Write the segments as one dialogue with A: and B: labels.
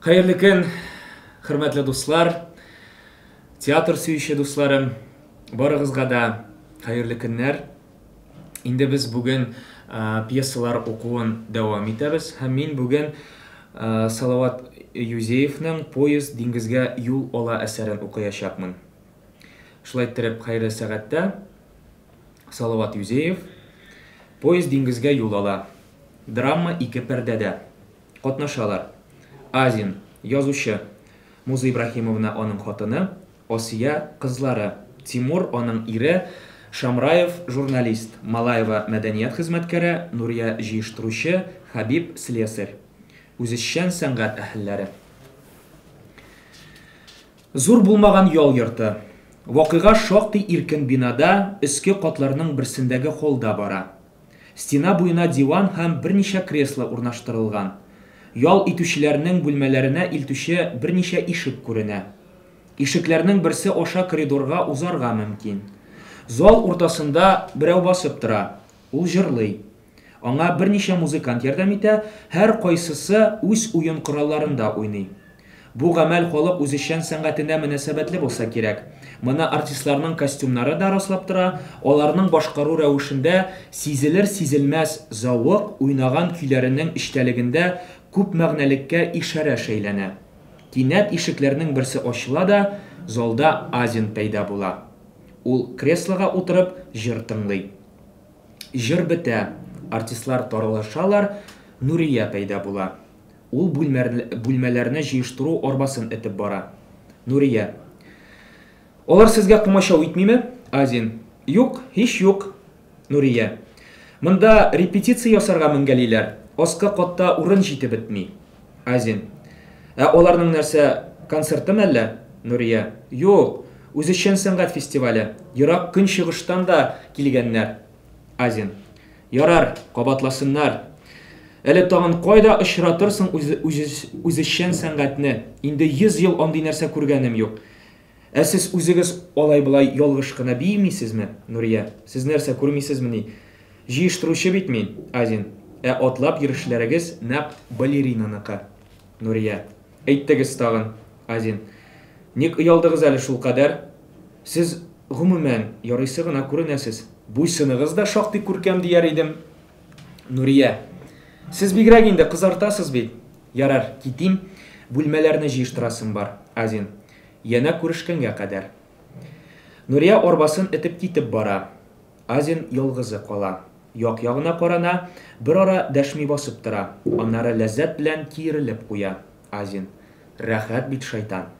A: Хәерле көн, хөрмәтле дуслар, театр сөюче дусларым, барыгызга да хәерле көннәр. Инде без бүген пьесалар укуын дәвам итәбез һәм мин бүген Салават Юзеевның Поезд диңгезгә юл ала әсәрен укыячакмын. Шулай иттереп, хәерле сәгатьтә Салават Юзеев Поезд диңгезгә юл ала. Драма ике пәрдәдә. Катнашалар. Азин, язучы, Муза Ибраһимовна аның хатыны, Асия, кызлары, Тимур, аның ире, Шамраев, журналист, Малаева, мәдәният хезмәткәре, Нурия, җыештыручы, Хәбиб, слесарь. Үзешчән сәнгать әһелләре. Зур булмаган ял йорты. Вакыйга шактый иркен бинада, өске катларның берсендәге холлда бара. Стена буена диван һәм берничә кресло урнаштырылган. Ял итүчеләрнең бүлмәләренә илтүче берничә ишек күренә. Ишекләрнең берсе аша коридорга узарга мөмкин. Зал уртасында берәү басып тора. Ул җырлый. Аңа берничә музыкант ярдәм итә, һәркайсысы үз уен коралларында уйный. Бу гамәл халык үзешчән сәнгатенә мөнәсәбәтле булса кирәк. Моны артистларның костюмнары да раслап тора, аларның башкару рәвешендә сизелер-сизелмәс зәвык, уйнаган көйләренең эчтәлегендә күпмәгънәлеккә ишарә шәйләнә. Кинәт ишекләрнең берсе ачыла да, залда Азин пәйда була. Ул креслога утырып җыр тыңлый. Җыр бетә, артистлар таралышалар, Нурия пәйда була. Ул бүлмәләрне җыештыру арбасын этеп бара. Нурия. Алар сезгә комачау итмиме? Азин. Юк, һич юк. Нурия. Монда репетиция ясарга менгәлиләр. Аскы катта урын җитеп бетми. Азин. Ә аларның нәрсә, концерты мәллә? Нурия. Юк, үзешчән сәнгать фестивале. Ерак Көнчыгыштан да килгәннәр. Азин. Ярар, кабатласыннар. Әле тагын кайда очратырсың үзешчән сәнгатьне? Инде 100 ел андый нәрсә күргәнем юк. Ә сез үзегез алай-болай ялгыш кына биемисезме, Нурия? Сез нәрсә, күрмисезмени? Җыештыручы бит мин, Азин. Ә атлап йөрешләрегез нәкъ балеринаныкы. Нурия. Әйттегез тагын, Азин. Ник оялдыгыз әле шулкадәр? Сез, гомумән, ярыйсы гына күренәсез. Буй-сыныгыз да шактый күркәм дияр идем. Нурия. Сез бигрәк инде, кызартасыз бит. Ярар, китим, бүлмәләрне җыештырасым бар. Азин. Янә күрешкәнгә кадәр. Нурия арбасын этеп китеп бара. Азин ялгызы кала. Як-ягына карана, берара дәшми басып тора, аннары ләззәт белән киерелеп куя. Азин. Рәхәт бит, шайтан.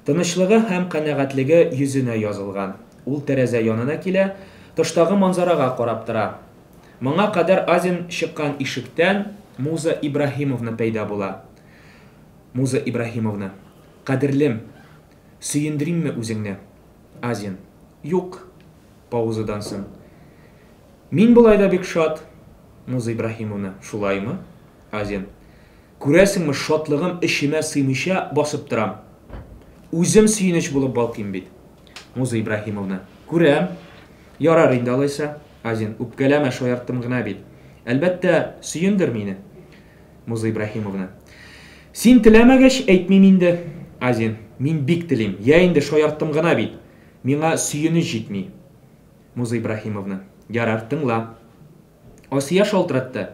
A: Тынычлыгы һәм канәгатьлеге йөзенә язылган. Ул тәрәзә янына килә, тыштагы манзарага карап тора. Моңа кадәр Азин чыккан ишектән Муза Ибраһимовна пәйда була. Муза Ибраһимовна. Кадерлем, сөендеримме үзеңне? Азин. Юк. Паузадан соң. Мин болай да бик шат. Муза Ибраһимовна. Шулаймы? Азин. Күрәсеңме, шатлыгым эчемә сыймыйча басып торам. Үзем сөенеч булып балкыйм бит. Муза Ибраһимовна. Күрәм. Ярар инде алайса. Азин. Үпкәләмә, шаярттым гына бит. Әлбәттә, сөендер мине. Муза Ибраһимовна. Син теләмәгәч, әйтмим инде. Азин. Мин бик телим. Я инде, шаярттым гына бит. Миңа сөенеч җитми. Муза Ибраһимовна. Ярар, тыңла. Асия шалтыратты.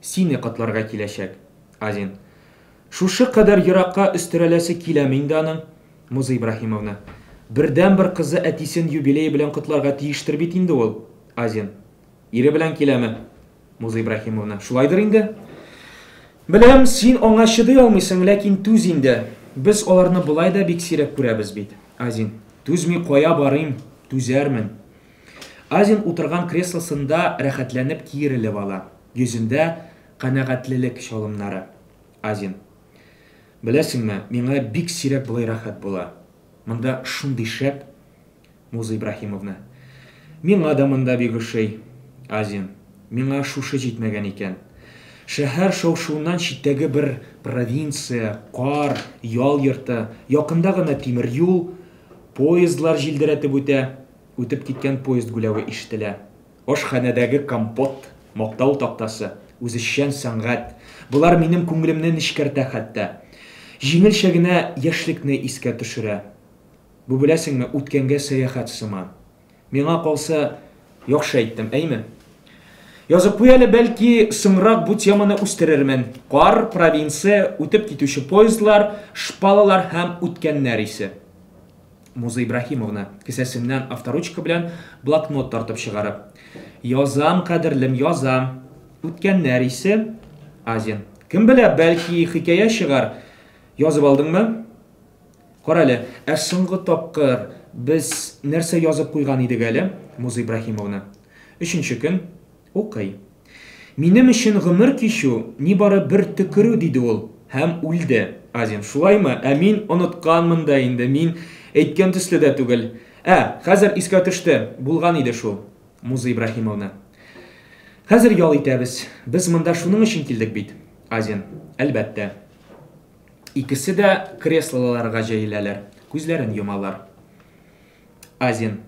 A: Сине котларга киләчәк. Азин. Шушы кадәр еракка өстерәләсе киләме инде аның? Муза Ибраһимовна. Бердәнбер кызы әтисен юбилее белән котларга тиештер бит инде ул. Азин. Ире белән киләме? Муза Ибраһимовна. Шулайдыр инде. Беләм, син аңа чыдый алмыйсың, ләкин түз инде. Без аларны болай да бик сирәк күрәбез бит. Азин. Түзми кая барыйм, түзәрмен. Азин утырган креслосында рәхәтләнеп киерелеп ала. Йөзендә канәгатьлелек чалымнары. Азин. Беләсеңме, миңа бик сирәк болай рәхәт була. Монда шундый шәп. Муза Ибраһимовна. Миңа да монда бик ошый. Азин. Миңа шушы җитмәгән икән. Шәһәр шау-шуыннан читтәге бер провинция, кар, ял йорты, якында гына тимер юл, поездлар җилдерәтеп үтә, үтеп киткән поезд гүләве ишетелә. Ашханәдәге компот, мактау тактасы, үзешчән сәнгать, болар минем күңелемне нечкәртә хәтта. Җиңелчә генә яшьлекне искә төшерә. Бу, беләсеңме, үткәнгә сәяхәт сыман. Миңа калса, яхшы әйттем, әйме? Язып куй әле, бәлки, соңрак бу теманы үстерермен. Кар, провинция, үтеп китүче поездлар, шпалалар һәм үткәннәр исе. Муза Ибраһимовна, кесәсеннән авторучка белән блокнот тартып чыгарып. Язам, кадерлем, язам. Үткәннәр исе. Азин. Кем белә, бәлки, хикәя чыгар. Язып алдыңмы? Карале, ә соңгы тапкыр без нәрсә язып куйган идек әле, Муза Ибраһимовна? Өченче көн. Укый. Минем өчен гомер кичү нибары бер төкерү, диде ул һәм үлде. Азин. Шулаймы? Ә мин онытканмын да инде, мин әйткән төсле дә түгел. Ә, хәзер искә төште, булган иде шул. Муза Ибраһимовна. Хәзер ял итәбез. Без монда шуның өчен килдек бит. Азин. Әлбәттә. Икесе дә креслоларга җәеләләр, күзләрен йомалар. Азин.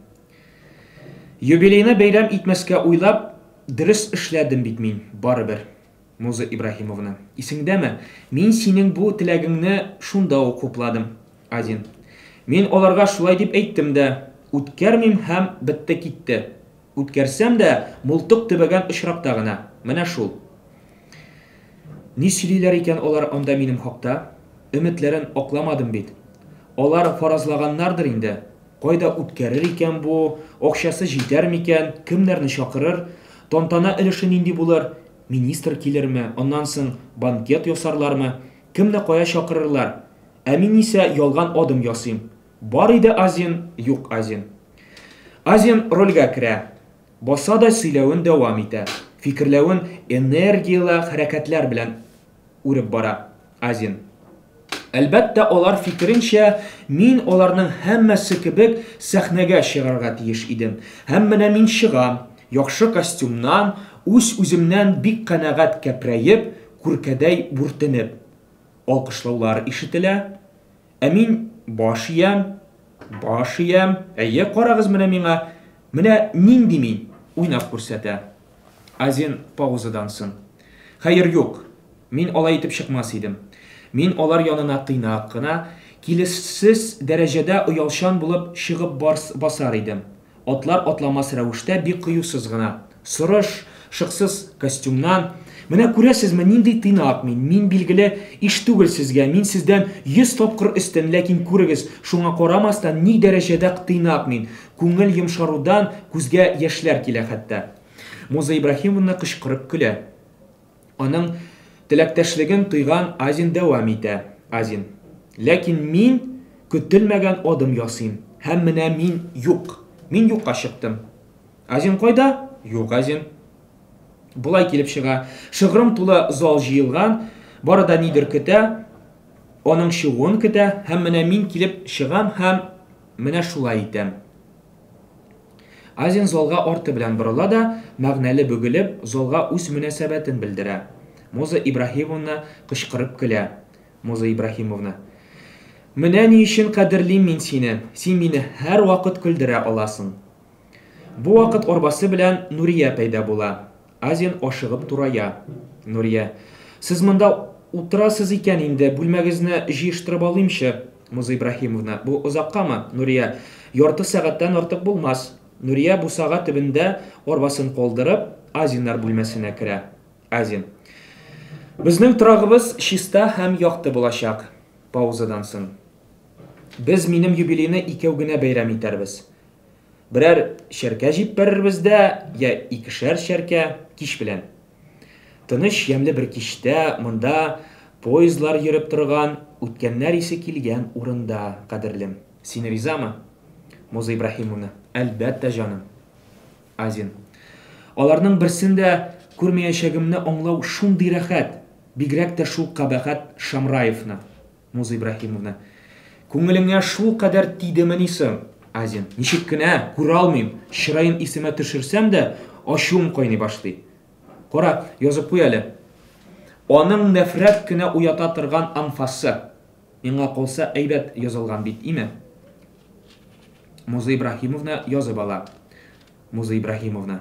A: Юбилейны бәйрәм итмәскә уйлап, дөрес эшләдем бит мин, барыбер. Муза Ибраһимовна. Исеңдәме, мин синең бу теләгеңне шунда ук хупладым. Азин. Мин аларга шулай дип әйттем дә. Үткәрмим һәм бетте-китте. Үткәрсәм дә, мылтык төбәгән очракта гына. Менә шул. Ни сөйлиләр икән алар анда минем хакта? Өметләрен акламадым бит. Алар фаразлаганнардыр инде. Кайда үткәрер икән бу, акчасы җитәр микән, кемнәрне чакырыр, тантана өлеше нинди булыр, министр килерме, аннан соң банкет ясарлармы, кемне кая чакырырлар? Ә мин исә ялган адым ясыйм. Бар иде Азин, юк Азин. Азин рольгә керә. Баса да сөйләвен дәвам итә. Фикерләвен энергияле хәрәкәтләр белән үреп бара. Азин. Әлбәттә, алар фикеренчә, мин аларның һәммәсе кебек сәхнәгә чыгарга тиеш идем. Һәм менә мин чыгам, яхшы костюмнан, үз-үземнән бик канәгать кәпрәеп, күркәдәй бүртенеп. Алкышлаулар ишетелә. Ә мин баш иям, баш иям, әйе, карагыз менә миңа, менә нинди мин, уйнап күрсәтә. Азин паузадан соң. Хәер, юк, мин алай итеп чыкмас идем. Мин алар янына тыйнак кына, килешсез дәрәҗәдә оялчан булып чыгып басар идем. Атлар-атламас рәвештә бик кыюсыз гына. Сорыш, шыксыз костюмнан. Менә күрәсезме, нинди тыйнак мин. Мин, билгеле, иш түгел сезгә, мин сездән 100 тапкыр өстен, ләкин күрегез, шуңа карамастан, ни дәрәҗәдә тыйнак мин. Күңел йомшарудан күзгә яшьләр килә хәтта. Муза Ибраһимовна кычкырып көлә. Аның теләктәшлеген тойган Азин дәвам итә. Азин. Ләкин мин көтелмәгән адым ясыйм. Һәм менә мин юк. Мин юкка чыктым. Азин кайда? Юк, Азин. Болай килеп чыга. Шыгрым тулы зал җыелган, бары да нидер көтә, аның чыгуын көтә, һәм менә мин килеп чыгам һәм менә шулай итәм. Азин залга арты белән борыла да, мәгънәле бөгелеп, залга үз мөнәсәбәтен белдерә. Муза Ибраһимовна кычкырып көлә. Муза Ибраһимовна. Менә ни өчен кадерлим мин сине, син мине һәрвакыт көлдерә аласың. Бу вакыт арбасы белән Нурия пәйда була. Азин ашыгып турая. Нурия. Сез монда утырасыз икән инде, бүлмәгезне җыештырып алыймчы. Муза Ибраһимовна. Бу озаккамы? Нурия. Ярты сәгатьтән артык булмас. Нурия бусага төбендә арбасын калдырып, Азиннар бүлмәсенә керә. Азин. Безнең торагыбыз чиста һәм якты булачак. Паузадан соң. Без минем юбилейны икәү генә бәйрәм итәрбез. Берәр чәркә җиппәрербез дә, я икешәр чәркә, кич белән. Тыныч, ямьле бер кичтә, монда, поездлар йөреп торган, үткәннәр исе килгән урында, кадерлем. Син ризамы? Муза Ибраһимовна. Әлбәттә, җаным. Азин. Аларның берсен дә күрмәячәгемне аңлау шундый рәхәт, бигрәк тә шул кабахәт Шамраевны. Муза Ибраһимовна. Күңелеңә шулкадәр тидемени соң? Азин. Ничек кенә, күралмыйм. Чыраен исемә төшерсәм дә, ачуым кайный башлый. Кара, язып куй әле. Аның нәфрәт кенә уята торган анфасы. Миңа калса, әйбәт язылган бит, име? Муза Ибраһимовна язып ала. Муза Ибраһимовна.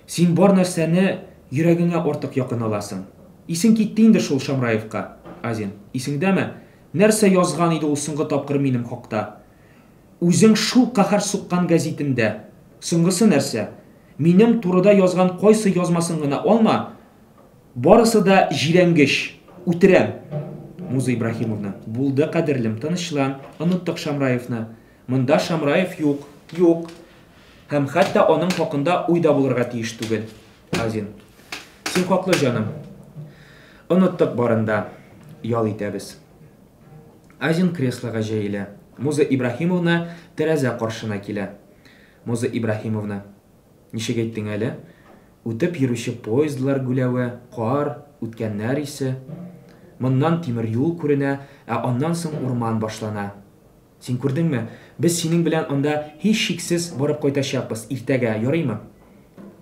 A: Син бар нәрсәне йөрәгеңә артык якын аласың. Исең китте инде шул Шамраевка, Азин. Исеңдәме? Нәрсә язган иде ул соңгы тапкыр минем хакта? Үзең шул каһәр суккан гәзитендә. Соңгысы нәрсә? Минем турыда язган кайсы язмасын гына алма, барысы да җирәнгеч! Үтерәм! Муза Ибраһимовна. Булды, кадерлем, тынычлан. Оныттык Шамраевны. Монда Шамраев юк. Юк. Һәм хәтта аның хакында уй да булырга тиеш түгел. Азин. Син хаклы, җаным. Оныттык барын да. Ял итәбез. Азин креслога җәелә. Муза Ибраһимовна тәрәзә каршына килә. Муза Ибраһимовна. Ничек әйттең әле? Үтеп йөрүче поездлар гүләве, кар, үткәннәр исе. Моннан тимер юл күренә, ә аннан соң урман башлана. Син күрдеңме? Без синең белән анда һичшиксез барып кайтачакбыз, иртәгә, ярыймы?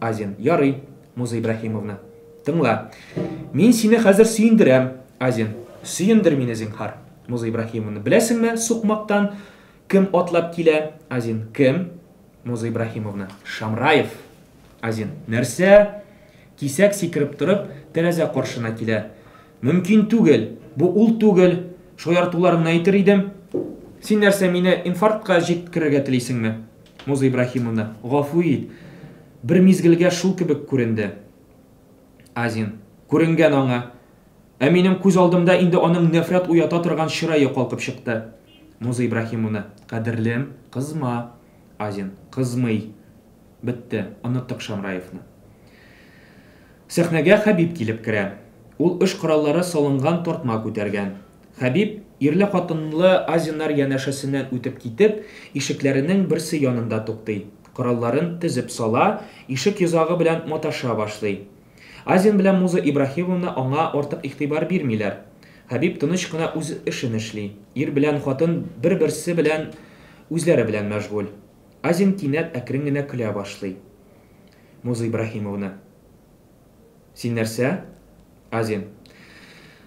A: Азин. Ярый, Муза Ибраһимовна. Тыңла. Мин сине хәзер сөендерәм, Азин. Сөендер мине, зинһар. Муза Ибраһимовна. Беләсеңме, сукмактан кем атлап килә? Азин. Кем? Муза Ибраһимовна. Шамраев. Азин. Нәрсә? Кисәк сикереп торып, тәрәзә каршына килә. Мөмкин түгел! Бу ул түгел! Шаяртуларыңны әйтер идем. Син нәрсә, мине инфарктка җиткерергә телисеңме? Муза Ибраһимовна, гафу ит. Бер мизгелгә шул кебек күренде. Азин. Күренгән аңа. Ә минем күз алдымда инде аның нәфрәт уята торган чырае калкып чыкты. Муза Ибраһимовна, кадерлем, кызма. Азин. Кызмый. Бетте, оныттык Шамраевны. Сәхнәгә Хәбиб килеп керә. Ул эш кораллары салынган тартма күтәргән. Хәбиб, ирле-хатынлы Азиннар янәшәсеннән үтеп китеп, ишекләренең берсе янында туктый. Коралларын тезеп сала, ишек йозагы белән маташа башлый. Азин белән Муза Ибраһимовна аңа артык игътибар бирмиләр. Хәбиб тыныч кына үз эшен эшли. Ир белән хатын бер-берсе белән үзләре белән мәшгуль. Азин кинәт әкрен генә көлә башлый. Муза Ибраһимовна. Син нәрсә? Азин.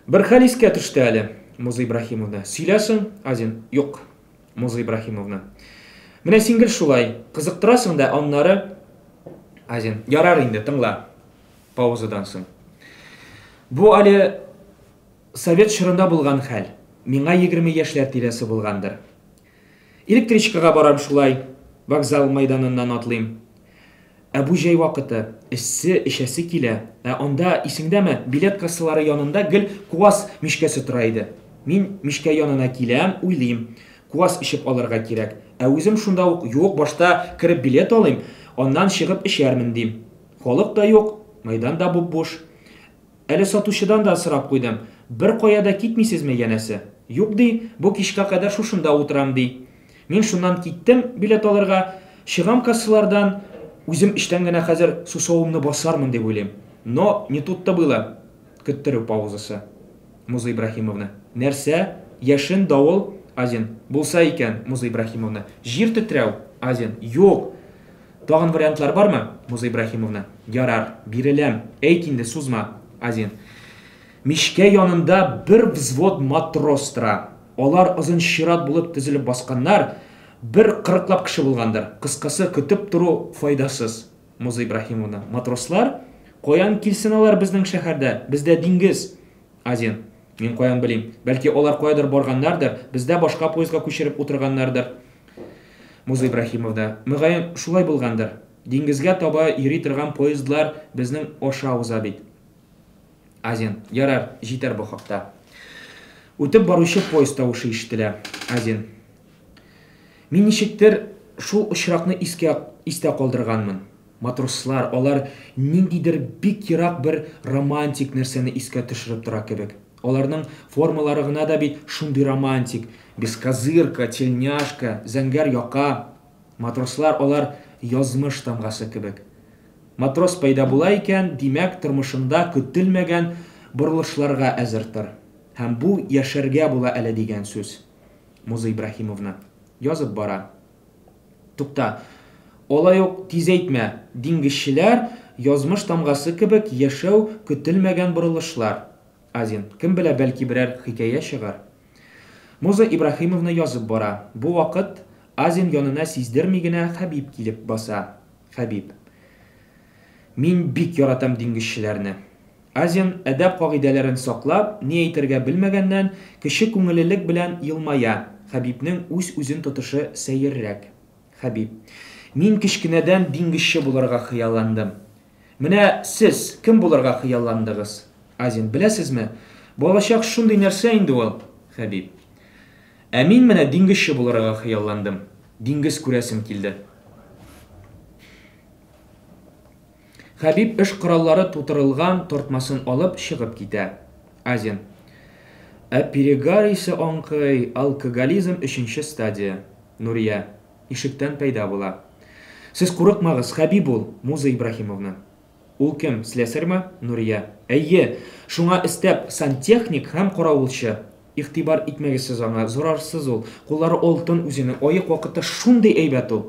A: Бер хәл искә төште әле. Муза Ибраһимовна. Сөйлә соң, Азин. Юк. Муза Ибраһимовна. Менә син гел шулай. Кызыктырасың да, аннары... Азин. Ярар инде, тыңла. Паузадан соң. Бу әле совет чорында булган хәл. Миңа 20 яшьләр тирәсе булгандыр. Электричкага барам шулай, вокзал мәйданыннан атлыйм. Ә бу җәй вакыты, эссе, эчәсе килә. Ә анда, исеңдәме, билет кассалары янында гел квас мичкәсе тора иде. Мин мичкә янына киләм, уйлыйм, квас эчеп алырга кирәк. Ә үзем шунда ук, юк, башта кереп билет алыйм, аннан чыгып эчәрмен, дим. Халык та юк, мәйдан да буп-буш. Әле сатучыдан да сорап куйдым, Беркая да китмисезме, янәсе? Юк, ди, бу кичкә кадәр шушында утырам, ди. Мин шуннан киттем билет алырга, чыгам кассалардан, үзем эчтән генә хәзер сусавымны басармын дип уйлыйм. Но не тут-то было. Көттерү паузасы. Муза Ибраһимовна. Нәрсә? Яшен, давыл? Азин. Булса икән, Муза Ибраһимовна. Җир тетрәү? Азин. Юк! Тагын вариантлар бармы? Муза Ибраһимовна. Ярар, биреләм. Әйт инде, сузма. Азин. Мичкә янында бер взвод матрос тора. Алар озын чират булып төзелеп басканнар, бер кырыклап кеше булгандыр. Кыскасы, көтеп тору файдасыз. Муза Ибраһимовна. Матрослар? Каян килсен алар безнең шәһәрдә? Бездә диңгез. Азин. Мин каян белим? Бәлки алар каядыр барганнардыр, бездә башка поездга күчереп утырганнардыр. Муза Ибраһимовна. Мөгаен, шулай булгандыр. Диңгезгә таба йөри торган поездлар безнең аша уза бит. Азин. Ярар, җитәр бу хакта. Үтеп баручы поезд тавышы ишетелә. Азин. Мин ничектер шул очракны искә истә калдырганмын. Матрослар, алар ниндидер бик ерак бер романтик нәрсәне искә төшереп тора кебек. Аларның формалары гына да бит шундый романтик. Бескозырка, тельняшка, зәңгәр яка. Матрослар алар язмыш тамгасы кебек. Матрос пәйда була икән, димәк, тормышыңда көтелмәгән борылышларга әзер тор. Һәм бу яшәргә була әле дигән сүз. Муза Ибраһимовна. Язып бара. Тукта, алай ук тиз әйтмә, диңгезчеләр, язмыш тамгасы кебек, яшәү, көтелмәгән борылышлар. Азин. Кем белә, бәлки берәр хикәя чыгар. Муза Ибраһимовна язып бара. Бу вакыт Азин янына сиздерми генә Хәбиб килеп баса. Хәбиб. Мин бик яратам диңгезчеләрне. Азин, әдәп кагыйдәләрен саклап, ни әйтергә белмәгәннән, кече күңеллелек белән елмая, Хәбибнең үз-үзен тотышы сәеррәк. Хәбиб. Мин кечкенәдән диңгезче булырга хыялландым. Менә сез кем булырга хыялландыгыз? Азин. Беләсезме, балачак шундый нәрсә инде ул. Хәбиб. Ә мин менә диңгезче булырга хыялландым. Диңгез күрәсем килде. Хәбиб эш кораллары тутырылган тартмасын алып чыгып китә. Азин. Ә перегар исе аңкый, алкоголизм өченче стадия. Нурия. Ишектән пәйда була. Сез курыкмагыз, Хәбиб ул, Муза Ибраһимовна. Ул кем, слесарьмы? Нурия. Әйе, шуңа өстәп, сантехник һәм каравылчы. Игътибар итмәгез сез аңа, зарарсыз ул, куллары алтын үзенең, аек вакытта шундый әйбәт ул.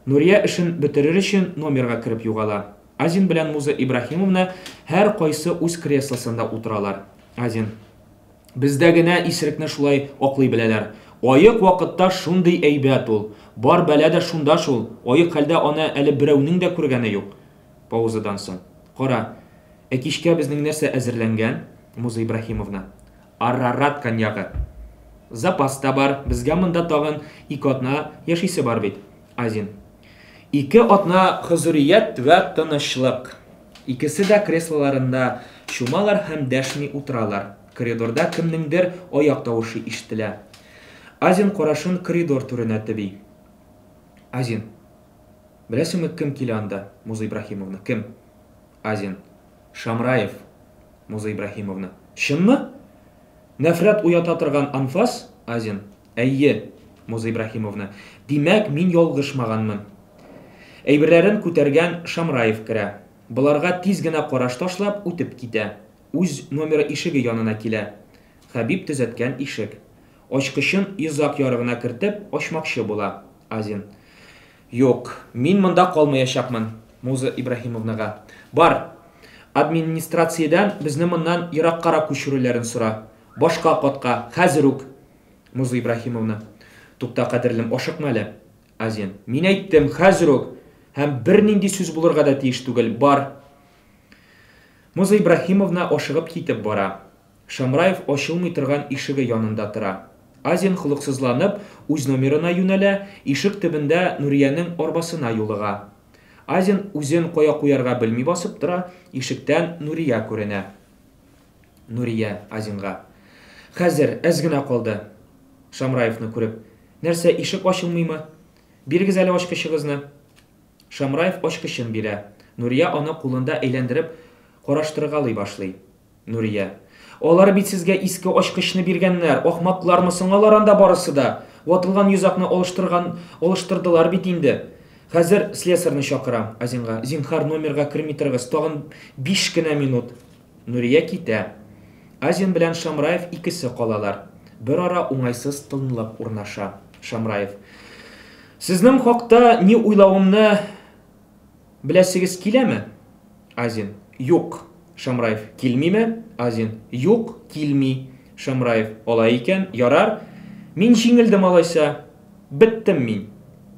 A: Нурия эшен бетерер өчен номерга кереп югала. Азин белән Муза Ибраһимовна һәр кайсы үз креслосында утыралар. Азин. Бездә генә исерекне шулай аклый беләләр. Аек вакытта шундый әйбәт ул. Бар бәла дә шунда шул, аек хәлдә аны әле берәүнең дә күргәне юк. Паузадан соң. Кара, ә кичкә безнең нәрсә әзерләнгән, Муза Ибраһимовна? Арарат коньягы. Запас та бар, безгә монда тагын ике атна яшисе бар бит. Азин. Ике атна хозурият вә тынычлык. Икесе дә креслоларында чумалар һәм дәшми утыралар. Коридорда кемнеңдер аяк тавышы ишетелә. Азин карашын коридор түренә төби. Азин. Беләсеңме, кем килә анда, Муза Ибраһимовна? Кем? Азин. Шамраев. Муза Ибраһимовна. Чынмы? Нәфрәт уята торган анфас? Азин. Әйе, Муза Ибраһимовна. Димәк, мин ялгышмаганмын. Әйберләрен күтәргән Шамраев керә. Боларга тиз генә караш ташлап, үтеп китә. Үз номеры ишеге янына килә. Хәбиб төзәткән ишек. Ачкычын йозак ярыгына кертеп, ачмакчы була. Азин. Юк, мин монда калмаячакмын. Муза Ибраһимовнага. Бар, администрациядән безне моннан ераккарак күчерүләрен сора. Башка катка, хәзер үк! Муза Ибраһимовна. Тукта, кадерлем, ашыкма әле. Азин. Мин әйттем, хәзер үк! Һәм бернинди сүз булырга да тиеш түгел. Бар! Муза Ибраһимовна ашыгып китеп бара. Шамраев ачылмый торган ишеге янында тора. Азин холыксызланып, үз номерына юнәлә, ишек төбендә Нуриянең арбасына юлыга. Азин үзен кая куярга белми басып тора, ишектән Нурия күренә. Нурия, Азинга. Хәзер, әз генә калды. Шамраевны күреп. Нәрсә, ишек ачылмыймы? Бирегез әле ачкычыгызны. Шамраев ачкычын бирә. Нурия аны кулында әйләндереп караштыргалый башлый. Нурия. Алар бит сезгә иске ачкычны биргәннәр, ахмаклармы соң алар анда барысы да? Ватылган йозакны алыштырган, алыштырдылар бит инде. Хәзер слесарьны чакырам, Азинга. Зинһар, номерга керми торыгыз, тагын биш кенә минут. Нурия китә. Азин белән Шамраев икесе калалар. Берара уңайсыз тынлык урнаша. Шамраев. Сезнең хакта ни уйлавымны Беләсегез киләме? Азин. Юк. Шамраев. Килмиме? Азин. Юк, килми. Шамраев. Алай икән, ярар. Мин җиңелдем алайса. Беттем мин.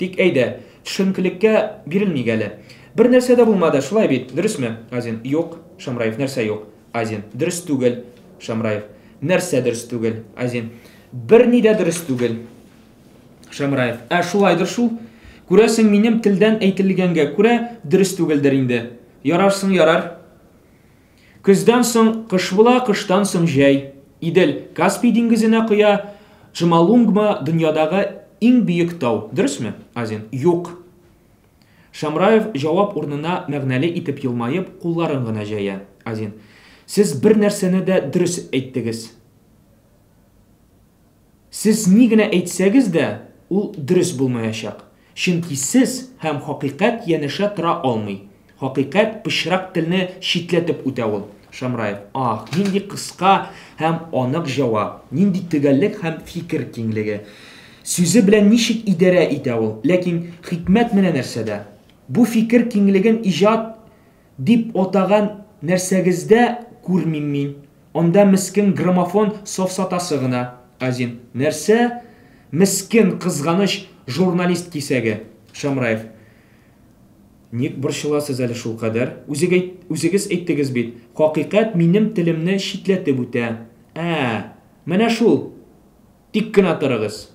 A: Тик әйдә, төшенкелеккә бирелмик әле. Бер нәрсә дә булмады, шулай бит, дөресме? Азин. Юк. Шамраев. Нәрсә юк? Азин. Дөрес түгел. Шамраев. Нәрсә дөрес түгел? Азин. Берни дә дөрес түгел. Шамраев. Ә шулайдыр шул. Күрәсең, минем телдән әйтелгәнгә күрә, дөрес түгелдер инде. Ярар соң, ярар. Көздән соң кыш була, кыштан соң җәй. Идел Каспий диңгезенә коя. Джомолунгма дөньядагы иң биек тау. Дөресме, Азин? Юк. Шамраев җавап урынына мәгънәле итеп елмаеп, кулларын гына җәя. Азин. Сез бер нәрсәне дә дөрес әйттегез. Сез ни генә әйтсәгез дә, ул дөрес булмаячак. Чөнки сез һәм хакыйкать янәшә тора алмый. Хакыйкать пычрак телне читләтеп үтә ул. Шамраев. Ах, нинди кыска һәм анык җавап, нинди төгәллек һәм фикер киңлеге. Сүзе белән ничек идарә итә ул. Ләкин хикмәт менә нәрсәдә. Бу фикер киңлеген иҗат дип атаган нәрсәгездә күрмим мин. Анда мескен граммофон сафсатасы гына. Азин. Нәрсә? Мескен, кызганыч журналист кисәге. Шамраев. Ник борчыласыз әле шулкадәр? Үзегез әйттегез бит, хакыйкать минем телемне читләтеп үтә. Ә, менә шул! Тик кенә торыгыз!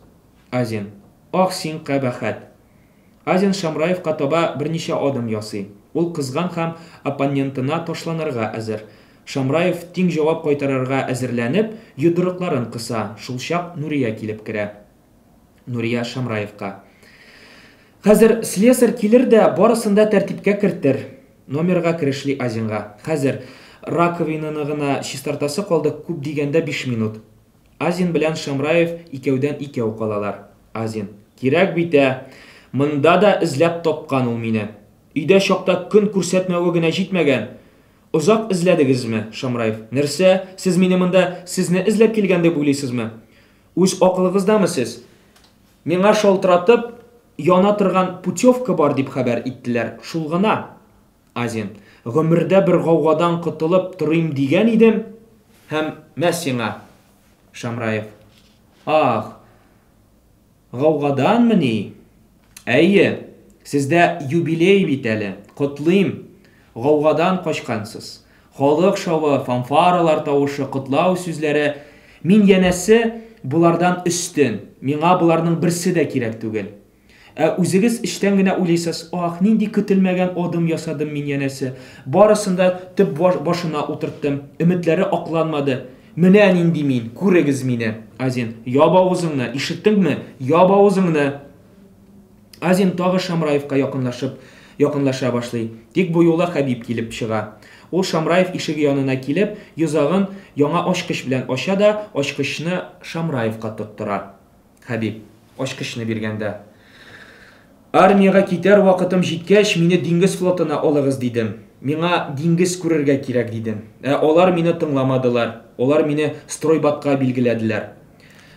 A: Азин. Ах син, кабахәт! Азин Шамраевка таба берничә адым ясый. Ул кызган һәм оппонентына ташланырга әзер. Шамраев тиң җавап кайтарырга әзерләнеп, йодрыкларын кыса. Шулчак Нурия килеп керә. Нурия Шамраевка. Хәзер слесарь килер дә барысын да тәртипкә кертер. Номерга керешли Азинга. Хәзер раковинаны гына чистартасы калды, күп дигәндә биш минут. Азин белән Шамраев икәүдән-икәү калалар. Азин. Кирәк бит, ә! Монда да эзләп тапкан ул мине. Өйдә чакта көн күрсәтмәве генә җитмәгән. Озак эзләдегезме, Шамраев? Нәрсә, сез мине монда сезне эзләп килгән дип уйлыйсызмы? Үз акылыгыздамы сез? Миңа шалтыратып, яна торган путевка бар дип хәбәр иттеләр, шул гына. Азин. Гомердә бер гаугадан котылып торыйм дигән идем, һәм мә сиңа! Шамраев. Ах, гаугаданмыни? Әйе, сездә юбилей бит әле, котлыйм! Гаугадан качкансыз. Халык шавы, фанфаралар тавышы, котлау сүзләре. Мин, янәсе, болардан өстен, миңа боларның берсе дә кирәк түгел. Ә үзегез эчтән генә уйлыйсыз, Ах, нинди көтелмәгән адым ясадым мин, янәсе. Барысын да төп башына утырттым. Өметләре акланмады. Менә нинди мин, күрегез мине. Азин, яп авызыңны, ишеттеңме? Яп авызыңны! Азин тагы Шамраевка якынлашып, якынлаша башлый. Тик бу юлы Хәбиб килеп чыга. Ул Шамраев ишеге янына килеп, йозагын яңа ачкыч белән ача да, ачкычны Шамраевка тоттыра. Хәбиб, ачкычны биргәндә. Армиягә китәр вакытым җиткәч, мине диңгез флотына алыгыз, дидем. Миңа диңгез күрергә кирәк, дидем. Ә алар мине тыңламадылар. Алар мине стройбатка билгеләделәр.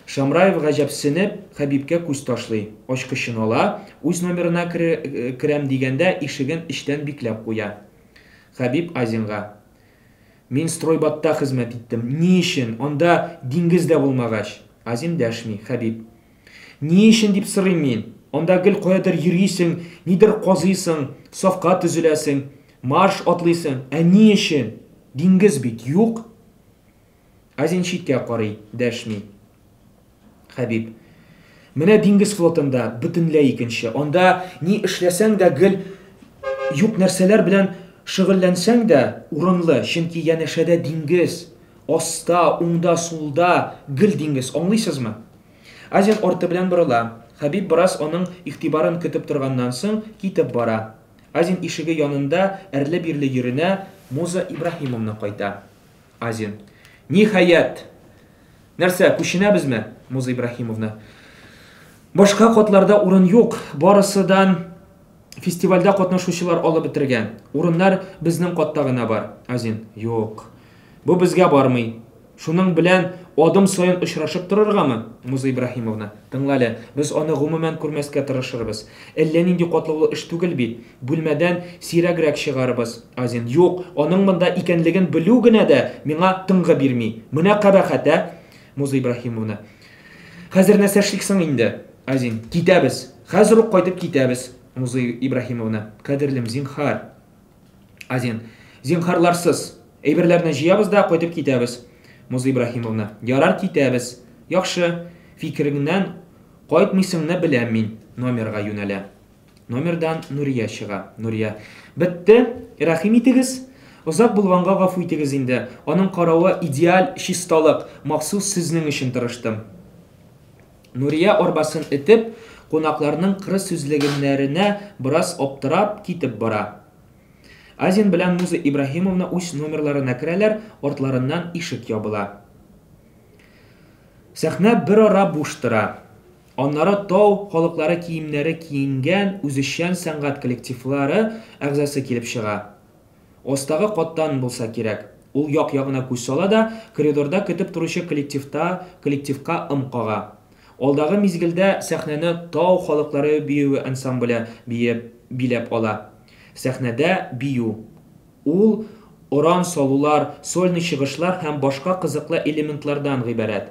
A: Шамраев гаҗәпсенеп Хәбибкә күз ташлый. Ачкычын ала, үз номерына керәм дигәндә ишеген эчтән бикләп куя. Хәбиб Азинга. Мин стройбатта хезмәт иттем. Ни өчен? Анда диңгез дә булмагач. Азин дәшми. Хәбиб. Ни өчен дип сорыйм мин? Анда гел каядыр йөрисең, нидер казыйсың, сафка төзеләсең, марш атлыйсың. Ә ни өчен? Диңгез бит юк. Азин читкә карый, дәшми. Хәбиб. Менә диңгез флотында бөтенләй икенче. Анда ни эшләсәң дә гел юк нәрсәләр белән шөгыльләнсәң дә урынлы, чөнки янәшәдә диңгез. Аста, уңда, сулда гел диңгез, аңлыйсызмы? Азин арты белән борыла. Хәбиб бераз аның игътибарын көтеп торганнан соң, китеп бара. Азин ишеге янында әрле-бирле йөренә, Муза Ибраһимовна кайта. Азин. Ниһаять! Нәрсә, күченәбезме, Муза Ибраһимовна? Башка катларда урын юк, барысыдан фестивальдә катнашучылар алып бетергән. Урыннар безнең катта гына бар. Азин. Юк. Бу безгә бармый. Шуның белән адым саен очрашып торыргамы? Муза Ибраһимовна. Тыңла әле, без аны гомумән күрмәскә тырышырбыз. Әллә нинди катлаулы эш түгел бит. Бүлмәдән сирәгрәк чыгарбыз. Азин. Юк, аның монда икәнлеген белү генә дә миңа тынгы бирми. Менә кабахәт, ә? Муза Ибраһимовна. Хәзер нәрсә эшлик соң инде? Азин. Китәбез. Хәзер үк кайтып китәбез. Муза Ибраһимовна. Кадерлем, зинһар. Азин. Зинһарларсыз. Әйберләрне җыябыз да кайтып китәбез. Муза Ибраһимовна. Ярар, китәбез. Яхшы. Фикереңнән кайтмыйсыңны беләм мин. Номерга юнәлә. Номердан Нурия чыга. Нурия. Бетте. Рәхим итегез. Озак булганга гафу итегез инде. Аның каравы идеаль чисталык. Махсус сезнең өчен тырыштым. Нурия арбасын этеп, кунакларның кырыс сүзлегеннәренә бераз аптырап, китеп бара. Азин белән Муза Ибраһимовна үз номерларына керәләр, артларыннан ишек ябыла. Сәхнә берара буш тора. Аннары тау халыклары киемнәре киенгән үзешчән сәнгать коллективлары әгъзасы килеп чыга. Астагы каттан булса кирәк. Ул як-ягына күз сала да, коридорда көтеп торучы коллективта коллективка ым кага. Алдагы мизгелдә сәхнәне тау халыклары биюе ансамбле биеп биләп ала. Сәхнәдә бию. Ул оран салулар, сольный чыгышлар һәм башка кызыклы элементлардан гыйбарәт.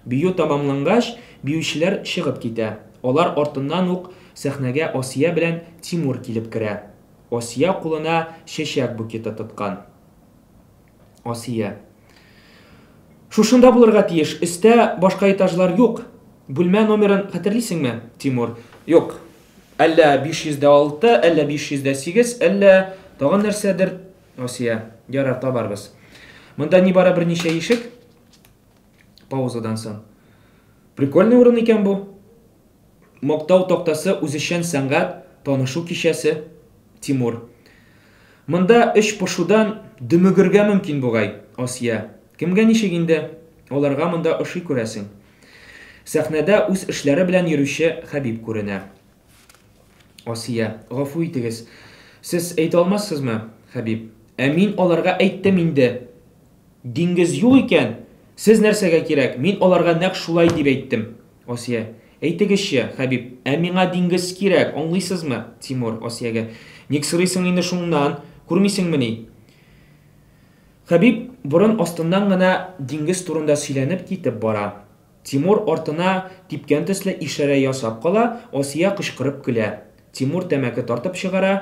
A: Бию тәмамлангач, биючеләр чыгып китә. Алар артыннан ук Сәхнәгә Асия белән Тимур килеп керә. Асия кулына чәчәк букеты тоткан. Асия. Шушында булырга тиеш. Өстә башка этажлар юк. Бүлмә номерын хәтерлисеңме, Тимур? Юк. Әллә 506, әллә 508, әллә тагын нәрсәдер. Асия. Ярар, табарбыз. Монда нибары берничә ишек. Паузадан соң. Прикольный урын икән бу. Мактау тактасы, үзешчән сәнгать, танышу кичәсе. Тимур. Монда эч пошудан дөмегергә мөмкин бугай, Асия. Кемгә ничек инде, аларга монда ошый күрәсең. Сәхнәдә үз эшләре белән йөрүче Хәбиб күренә. Асия. Гафу итегез. Сез әйтә алмассызмы? Хәбиб. Ә мин аларга әйттем инде. Диңгез юк икән, сез нәрсәгә кирәк, мин аларга нәкъ шулай дип әйттем. Асия. Әйтегезче, Хәбиб, ә миңа диңгез кирәк, аңлыйсызмы? Тимур, Асиягә. Ник сорыйсың инде шуннан, күрмисеңмени? Хәбиб борын астыннан гына диңгез турында сөйләнеп китеп бара. Тимур артына типкән төсле ишарә ясап кала, Асия кычкырып көлә. Тимур тәмәке тартып чыгара,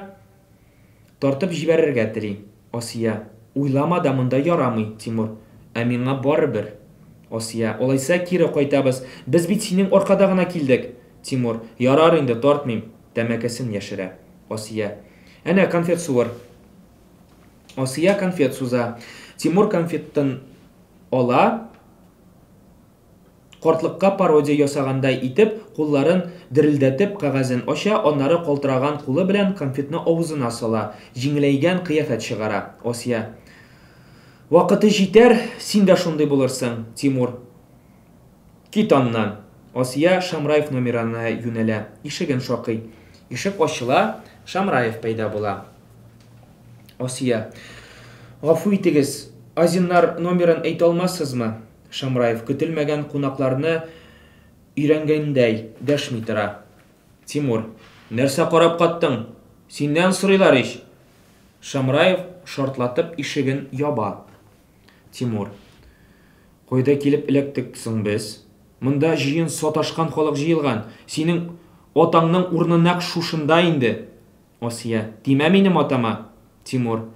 A: Тартып җибәрергә тели. Асия. Уйлама да, монда ярамый, Тимур. Ә миңа барыбер. Асия. Алайса кире кайтабыз. Без бит синең аркада гына килдек. Тимур. Ярар инде, тартмыйм. Тәмәкесен яшерә. Асия. Әнә, конфет суыр. Асия конфет суза. Тимур конфетын ала. Картлыкка пародия ясагандай итеп, кулларын дерелдәтеп кәгазен ача, аннары калтыраган кулы белән конфетны авызына сала, җиңеләйгән кыяфәт чыгара. Асия. Вакыты җитәр, син дә шундый булырсың, Тимур. Кит аннан! Асия Шамраев номерына юнәлә, ишеген шакый. Ишек ачыла, Шамраев пәйда була. Асия. Гафу итегез, Азиннар номерын әйтә алмассызмы? Шамраев, көтелмәгән кунакларны өйрәнгәндәй, дәшми тора. Тимур. Нәрсә карап каттың? Синнән сорыйлар ич! Шамраев шартлатып ишеген яба. Тимур. Кайда килеп эләктек соң без? Монда җыен саташкан халык җыелган. Синең атаңның урыны нәкъ шушында инде. Асия. Тимә минем атама! Тимур.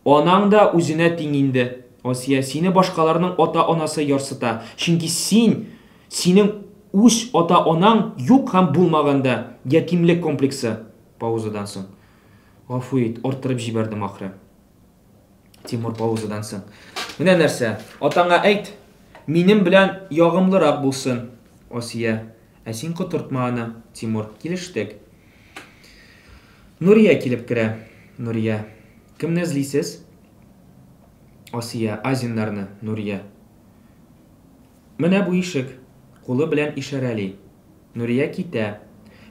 A: Анаң да үзенә тиң инде. Асия. Сине башкаларның ата-анасы ярсыта. Чөнки син, синең үз ата-анаң юк һәм булмаган да. Ятимлек комплексы. Паузадан соң. Гафу ит, арттырып җибәрдем ахры. Тимур паузадан соң. Менә нәрсә, атаңа әйт, минем белән ягымлырак булсын. Асия. Ә син котыртма аны, Тимур. Килештек. Нурия килеп керә. Нурия. Кемне эзлисез? Асия. Азиннарны. Нурия. Менә бу ишек. Кулы белән ишарәли. Нурия китә.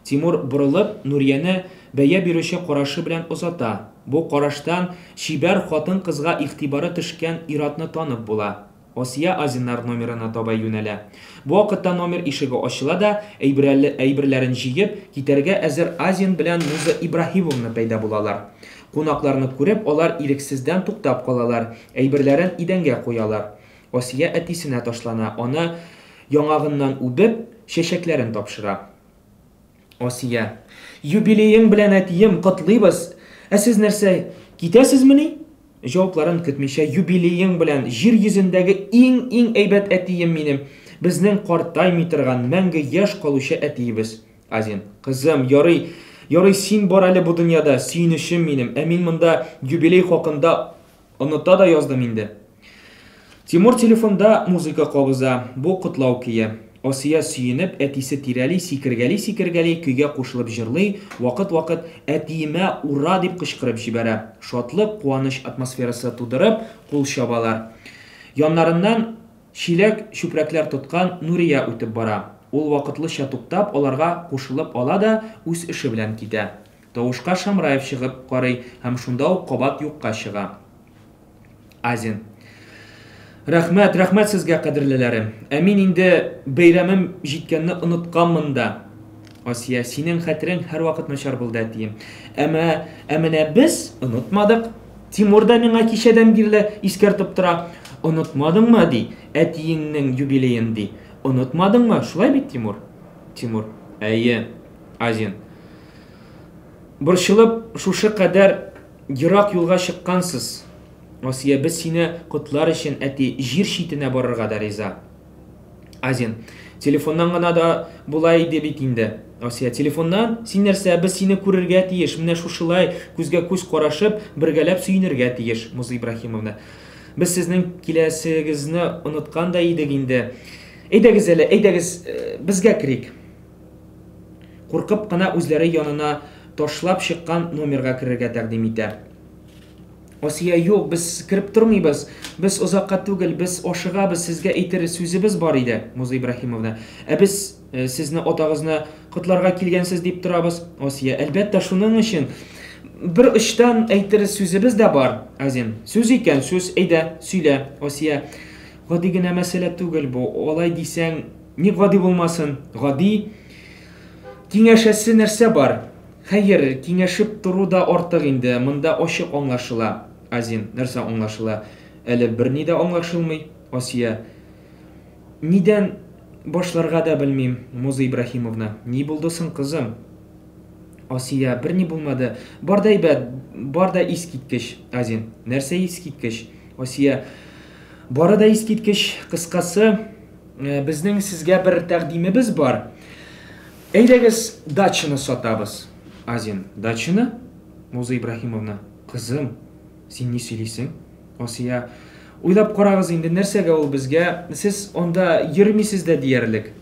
A: Тимур, борылып, Нурияне бәя бирүче карашы белән озата. Бу караштан чибәр хатын-кызга игътибары төшкән ир-атны танып була. Асия Азиннар номерына таба юнәлә. Бу вакытта номер ишеге ачыла да, әйберләрен җыеп, китәргә әзер Азин белән Муза Ибраһимовна пәйда булалар. Кунакларны күреп, алар ирексездән туктап калалар, әйберләрен идәнгә куялар. Асия әтисенә ташлана, аны яңагыннан үбеп, чәчәкләрен тапшыра. Асия. Юбилеең белән, әтием, котлыйбыз! Ә сез нәрсә, китәсезмени? Җавапларын көтмичә, юбилеең белән, җир йөзендәге иң-иң әйбәт әтием минем, безнең картаймый торган, мәңге яшь калучы әтиебез. Азин. Кызым, ярый, ярый син бар әле бу дөньяда, сөенечем минем, ә мин монда юбилей хакында Оныта да яздым инде. Тимур телефонда музыка кабыза, бу котлау көе. Асия сөенеп, әтисе тирәли сикергәли-сикергәли көйгә кушылып җырлый, вакыт-вакыт Әтиемә ура! дип кычкырып җибәрә. Шатлык, куаныч атмосферасы тудырып, кул чабалар. Яннарыннан чиләк-чүпрәкләр тоткан Нурия үтеп бара. Ул вакытлыча туктап, аларга кушылып ала да үз эше белән китә. Тавышка Шамраев чыгып карый һәм шунда ук кабат юкка чыга. Азин. Рәхмәт, рәхмәт сезгә, кадерлеләрем. Ә мин инде бәйрәмем җиткәнне онытканмын да. Асия, синең хәтерең һәрвакыт начар булды, әтием. Әмма, ә менә без онытмадык. Тимур да миңа кичәдән бирле искәртеп тора. Онытмадыңмы, ди, әтиеңнең юбилеен, ди. Онытмадыңмы, шулай бит, Тимур? Тимур. Әйе. Азин. Борчылып, шушы кадәр ерак юлга чыккансыз. Асия, без сине котлар өчен, әти, җир читенә барырга да риза. Азин. Телефоннан гына да була иде бит инде. Асия, телефоннан? Син нәрсә, без сине күрергә тиеш, менә шушылай күзгә-күз карашып, бергәләп сөенергә тиеш, Муза Ибраһимовна. Без сезнең киләсегезне оныткан да идек инде. Әйдәгез әле, әйдәгез, э, безгә керик. Куркып кына үзләре янына ташлап чыккан номерга керергә тәкъдим итә. Асия, юк, без кереп тормыйбыз. Без озакка түгел, без ашыгабыз, сезгә әйтер сүзебез бар иде, Муза Ибраһимовна. Ә без э, сезне атагызны котларга килгәнсез дип торабыз. Асия, әлбәттә, шуның өчен. Бер очтан әйтер сүзебез дә бар, Азин. Сүз икән, сүз, әйдә, сөйлә, Асия. Гади генә мәсьәлә түгел бу. Алай дисәң, ник гади булмасын? Гади. Киңәшәсе нәрсә бар? Хәер, киңәшеп тору да артык инде, монда ачык аңлашыла. Азин. Нәрсә аңлашыла? Әле берни дә аңлашылмый. Асия. Нидән башларга да белмим, Муза Ибраһимовна. Ни булды соң, кызым? Асия. Берни булмады. Бар да әйбәт, бар да искиткеч. Азин. Нәрсә искиткеч? Асия. Бары да искиткеч. Кыскасы, э, безнең сезгә бер тәкъдимебез бар. Әйдәгез, дачаны сатабыз. Азин. Дачаны? Муза Ибраһимовна. Кызым, син ни сөйлисең? Асия. Уйлап карагыз инде, нәрсәгә ул безгә? Сез анда йөрмисез дә диярлек.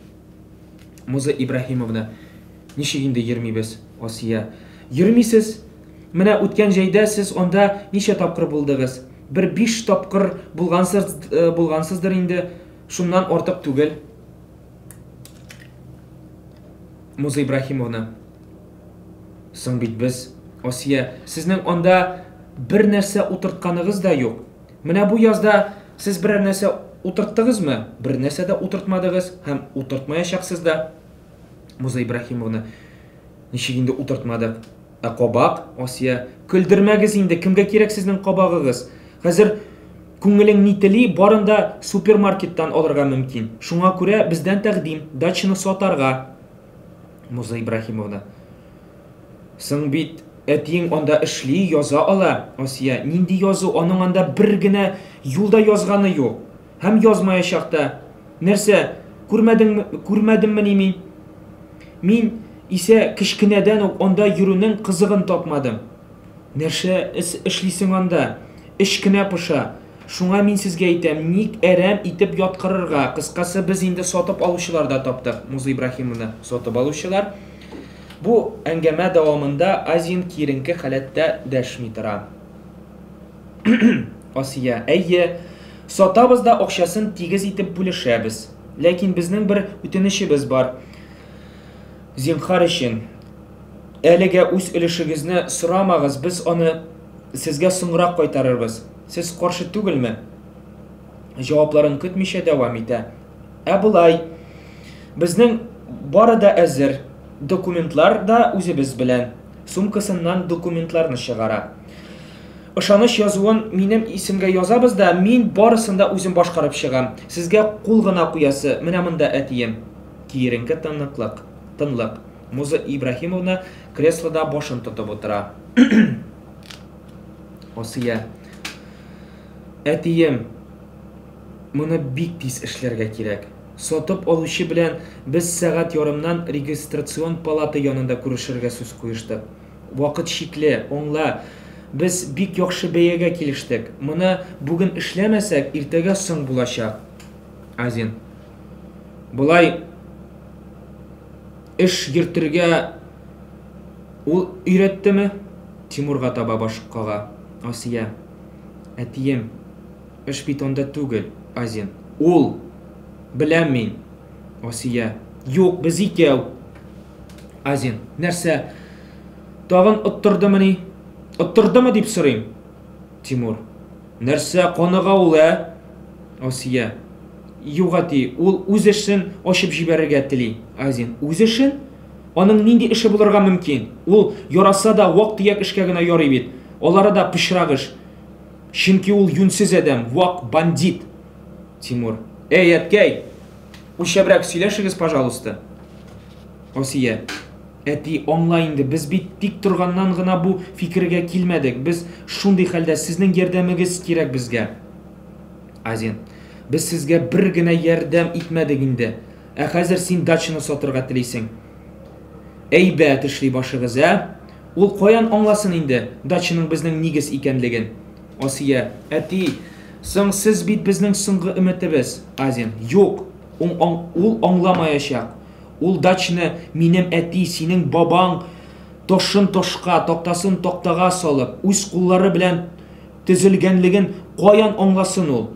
A: Муза Ибраһимовна. Ничек инде йөрмибез? Асия. Йөрмисез? Менә үткән җәйдә сез анда ничә тапкыр булдыгыз? Бер биш тапкыр булгансыз, э, булгансыздыр инде. Шуннан артык түгел. Муза Ибраһимовна. Соң бит без, Асия, сезнең анда бер нәрсә утыртканыгыз да юк. Менә бу язда сез берәр нәрсә утырттыгызмы? Бер нәрсә дә утыртмадыгыз һәм утыртмаячаксыз да. Муза Ибраһимовна. Ничек инде утыртмадык? Ә кабак, Асия, көлдермәгез инде, кемгә кирәк сезнең кабагыгыз? Хәзер күңелең ни тели, барын да супермаркеттан алырга мөмкин. Шуңа күрә бездән тәкъдим, дачаны сатарга. Муза Ибраһимовна. Соң бит әтиең анда эшли, яза ала. Асия, нинди язу? Аның анда бер генә юл да язганы юк. Һәм язмаячак та. Нәрсә, күрмәдеңме, күрмәдеммени мин? Мин исә кечкенәдән үк анда йөрүнең кызыгын тапмадым. Нәрсә эшлисең анда? Эч кенә поша. Шуңа мин сезгә әйтәм, ник әрәм итеп яткырырга? Кыскасы, без инде сатып алучылар да таптык. Муза Ибраһимовна, сатып алучылар. Бу әңгәмә дәвамында Азин киеренке халәттә дәшми тора. Асия, әйе, сатабыз да акчасын тигез итеп бүлешәбез. Ләкин безнең бер үтенечебез бар. Зинхар өчен, әлегә үз өлешегезне сорамагыз, без аны сезгә соңрак кайтарырбыз. Сез каршы түгелме? Җавапларын көтмичә дәвам итә. Ә болай, безнең бары да әзер, документлар да үзебез белән. Сумкасыннан документларны чыгара. Ышаныч язуын минем исемгә язабыз да, мин барысын да үзем башкарып чыгам. Сезгә кул гына куясы, менә монда әтием. Киеренке тыныклык, тынлык. Муза Ибраһимовна креслода башын тотып утыра. Асия. Әтием, моны бик тиз эшләргә кирәк. Сатып алучы белән без сәгать ярымнан регистрацион палата янында күрешергә сүз куештык. Вакыт чикле, аңла. Без бик яхшы бәягә килештек. Моны бүген эшләмәсәк, иртәгә соң булачак. Азин. Болай эш йөртергә ул өйрәттеме? Тимурга таба баш кага. Асия. Әтием, эш бит анда түгел. Азин. Ул! Беләм мин. Асия. Юк, без икәү. Азин. Нәрсә? Тагын оттырдымыни? Оттырдымы дип сорыйм. Тимур. Нәрсә, каныга ул, ә? Асия. Юк, әти, ул үз эшен ачып җибәрергә тели. Азин. Үз эшен? Аның нинди эше булырга мөмкин? Ул яраса да вак-төяк эшкә генә ярый бит. Алары да пычрак эш. Чөнки ул юньсез адәм, вак бандит. Тимур. Эй, әткәй! Үлчәбрәк сөйләшегез, пожалуйста. Асия. Әти, аңла инде, без бит тик торганнан гына бу фикергә килмәдек. Без шундый хәлдә, сезнең ярдәмегез кирәк безгә. Азин. Без сезгә бер генә ярдәм итмәдек инде. Ә хәзер син дачаны сатырга телисең. Әйбәт эшли башыгыз, ә? Ул каян аңласын инде дачаның безнең нигез икәнлеген? Асия. Әти, соң сез бит безнең соңгы өметебез. Азин. Юк, ул аңламаячак. Ул дачаны минем әти, синең бабаң ташын ташка, тактасын тактага салып, үз куллары белән төзелгәнлеген каян аңласын ул?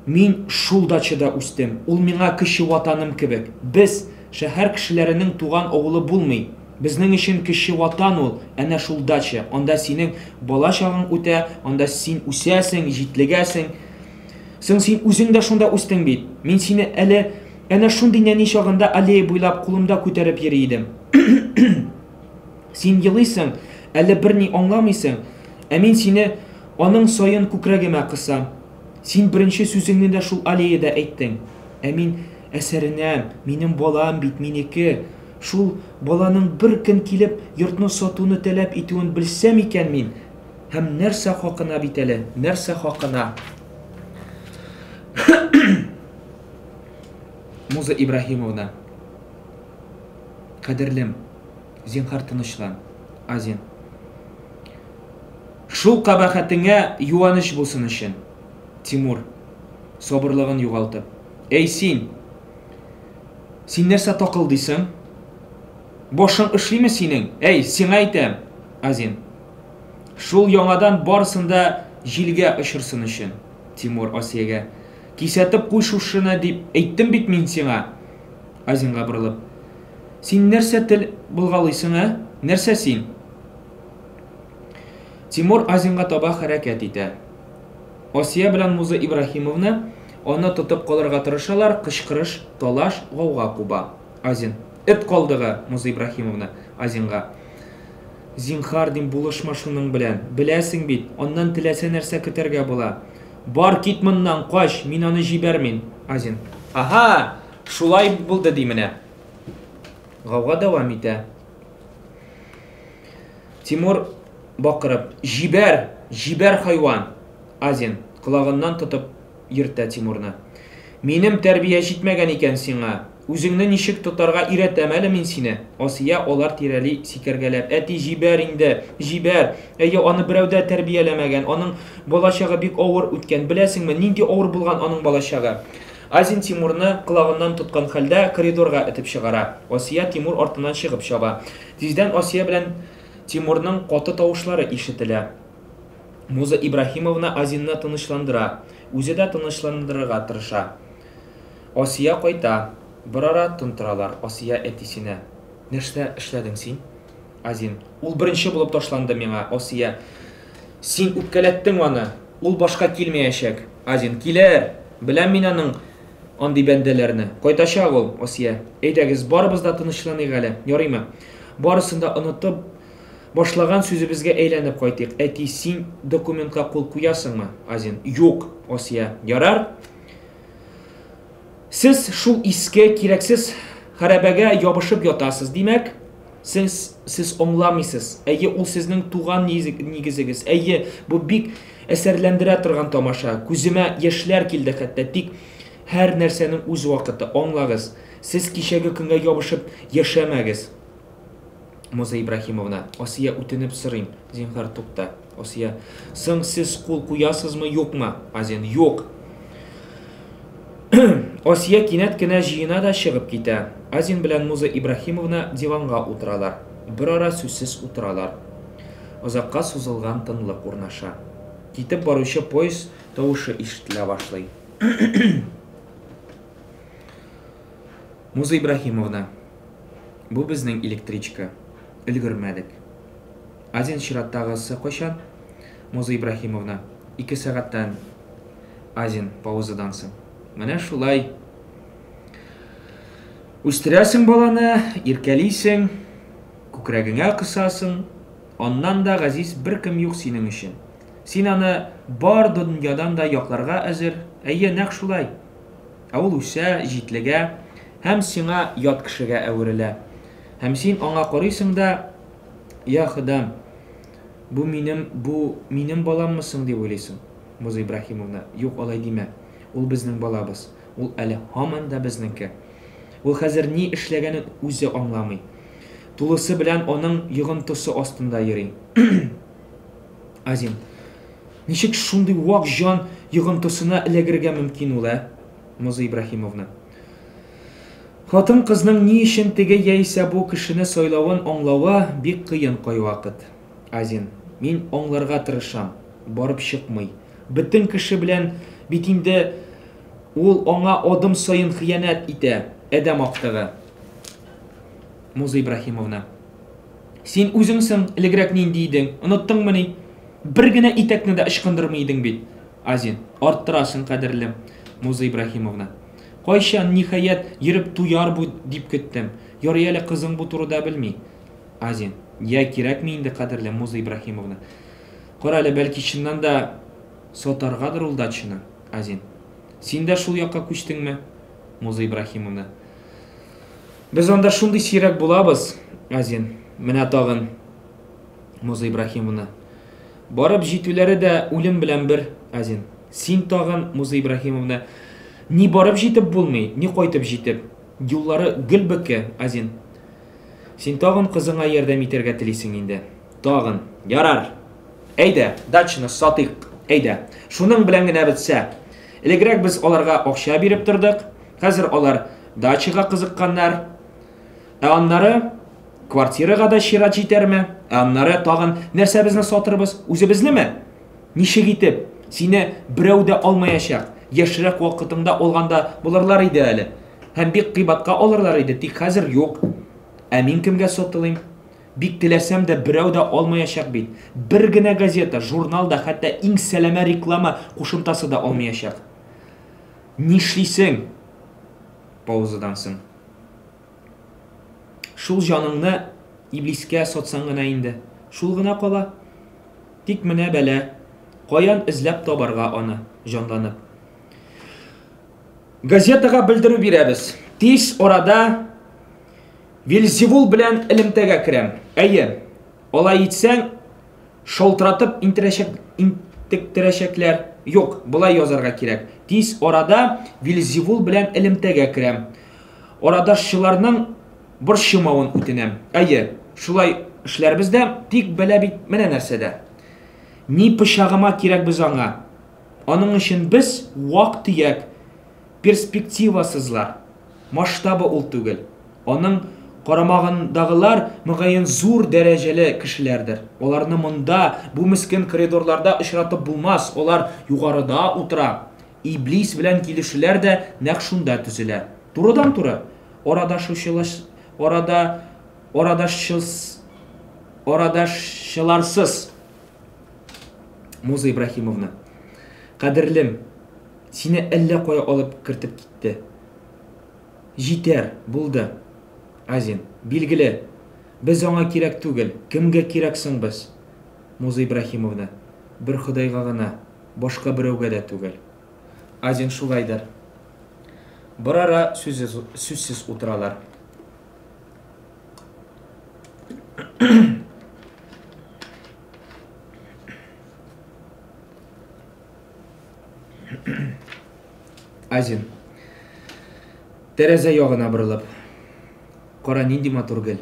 A: Мин шул дачада үстем. Ул миңа кече ватаным кебек. Без, шәһәр кешеләренең туган авылы булмый. Безнең өчен кече ватан ул, әнә шул дача. Анда синең бала чагың үтә, анда син үсәсең, җитлегәсең. Соң син үзең дә шунда үстең бит. Мин сине әле әнә шундый нәни чагында аллея буйлап кулымда күтәреп йөри идем. Син елыйсың, әле берни аңламыйсың, ә мин сине аның саен күкрәгемә кысам. Син беренче сүзеңне дә шул аллеяда әйттең. Ә мин әсәренәм, минем балам бит, минеке. Шул баланың бер көн килеп йортны сатуны таләп итүен белсәм икән мин. Һәм нәрсә хакына бит әле, нәрсә хакына? Муза Ибраһимовна. Кадерлем, зинһар тынычлан. Азин. Шул кабахәтеңә юаныч булсын өчен. Тимур, сабырлыгын югалтып. Әй син! Син нәрсә такылдыйсың? Башың эшлиме синең? Әй, сиңа әйтәм! Азин. Шул яңадан барысын да җилгә очырсын өчен. Тимур Асиягә. Кисәтеп куй шушыны дип әйттем бит мин сиңа. Азинга борылып. Син нәрсә тел болгалыйсың, ә? Нәрсә син? Тимур Азинга таба хәрәкәт итә. Асия белән Муза Ибраһимовна аны тотып калырга тырышалар, кычкырыш, талаш, гауга куба. Азин. Эт калдыгы, Муза Ибраһимовна, Азинга. Зинһар, дим, булышма шуның белән. Беләсең бит, аннан теләсә нәрсә көтәргә була. Бар, кит моннан, кач, мин аны җибәрмим. Азин. Аһа, шулай булды ди менә. Гауга дәвам итә. Тимур бакырып, Җибәр! Җибәр, хайван! Азин, колагыннан тотып йөртә Тимурны. Минем тәрбия җитмәгән икән сиңа. Үзеңне ничек тотарга өйрәтәм әле мин сине. Асия алар тирәли сикергәләп, Әти, җибәр инде, җибәр! Әйе, аны берәү дә тәрбияләмәгән, аның балачагы бик авыр үткән. Беләсеңме, нинди авыр булган аның балачагы? Азин Тимурны, колагыннан тоткан хәлдә, коридорга этеп чыгара. Асия Тимур артыннан чыгып чаба. Тиздән Асия белән Тимурның каты тавышлары ишетелә. Муза Ибраһимовна Азинны тынычландыра, үзе дә тынычландырырга тырыша. Асия кайта. Берара тын торалар. Асия әтисенә. Нәрсә эшләдең син? Азин. Ул беренче булып ташланды миңа. Асия. Син үпкәләттең аны. Ул башка килмәячәк. Азин. Килер! Беләм мин аның андый бәндәләрне. Кайтачак ул, Асия. Әйдәгез, барыбыз да тынычланыйк әле. Ярыймы? Барысын да онытып, башлаган сүзебезгә әйләнеп кайтыйк. Әти, син документка кул куясыңмы? Азин. Юк, Асия. Ярар. Сез шул иске, кирәксез хәрабәгә ябышып ятасыз, димәк, сез, сез аңламыйсыз. Әйе, ул сезнең туган нигезегез. Әйе, бу бик әсәрләндерә торган тамаша. Күземә яшьләр килде хәтта. Тик һәр нәрсәнең үз вакыты, аңлагыз. Сез кичәге көнгә ябышып яшәмәгез. Муза Ибраһимовна, Асия үтенеп сорыйм, зинһар тукта. Асия, соң сез кул куясызмы, юкмы? Азин, юк. Асия кинәт кенә җыена да чыгып китә. Азин белән Муза Ибраһимовна диванга утыралар. Берара сүзсез утыралар. Озакка сузылган тынлык урнаша. Китеп баручы поезд тавышы ишетелә башлый. Муза Ибраһимовна, бу безнең электричка. Өлгермәдек. Азин чираттагысы кайчан? Муза Ибраһимовна, 2 сәгатьтән. Азин, паузадан соң. Менә шулай. Үстерәсең баланы, иркәлисең, күкрәгеңә кысасың. Аннан да газиз беркем юк синең өчен. Син аны бар дөньядан да якларга әзер. Әйе, нәкъ шулай. Ә ул үсә, җитлегә һәм сиңа ят кешегә әверелә. Һәм син аңа карыйсың да, Я Ходам, бу минем, бу минем баламмы соң дип уйлыйсың. Муза Ибраһимовна, юк, алай димә. Ул безнең балабыз. Ул әле һаман да безнеке. Ул хәзер ни эшләгәнен үзе аңламый. Тулысы белән аның йогынтысы астында йөри. Азин. Ничек шундый вак җан йогынтысына эләгергә мөмкин ул, ә? Муза Ибраһимовна. Хатын-кызның ни өчен теге яисә бу кешене сайлавын аңлавы бик кыен кайвакыт. Азин. Мин аңларга тырышам. Барып чыкмый. Бөтен кеше белән бит инде ул аңа адым саен хыянәт итә, адәм актыгы. Муза Ибраһимовна. Син үзең соң элегрәк нинди идең? Оныттыңмыни? Бер генә итәкне дә ычкындырмый идең бит. Азин. Арттырасың, кадерлем. Муза Ибраһимовна. Кайчан, ниһаять, йөреп туяр бу дип көттем. Ярый әле кызың бу турыда белми. Азин. Я, кирәкми инде, кадерлем, Муза Ибраһимовна. Кара әле, бәлки чыннан да сатаргадыр ул дачаны. Азин. Син дә шул якка күчтеңме? Муза Ибраһимовна. Без анда шундый сирәк булабыз, Азин. Менә тагын. Муза Ибраһимовна. Барып җитүләре дә үлем белән бер, Азин. Син тагын, Муза Ибраһимовна, ни барып җитеп булмый, ни кайтып җитеп. Юллары гел бөке, Азин. Син тагын кызыңа ярдәм итәргә телисең инде. Тагын. Ярар. Әйдә, дачаны сатыйк. Әйдә. Шуның белән генә бетсә. Элегрәк без аларга акча биреп тордык. Хәзер алар дачага кызыкканнар. Ә аннары квартирага да чират җитәрме? Ә аннары тагын нәрсәбезне сатырбыз? Үзебезнеме? Ничек итеп? Сине берәү дә алмаячак. Яшьрәк вакытыңда алганда булырлар иде әле. Һәм бик кыйбатка алырлар иде, тик хәзер юк. Ә мин кемгә сатылыйм? Бик теләсәм дә берәү дә алмаячак бит. Бер генә газета, журнал да, хәтта иң сәләмә реклама кушымтасы да алмаячак. Нишлисең? Паузадан соң. Шул җаныңны иблискә сатсаң гына инде. Шул гына кала. Тик менә бәла. Каян эзләп табарга аны, җанланып. Газетага белдерү бирәбез. Тиз арада Вельзевул белән элемтәгә керәм. Әйе, алай итсәң, шалтыратып интерәчәк, интектерәчәкләр. Юк, болай язарга кирәк. Тиз арада Вельзевул белән элемтәгә керәм. Арадашчыларның борчымавын үтенәм. Әйе, шулай эшләрбез дә, тик бәла бит менә нәрсәдә. Ни пычагыма кирәк без аңа? Аның өчен без вак-төяк, перспективасызлар. Масштабы ул түгел. Аның карамагындагылар, мөгаен, зур дәрәҗәле кешеләрдер. Аларны монда, бу мескен коридорларда очратып булмас, алар югарыда утыра. Иблис белән килешүләр дә нәкъ шунда төзелә. Турыдан-туры. Арадашучылаш, арада, арадашчыс, арадашчыларсыз. Муза Ибраһимовна, кадерлем, сине әллә кая алып кертеп китте. Җитәр, булды. Азин, билгеле, без аңа кирәк түгел. Кемгә кирәк соң без? Муза Ибраһимовна, бер Ходайга гына. Башка берәүгә дә түгел. Азин шулайдыр. Берара сүзсез утыралар. Азин. Тәрәзә ягына борылып. Кара, нинди матур гөл.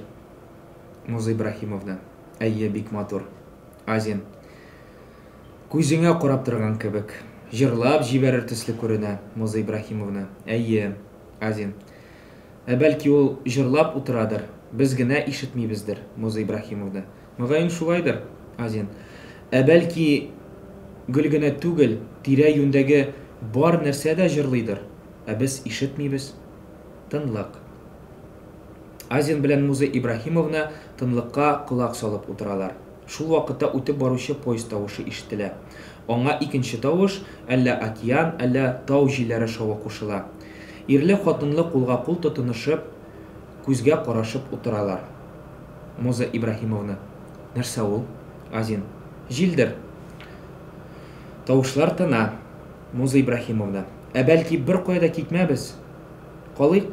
A: Муза Ибраһимовна. Әйе, бик матур. Азин. Күзеңә карап торган кебек. Җырлап җибәрер төсле күренә, Муза Ибраһимовна. Әйе, Азин. Ә бәлки ул җырлап утырадыр, без генә ишетмибездер, Муза Ибраһимовна. Мөгаен шулайдыр, Азин. Ә бәлки гөл генә түгел, тирә-юньдәге бар нәрсә дә җырлыйдыр, ә без ишетмибез. Тынлык. Азин белән Муза Ибраһимовна тынлыкка колак салып утыралар. Шул вакытта үтеп баручы поезд тавышы ишетелә. Аңа икенче тавыш, әллә океан, әллә тау җилләре шавы кушыла. Ирле-хатынлы кулга-кул тотынышып, күзгә карашып утыралар. Муза Ибраһимовна. Нәрсә ул? Азин. Җилдер. Тавышлар тына. Муза Ибраһимовна. Ә бәлки беркая да китмәбез? Калыйк?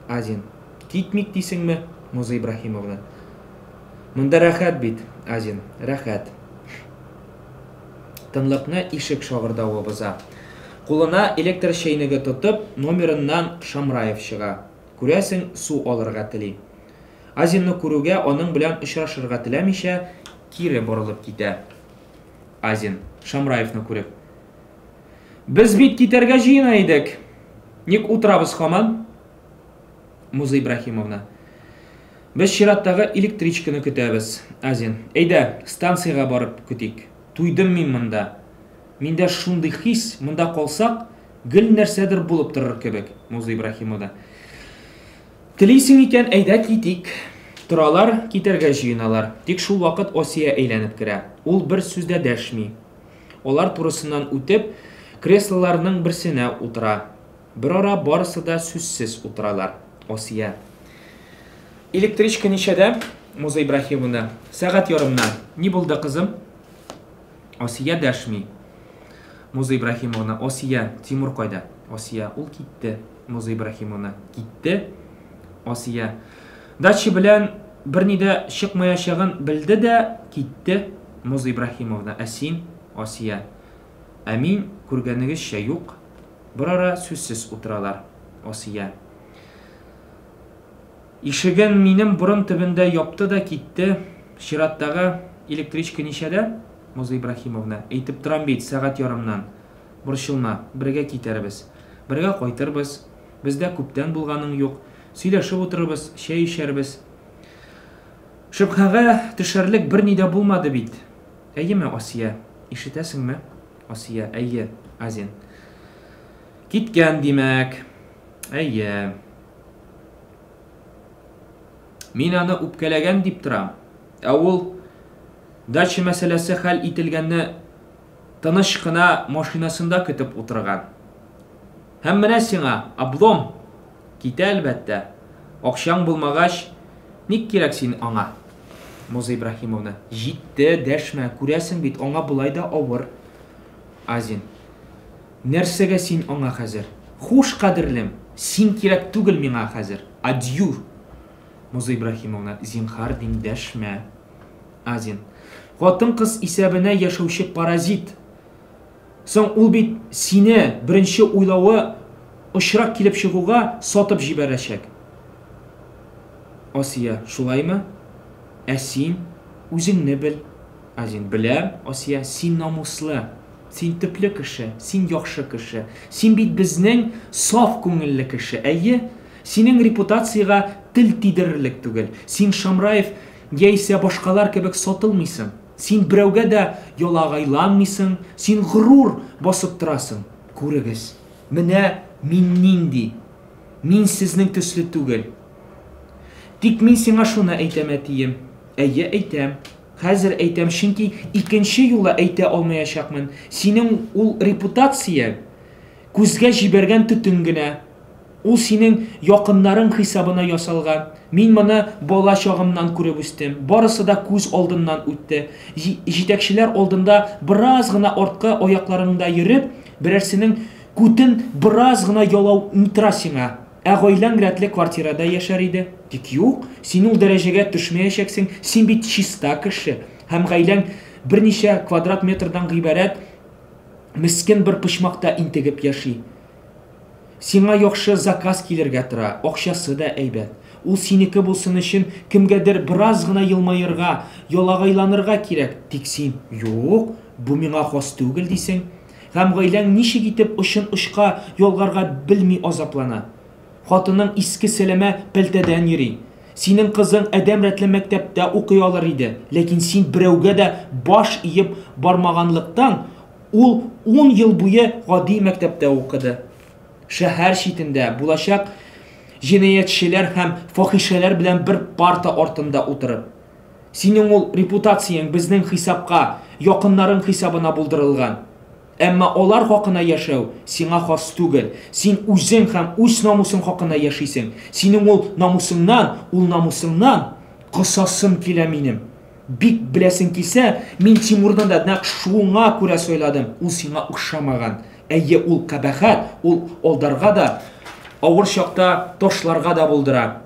A: Азин. Китмик дисеңме? Муза Ибраһимовна. Монда рәхәт бит, Азин, рәхәт. Тынлыкны ишек шагырдавы боза. Кулына электр чәйнеге тотып, номерыннан Шамраев чыга. Күрәсең, су алырга тели. Азинны күрүгә, аның белән очрашырга теләмичә, кире борылып китә. Азин, Шамраевны күреп. Без бит китәргә җыена идек. Ник утырабыз һаман? Муза Ибраһимовна. Без чираттагы электричканы көтәбез, Азин. Әйдә, станциягә барып көтик. Туйдым мин монда. Миндә шундый хис, монда калсак, гел нәрсәдер булып торыр кебек, Муза Ибраһимовна. Телисең икән, әйдә китик. Торалар, китәргә җыеналар. Тик шул вакыт Асия әйләнеп керә. Ул бер сүз дә дәшми. Алар турысыннан үтеп, креслоларның берсенә утыра. Берара барысы да сүзсез утыралар. Асия. Электричка ничәдә? Муза Ибраһимовна. Сәгать ярымнан. Ни булды, кызым? Асия дәшми. Муза Ибраһимовна. Асия, Тимур кайда? Асия. Ул китте. Муза Ибраһимовна. Китте? Асия. Дача белән берни дә чыкмаячагын белде дә, китте. Муза Ибраһимовна. Ә син? Асия. Ә мин, күргәнегезчә, юк. Берара сүзсез утыралар. Асия. Ишеген минем борын төбендә япты да китте. Чираттагы электричка ничәдә? Муза Ибраһимовна. Әйтеп торам бит, сәгать ярымнан. Борчылма, бергә китәрбез. Бергә кайтырбыз. Бездә күптән булганың юк. Сөйләшеп утырырбыз, чәй эчәрбез. Шөбһәгә төшәрлек берни дә булмады бит. Әйеме, Асия? Ишетәсеңме? Асия, әйе, Азин. Киткән, димәк. Әйе. Мин аны үпкәләгән дип торам. Ә ул дача мәсьәләсе хәл ителгәнне тыныч кына машинасында көтеп утырган. Һәм менә сиңа облом! Китә, әлбәттә. Акчаң булмагач, ник кирәк син аңа? Муза Ибраһимовна. Җитте, дәшмә, күрәсең бит, аңа болай да авыр. Азин. Нәрсәгә син аңа хәзер? Хуш, кадерлем, син кирәк түгел миңа хәзер. Адью! Муза Ибраһимовна. Зинһар дим, дәшмә. Азин. Хатын-кыз исәбенә яшәүче паразит! Соң ул бит сине, беренче уйлавы очрак килеп чыгуга, сатып җибәрәчәк. Асия, шулаймы? Ә син? Үзеңне бел. Азин, беләм, Асия, син намуслы. Син төпле кеше, син яхшы кеше. Син бит безнең саф күңелле кеше, әйе? Синең репутациягә тел тидерерлек түгел. Син Шамраев яисә башкалар кебек сатылмыйсың. Син берәүгә дә ялагайланмыйсың, син горур басып торасың. Күрегез, менә мин нинди! Мин сезнең төсле түгел. Тик мин сиңа шуны әйтәм, әтием. Әйе, әйтәм. Хәзер әйтәм, чөнки икенче юлы әйтә алмаячакмын. Синең ул репутацияң, күзгә җибәргән төтен генә. Ул синең якыннарың хисабына ясалган. Мин моны бала чагымнан күреп үстем. Барысы да күз алдыннан үтте. Җитәкчеләр алдында бераз гына арткы аякларыңда йөреп, берәрсенең күтен бераз гына ялау ни тора сиңа? Ә гаиләң рәтле квартирада яшәр иде. Тик юк, син ул дәрәҗәгә төшмәячәксең, син бит чиста кеше. Һәм гаиләң берничә квадрат метрдан гыйбарәт мескен бер почмакта интегеп яши. Сиңа яхшы заказ килергә тора, акчасы да әйбәт. Ул синеке булсын өчен кемгәдер бераз гына елмаерга, ялагайланырга кирәк, тик син, Юк, бу миңа хас түгел, дисең. Һәм гаиләң ничек итеп очын-очка ялгарга белми азаплана. Хатының иске сәләмә пәлтәдән йөри. Синең кызың адәм рәтле мәктәптә укый алыр иде, ләкин син берәүгә дә баш иеп бармаганлыктан, Ул ун ел буе гади мәктәптә укыды. Шәһәр читендә, булачак җинаятьчеләр һәм фахишәләр белән бер парта артында утырып. Синең ул репутацияң безнең хисапка, якыннарың хисабына булдырылган. Әмма алар хакына яшәү сиңа хас түгел. Син үзең һәм үз намусың хакына яшисең. Синең ул намусыңнан, ул намусыңнан косасым килә минем. Бик беләсең килсә, мин Тимурны да нәкъ шуңа күрә сайладым. Ул сиңа охшамаган. Әйе, ул кабахәт, ул алдарга да, авыр чакта ташларга да булдыра.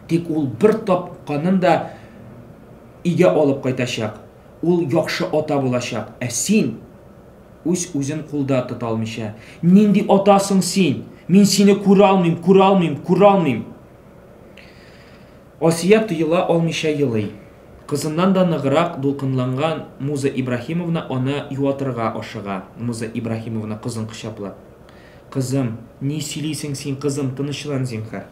A: Тик ул бер тапканын да өйгә алып кайтачак. Ул яхшы ата булачак. Ә син, үз-үзен кулда тота алмыйча, нинди ата соң син? Мин сине күрә алмыйм, күрә алмыйм, күрә алмыйм! Асия тыела алмыйча елый. Кызыннан да ныграк дулкынланган Муза Ибраһимовна аны юатырга ашыга. Муза Ибраһимовна кызын кочаплап. Кызым, ни сөйлисең син, кызым, тынычлан, зинһар.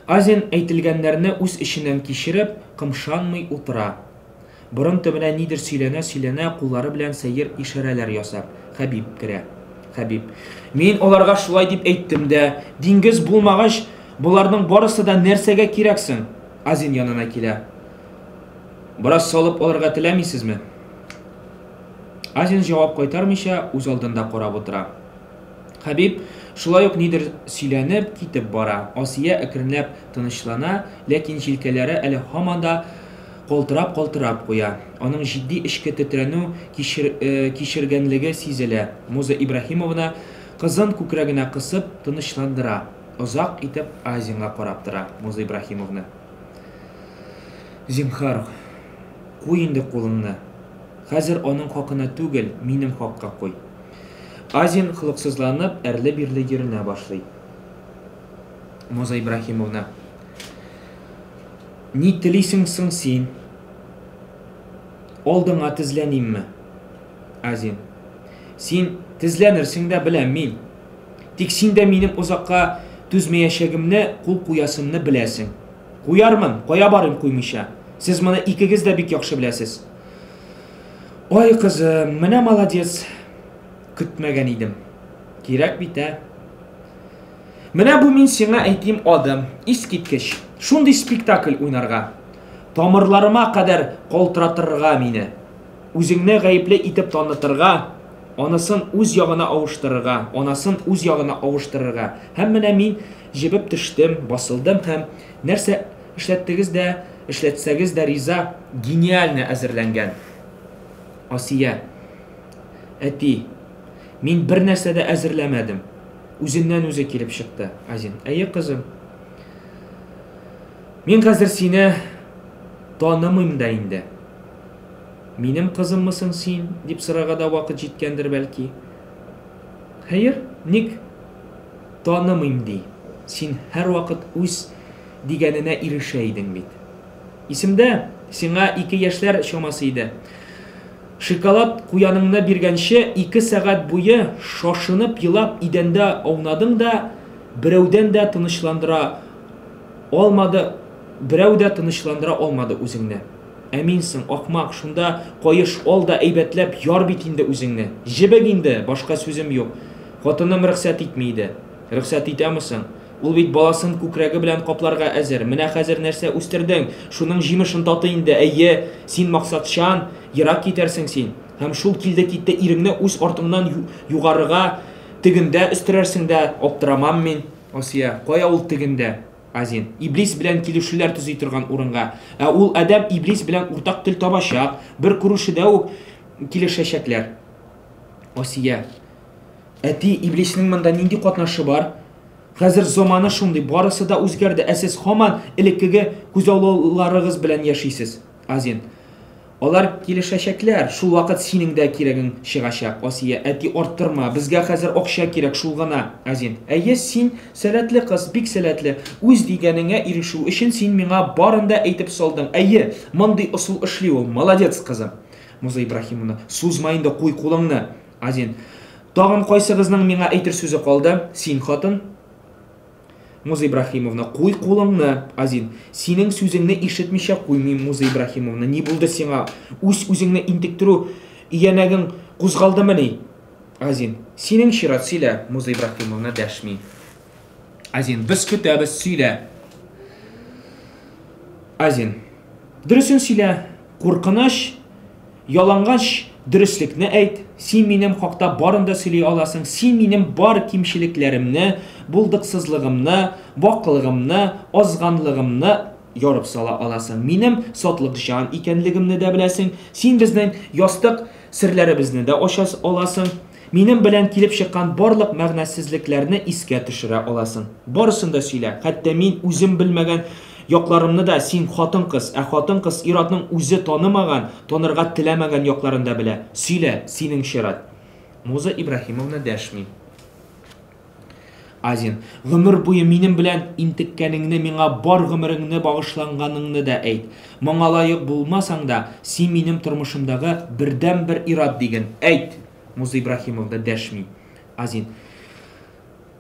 A: Азин әйтелгәннәрне үз эченнән кичереп, кымшанмый утыра. Борын төбенә нидер сөйләнә-сөйләнә, куллары белән сәер ишарәләр ясап, Хәбиб керә. Хәбиб. Мин аларга шулай дип әйттем дә. Диңгез булмагач, боларның барысы да нәрсәгә кирәк соң? Азин янына килә. Бераз салып алырга теләмисезме? Азин җавап кайтармыйча, үз алдында карап утыра. Хәбиб шулай ук нидер сөйләнеп китеп бара. Асия әкренләп тынычлана, ләкин җилкәләре әле һаман да калтырап-калтырап куя. Аның җитди эчке тетрәнү кичергәнлеге сизелә. Муза Ибраһимовна кызын күкрәгенә кысып тынычландыра. Озак итеп Азинга карап тора Муза Ибраһимовна. Зинһар, куй инде кулыңны. Хәзер аның хакына түгел, минем хакка куй. Азин, холыксызланып, әрле-бирле йөренә башлый. Муза Ибраһимовна. Ни телисең соң син? Алдыңа тезләнимме? Азин. Син тезләнерсең дә, беләм мин. Тик син дә минем озакка түзмәячәгемне, кул куясымны беләсең. Куярмын, кая барыйм куймыйча? Сез моны икегез дә бик яхшы беләсез. Ай, кызым, менә молодец. Көтмәгән идем. Кирәк бит, ә? Менә бу мин сиңа әйтим адым. Искиткеч. Шундый спектакль уйнарга. Тамырларыма кадәр калтыратырга мине. Үзеңне гаепле итеп танытырга, анысын үз ягына авыштырырга, анасын үз ягына авыштырырга. Һәм менә мин җебеп төштем, басылдым һәм нәрсә эшләттегез дә, эшләтсәгез дә риза, гениально әзерләнгән. Асия. Әти, мин бер нәрсә дә әзерләмәдем. Үзеннән-үзе килеп чыкты. Азин. Әйе, кызым. Мин хәзер сине танымыйм да инде. Минем кызыммы соң син, дип сорарга да вакыт җиткәндер бәлки. Хәер, ник танымыйм ди? Син һәрвакыт үз дигәненә ирешә идең бит. Исемдә, сиңа ике яшьләр чамасы иде. Шоколад куяныңны биргәнче, ике сәгать буе шашынып елап идәндә аунадың да, берәүдән дә тынычландыра алмады, берәү дә тынычландыра алмады үзеңне. Ә мин соң, ахмак, шунда каеш ал да әйбәтләп яр бит инде үзеңне. Җебек инде, башка сүзем юк. Хатыным рөхсәт итми иде. Рөхсәт итәме соң? Ул бит баласын күкрәге белән капларга әзер. Менә хәзер нәрсә үстердең, шуның җимешен таты инде. Әйе, син максатчан, ерак китәрсең син. Һәм шул килде-китте иреңне үз артыңнан югарыга, тегендә өстерәрсең дә, аптырамам мин. Асия, кая ул тегендә? Азин. Иблис белән килешүләр төзи торган урынга. Ә ул адәм иблис белән уртак тел табачак, бер күрешүдә үк килешәчәкләр. Асия. Әти, иблиснең монда нинди катнашы бар? Хәзер заманы шундый, барысы да үзгәрде, ә сез һаман элеккеге күзаллауларыгыз белән яшисез. Азин. Алар килешәчәкләр, шул вакыт синең дә кирәгең чыгачак. Асия, әти, арттырма, безгә хәзер акча кирәк, шул гына. Азин. Әйе, син сәләтле кыз, бик сәләтле. Үз дигәнеңә ирешү өчен син миңа барын да әйтеп салдың. Әйе, мондый ысул эшли ул, молодец, кызым. Муза Ибраһимовна, сузма инде, куй кулыңны. Азин. Тагын кайсыгызның миңа әйтер сүзе калды? Син, хатын. Муза Ибраһимовна, куй кулыңны. Азин. Синең сүзеңне ишетмичә куймыйм, Муза Ибраһимовна. Ни булды сиңа? Үз-үзеңне интектерү өянәгең кузгалдымыни? Азин. Синең чират, сөйлә. Муза Ибраһимовна дәшми. Азин. Без көтәбез, сөйлә. Азин. Дөресен сөйлә. Куркыныч, Ялангач дөреслекне әйт, син минем хакта барын да сөйли аласың, син минем бар кимчелекләремне, булдыксызлыгымны, ваклыгымны, азганлыгымны ярып сала аласың, минем сатлыкҗан икәнлегемне дә беләсең, син безнең ястык серләребезне дә ача аласың. Минем белән килеп чыккан барлык мәгънәсезлекләрне искә төшерә аласың. Барысын да сөйлә, хәтта мин үзем белмәгән якларымны да, син хатын-кыз, ә хатын-кыз ир-атның үзе танымаган, танырга теләмәгән якларын да белә. Сөйлә, синең чират. Муза Ибраһимовна дәшми. Азин, гомер буе минем белән интеккәнеңне, миңа бар гомереңне багышланганыңны да әйт. Моңа лаек булмасаң да, син минем тормышымдагы бердәнбер ир-ат диген. Әйт! Муза Ибраһимовна дәшми. Азин.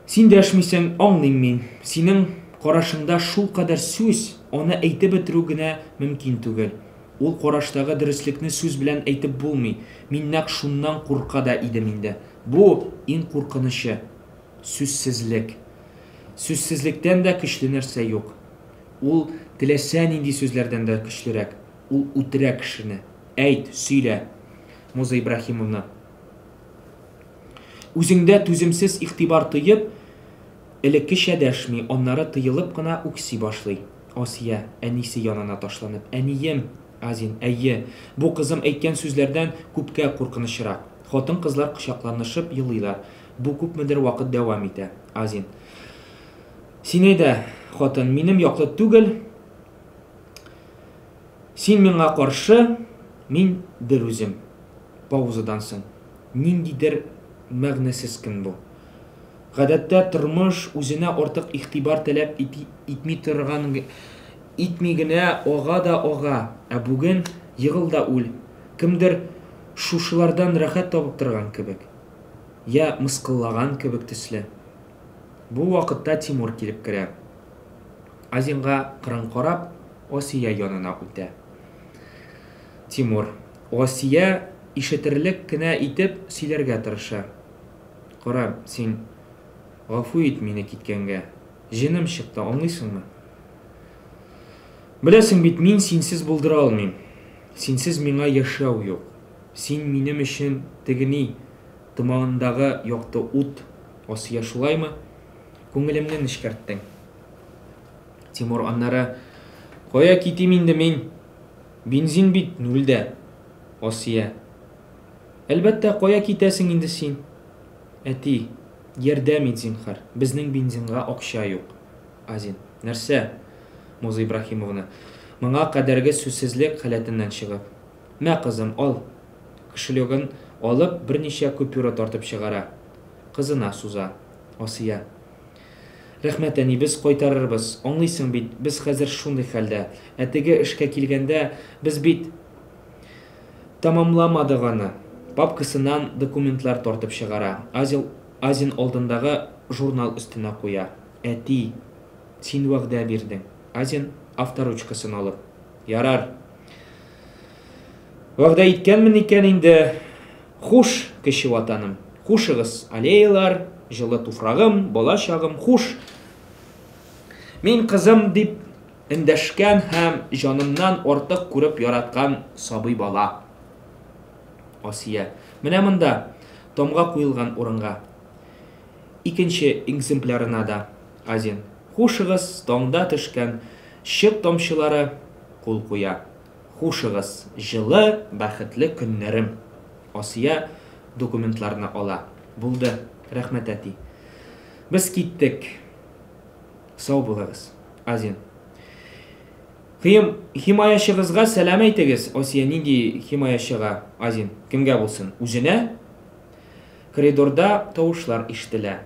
A: Син дәшмисең, аңлыйм мин. Синең карашыңда шулкадәр сүз, аны әйтеп бетерү генә мөмкин түгел. Ул караштагы дөреслекне сүз белән әйтеп булмый. Мин нәкъ шуннан курка да идем инде. Бу, иң куркынычы. Сүзсезлек. Сүзсезлектән дә көчле нәрсә юк. Ул теләсә нинди сүзләрдән дә көчлерәк. Ул үтерә кешене. Әйт, сөйлә. Муза Ибраһимовна. Үзеңдә түземсез игътибар тоеп, элеккечә дәшми, аннары тыелып кына үкси башлый. Асия, әнисе янына ташланып, Әнием! Азин, Әйе, бу кызым әйткән сүзләрдән күпкә куркынычрак. Хатын-кызлар кочакланышып елыйлар. Бу күпмедер вакыт дәвам итә. Азин. Син әйдә, хатын, минем яклы түгел. Син миңа каршы, мин берүзем. Паузадан соң. Ниндидер мәгънәсез көн бу. Гадәттә, тормыш үзенә артык игътибар таләп итми торган итми генә ага да ага, ә бүген егыл да үл. Кемдер шушылардан рәхәт табып торган кебек. Я мыскыллаган кебек төсле. Бу вакытта Тимур килеп керә. Азинга кырын карап, Асия янына үтә. Тимур. Асия ишетерлек кенә итеп сөйләргә тырыша. Кара, син гафу ит мине киткәнгә. Җенем чыкты, аңлыйсыңмы? Беләсең бит, мин синсез булдыра алмыйм. Синсез миңа яшәү юк. Син минем өчен теге ни, томандагы якты ут, Асия, шулаймы? Күңелемне нечкәрттең. Тимур аннары, Кая китим инде мин? Бензин бит нульдә. Асия. Әлбәттә, кая китәсең инде син? Әти, ярдәм ит, зинһар, безнең бензинга акча юк. Азин. Нәрсә? Муза Ибраһимовна, моңа кадәрге сүзсезлек халәтеннән чыгып. Мә, кызым, ал. Кошелегын алып, берничә купюра тартып чыгара. Кызына суза. Асия. Рәхмәт, әни, без кайтарырбыз. Аңлыйсың бит, без хәзер шундый хәлдә. Ә теге эшкә килгәндә, без бит тәмамламадык аны. Папкасыннан документлар тартып чыгара. Азил, Азин алдындагы журнал өстенә куя. Әти, син вәгъдә бирдең. Азин, авторучкасын алып. Ярар. Вәгъдә иткәнмен икән инде. Хуш, кече ватаным. Хушыгыз, аллеялар, җылы туфрагым, бала чагым, хуш. Мин кызым дип эндәшкән һәм җанымнан артык күреп яраткан сабый бала. Асия. Менә монда, тамга куелган урынга. Икенче экземплярына да. Азин. Хушыгыз, таңда төшкән чык тамчылары, кул куя. Хушыгыз, җылы, бәхетле көннәрем. Асия документларны ала. Булды. Рәхмәт, әти. Без киттек. Сау булыгыз. Азин. Хим, химаячыгызга сәлам әйтегез. Асия, нинди химаячыга? Азин. Кемгә булсын? Үзенә? Коридорда тавышлар ишетелә.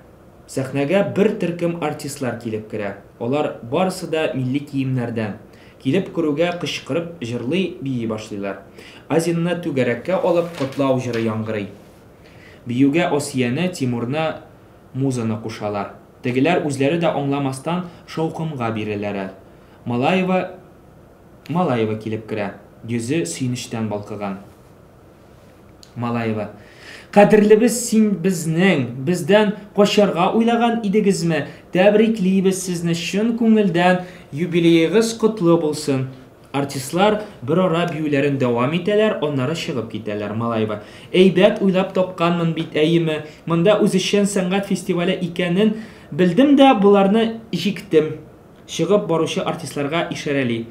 A: Сәхнәгә бер төркем артистлар килеп керә. Алар барысы да милли киемнәрдән. Килеп керүгә кычкырып җырлый, бии башлыйлар. Азинны түгәрәккә алып котлау җыры яңгырый. Биюгә Асияне, Тимурны, Музаны кушалар. Тегеләр үзләре дә аңламастан шаукымга биреләләр. Малаева Малаева килеп керә. Йөзе сөенечтән балкыган. Малаева. Кадерлебез син безнең, бездән качарга уйлаган идегезме? Тәбриклибез сезне чын күңелдән, юбилеегыз котлы булсын. Артистлар берара биюләрен дәвам итәләр, аннары чыгып китәләр. Малаева. Әйбәт уйлап тапканмын бит, әйеме? Монда үзешчән сәнгать фестивале икәнен белдем дә, боларны җиктем. Чыгып баручы артистларга ишарәли.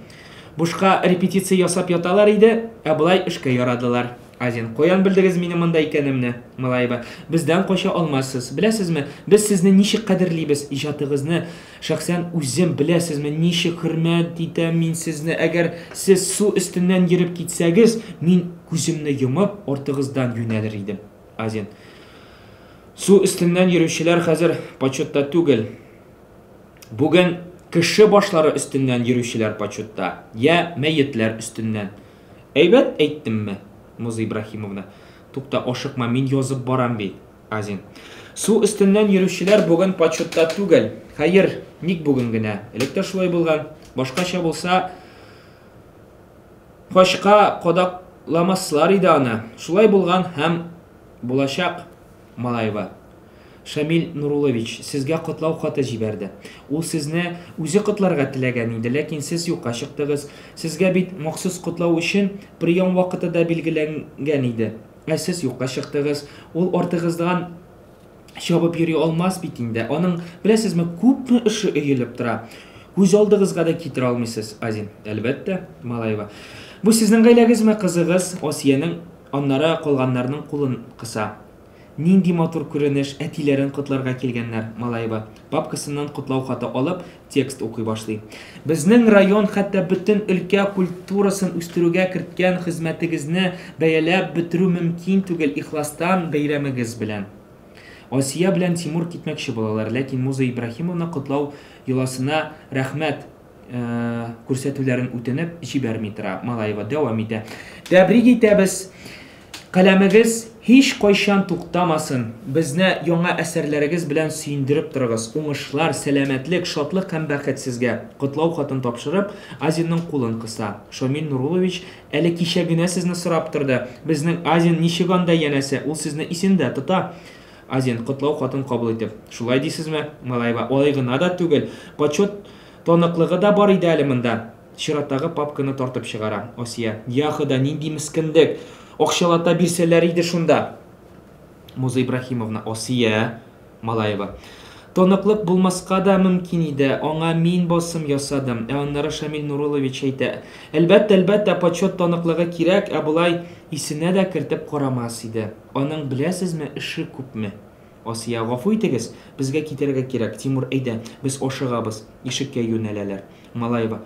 A: Бушка репетиция ясап яталар иде, ә болай эшкә ярадылар. Азин. Каян белдегез минем монда икәнемне? Малаева. Бездән кача алмассыз. Беләсезме, без сезне ничек кадерлибез, иҗатыгызны шәхсән үзем, беләсезме, ничек хөрмәт итәм мин сезне. Әгәр сез су өстеннән йөреп китсәгез, мин күземне йомып, артыгыздан юнәлер идем. Азин. Су өстеннән йөрүчеләр хәзер почетта түгел. Бүген кеше башлары өстеннән йөрүчеләр почетта, я мәетләр өстеннән. Әйбәт әйттемме, Муза Ибраһимовна? Тукта, ашыкма, мин язып барам бит. Азин. Су өстеннән йөрүчеләр бүген почетта түгел. Хәер, ник бүген генә? Элек тә шулай булган. Башкача булса, хачка кадакламаслар иде аны. Шулай булган һәм булачак, Малаева. Шамил Нуруллович сезгә котлау хаты җибәрде. Ул сезне үзе котларга теләгән иде, ләкин сез юкка чыктыгыз. Сезгә бит махсус котлау өчен прием вакыты да билгеләнгән иде. Ә сез юкка чыктыгыз. Ул артыгыздан чабып йөри алмас бит инде. Аның, беләсезме, күпме эше өелеп тора. Күз алдыгызга да китерә алмыйсыз, Азин. Әлбәттә, Малаева. Бу сезнең гаиләгезме, кызыгыз? Асиянең, аннары калганнарның кулын кыса. Нинди матур күренеш, әтиләрен котларга килгәннәр, Малаева, папкасыннан котлау хаты алып, текст укый башлый. Безнең район, хәтта бөтен өлкә культурасын үстерүгә керткән хезмәтегезне бәяләп бетерү мөмкин түгел, ихластан бәйрәмегез белән. Асия белән Тимур китмәкче булалар, ләкин Муза Ибраһимовна котлау йоласына рәхмәт күрсәтүләрен үтенеп, җибәрми тора. Малаева дәвам итә. Тәбрик итәбез! Каләмегез һич кайчан туктамасын, безне яңа әсәрләрегез белән сөендереп торыгыз. Уңышлар, сәламәтлек, шатлык һәм бәхет сезгә! Котлау хатын тапшырып, Азинның кулын кыса. Шамил Нуруллович әле кичә генә сезне сорап торды. Безнең Азин ничек анда, янәсе, ул сезне исендә тота. Азин, котлау хатын кабул итеп. Шулай дисезме, Малаева? Алай гына да түгел, почет таныклыгы да бар иде әле монда. Чираттагы папканы тартып чыгара. Асия. Я Хода, нинди мескенлек! Акчалата бирсәләр иде шунда! Муза Ибраһимовна. Асия. Малаева. Таныклык булмаска да мөмкин иде, аңа мин басым ясадым. Ә аннары Шамил Нуруллович әйтә, Әлбәттә, әлбәттә, почет таныклыгы кирәк, ә болай исенә дә кертеп карамас иде. Аның, беләсезме, эше күпме? Асия, гафу итегез, безгә китәргә кирәк. Тимур, әйдә, без ашыгабыз. Ишеккә юнәләләр. Малаева.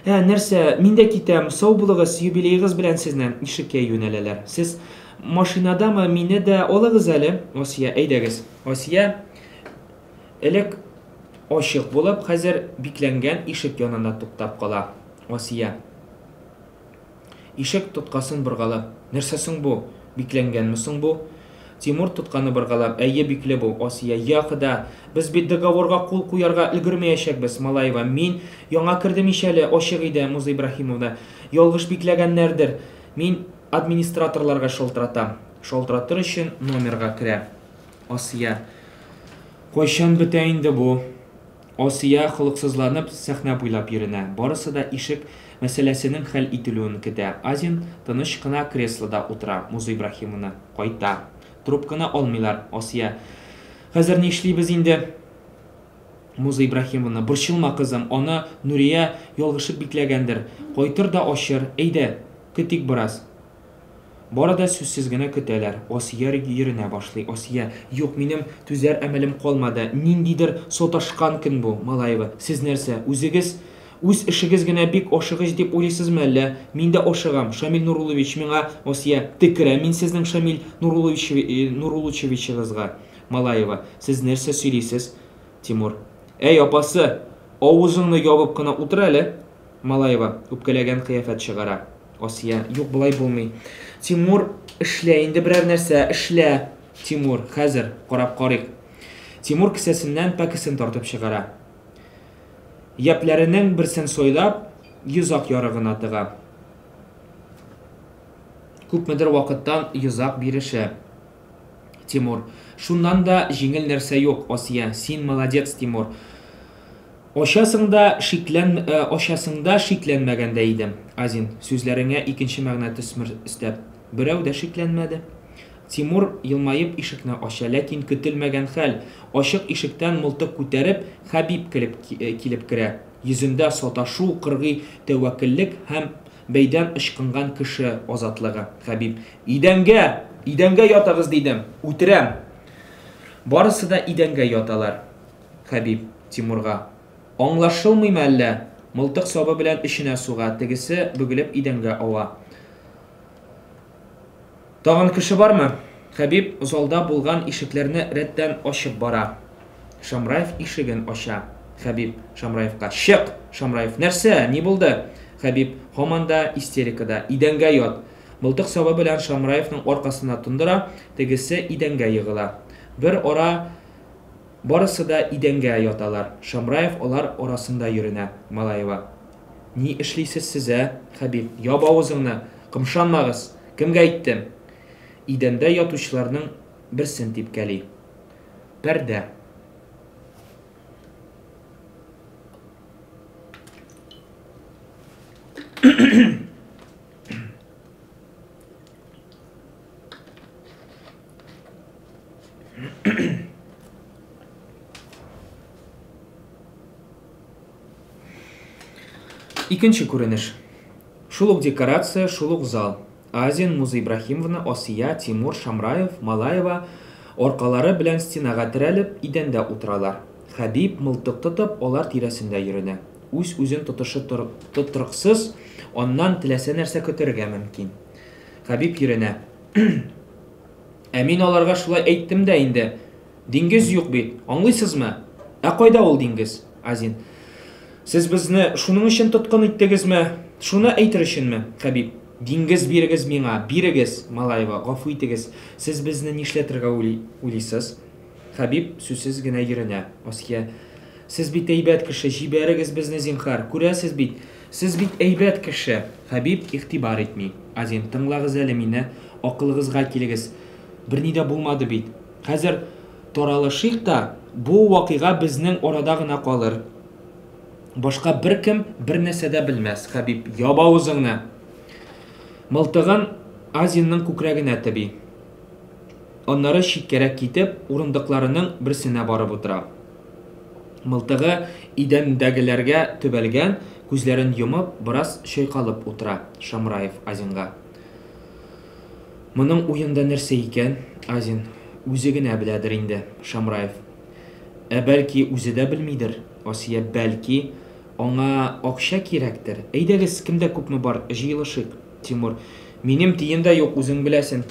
A: Ә, нәрсә, мин дә китәм, сау булыгыз, юбилеегыз белән сезне. Ишеккә юнәләләр. Сез машинадамы, мине дә алыгыз әле. Асия, әйдәгез. Асия, элек ачык булып, хәзер бикләнгән ишек янында туктап кала. Асия. Ишек тоткасын боргалап. Нәрсә соң бу? Бикләнгәнме соң бу? Тимур тотканы боргалап. Әйе, бикле бу. Асия. Я Хода! Без бит договорга кул куярга өлгермәячәкбез. Малаева. Мин яңа кердем ич әле, ачык иде, Муза Ибраһимовна. Ялгыш бикләгәннәрдер. Мин администраторларга шалтыратам. Шалтыратыр өчен номерга керә. Асия. Кайчан бетә инде бу? Асия, холыксызланып, сәхнә буйлап йөренә. Барысы да ишек мәсьәләсенең хәл ителүен көтә. Азин тыныч кына креслода утыра. Муза Ибраһимовна кайта. Трубканы алмыйлар. Асия. Хәзер нишлибез инде? Муза Ибраһимовна. Борчылма, кызым, аны Нурия ялгышып бикләгәндер. Кайтыр да ачыр. Әйдә, көтик бераз. Бары да сүзсез генә көтәләр. Асия йөренә башлый. Асия. Юк, минем түзәр әмәлем калмады. Ниндидер саташкан көн бу, Малаева. Сез нәрсә, үзегез үз эшегез генә бик ашыгыч дип уйлыйсызмы әллә? Мин дә ашыгам. Шамил Нуруллович миңа, Асия, төкерәм мин сезнең Шамил Нуруллович, Нурулловичыгызга. Малаева. Сез нәрсә сөйлисез? Тимур. Әй, апасы, авызыңны ябып кына утыр әле. Малаева, үпкәләгән кыяфәт чыгара. Асия. Юк, болай булмый. Тимур, эшлә инде берәр нәрсә, эшлә! Тимур, хәзер, карап карыйк. Тимур кесәсеннән пәкесен тартып чыгара. Япьләренең берсен сайлап, йозак ярыгына тыга. Күпмедер вакыттан йозак бирешә. Тимур. Шуннан да җиңел нәрсә юк, Асия. Син молодец, Тимур. Ачасың да шиклән, ачасың да шикләнмәгән дә идем, Азин, сүзләреңә икенче мәгънә төсмер өстәп. Берәү дә шикләнмәде. Тимур елмаеп ишекне ача, ләкин көтелмәгән хәл, ачык ишектән мылтык күтәреп, Хәбиб килеп килеп керә. Йөзендә саташу, кыргый тәвәккәллек һәм Бәйдән ычкынган кеше азатлыгы. Хәбиб. Идәнгә! Идәнгә ятыгыз, дидем! Үтерәм! Барысы да идәнгә яталар. Хәбиб, Тимурга. Аңлашылмыймы әллә? Мылтык сабы белән эченә суга, тегесе бөгелеп идәнгә ава. Тагын кеше бармы? Хәбиб залда булган ишекләрне рәттән ачып бара. Шамраев ишеген ача. Хәбиб, Шамраевка. Чык! Шамраев. Нәрсә? Ни булды? Хәбиб, һаман да истерикада. Идәнгә ят! Мылтык сабы белән Шамраевның аркасына тондыра, тегесе идәнгә егыла. Бер ара барысы да идәнгә яталар. Шамраев алар арасында йөренә. Малаева. Ни эшлисез сез, ә? Хәбиб. Яп авызыңны! Кымшанмагыз! Кемгә әйттем? Идәндә ятучыларның берсен типкәли. Пәрдә. Икенче күренеш. Шул ук декорация, шул ук зал. Азин, Муза Ибраһимовна, Асия, Тимур, Шамраев, Малаева аркалары белән стенага терәлеп, идәндә утыралар. Хәбиб, мылтык тотып, алар тирәсендә йөренә. Үз-үзен тотышы тотрыксыз, аннан теләсә нәрсә көтәргә мөмкин. Хәбиб йөренә. Ә мин аларга шулай әйттем дә инде. Диңгез юк бит, аңлыйсызмы? Ә кайда ул диңгез? Азин. Сез безне шуның өчен тоткын иттегезме? Шуны әйтер өченме? Хәбиб. Диңгез бирегез миңа, бирегез! Малаева, гафу итегез, сез безне нишләтергә уйлыйсыз? Хәбиб сүзсез генә йөренә. Асия. Сез бит әйбәт кеше, җибәрегез безне, зинһар. Күрәсез бит, сез бит әйбәт кеше. Хәбиб игътибар итми. Азин, тыңлагыз әле мине, акылыгызга килегез. Берни дә булмады бит. Хәзер таралышыйк та, бу вакыйга безнең арада гына калыр. Башка беркем бернәрсә дә белмәс. Хәбиб, яп авызыңны! Мылтыгын Азинның күкрәгенә төби. Аннары читкәрәк китеп, урындыкларының берсенә барып утыра. Мылтыгы идәндәгеләргә төбәлгән, күзләрен йомып, бераз чайкалып утыра Шамраев Азинга. Моның уенда нәрсә икән, Азин? Үзе генә беләдер инде, Шамраев. Ә бәлки, үзе дә белмидер, Асия, бәлки, аңа акча кирәктер. Әйдәгез, кемдә күпме бар, җыелышыйк, Тимур. Минем тиен дә юк, үзең беләсен.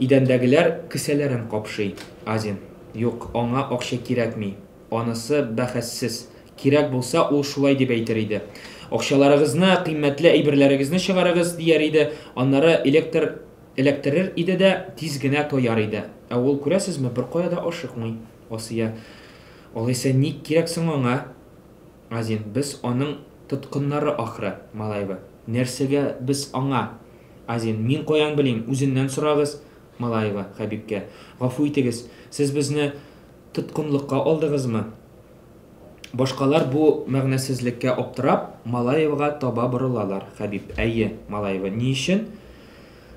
A: Идәндәгеләр кесәләрен капшый, Азин. Юк, аңа акча кирәкми. Анысы бәхәссез. Кирәк булса, ул шулай дип әйтер иде. Акчаларыгызны, кыйммәтле әйберләрегезне чыгарыгыз, дияр иде, аннары электр эләктерер иде дә, тиз генә таяр иде. Ә ул, күрәсезме, беркая да ашыкмый. Асия. Алайса ник кирәк соң аңа? Азин. Без аның тоткыннары ахры. Малаева. Нәрсәгә без аңа? Азин. Мин каян белим, үзеннән сорагыз. Малаева, Хәбибкә. Гафу итегез, сез безне тоткынлыкка алдыгызмы? Башкалар бу мәгънәсезлеккә аптырап, Малаевага таба борылалар. Хәбиб. Әйе, Малаева. Ни өчен?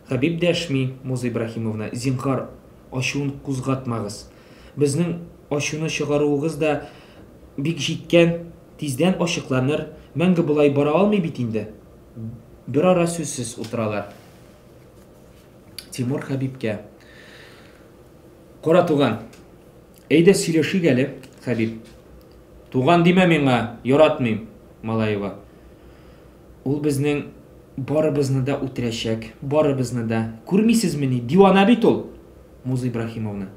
A: Хәбиб дәшми. Муза Ибраһимовна, зинһар, ачуын кузгатмагыз. Безнең ачуны чыгаруыгыз да бик җиткән, тиздән ачыкланыр. Мәңге болай бара алмый бит инде. Берара сүзсез утыралар. Тимур Хәбибкә. Кара, туган, әйдә сөйләшик әле, Хәбиб. Туган димә миңа, яратмыйм, Малаева. Ул безнең барыбызны да үтерәчәк, барыбызны да. Күрмисезмени, дивана бит ул! Муза Ибраһимовна.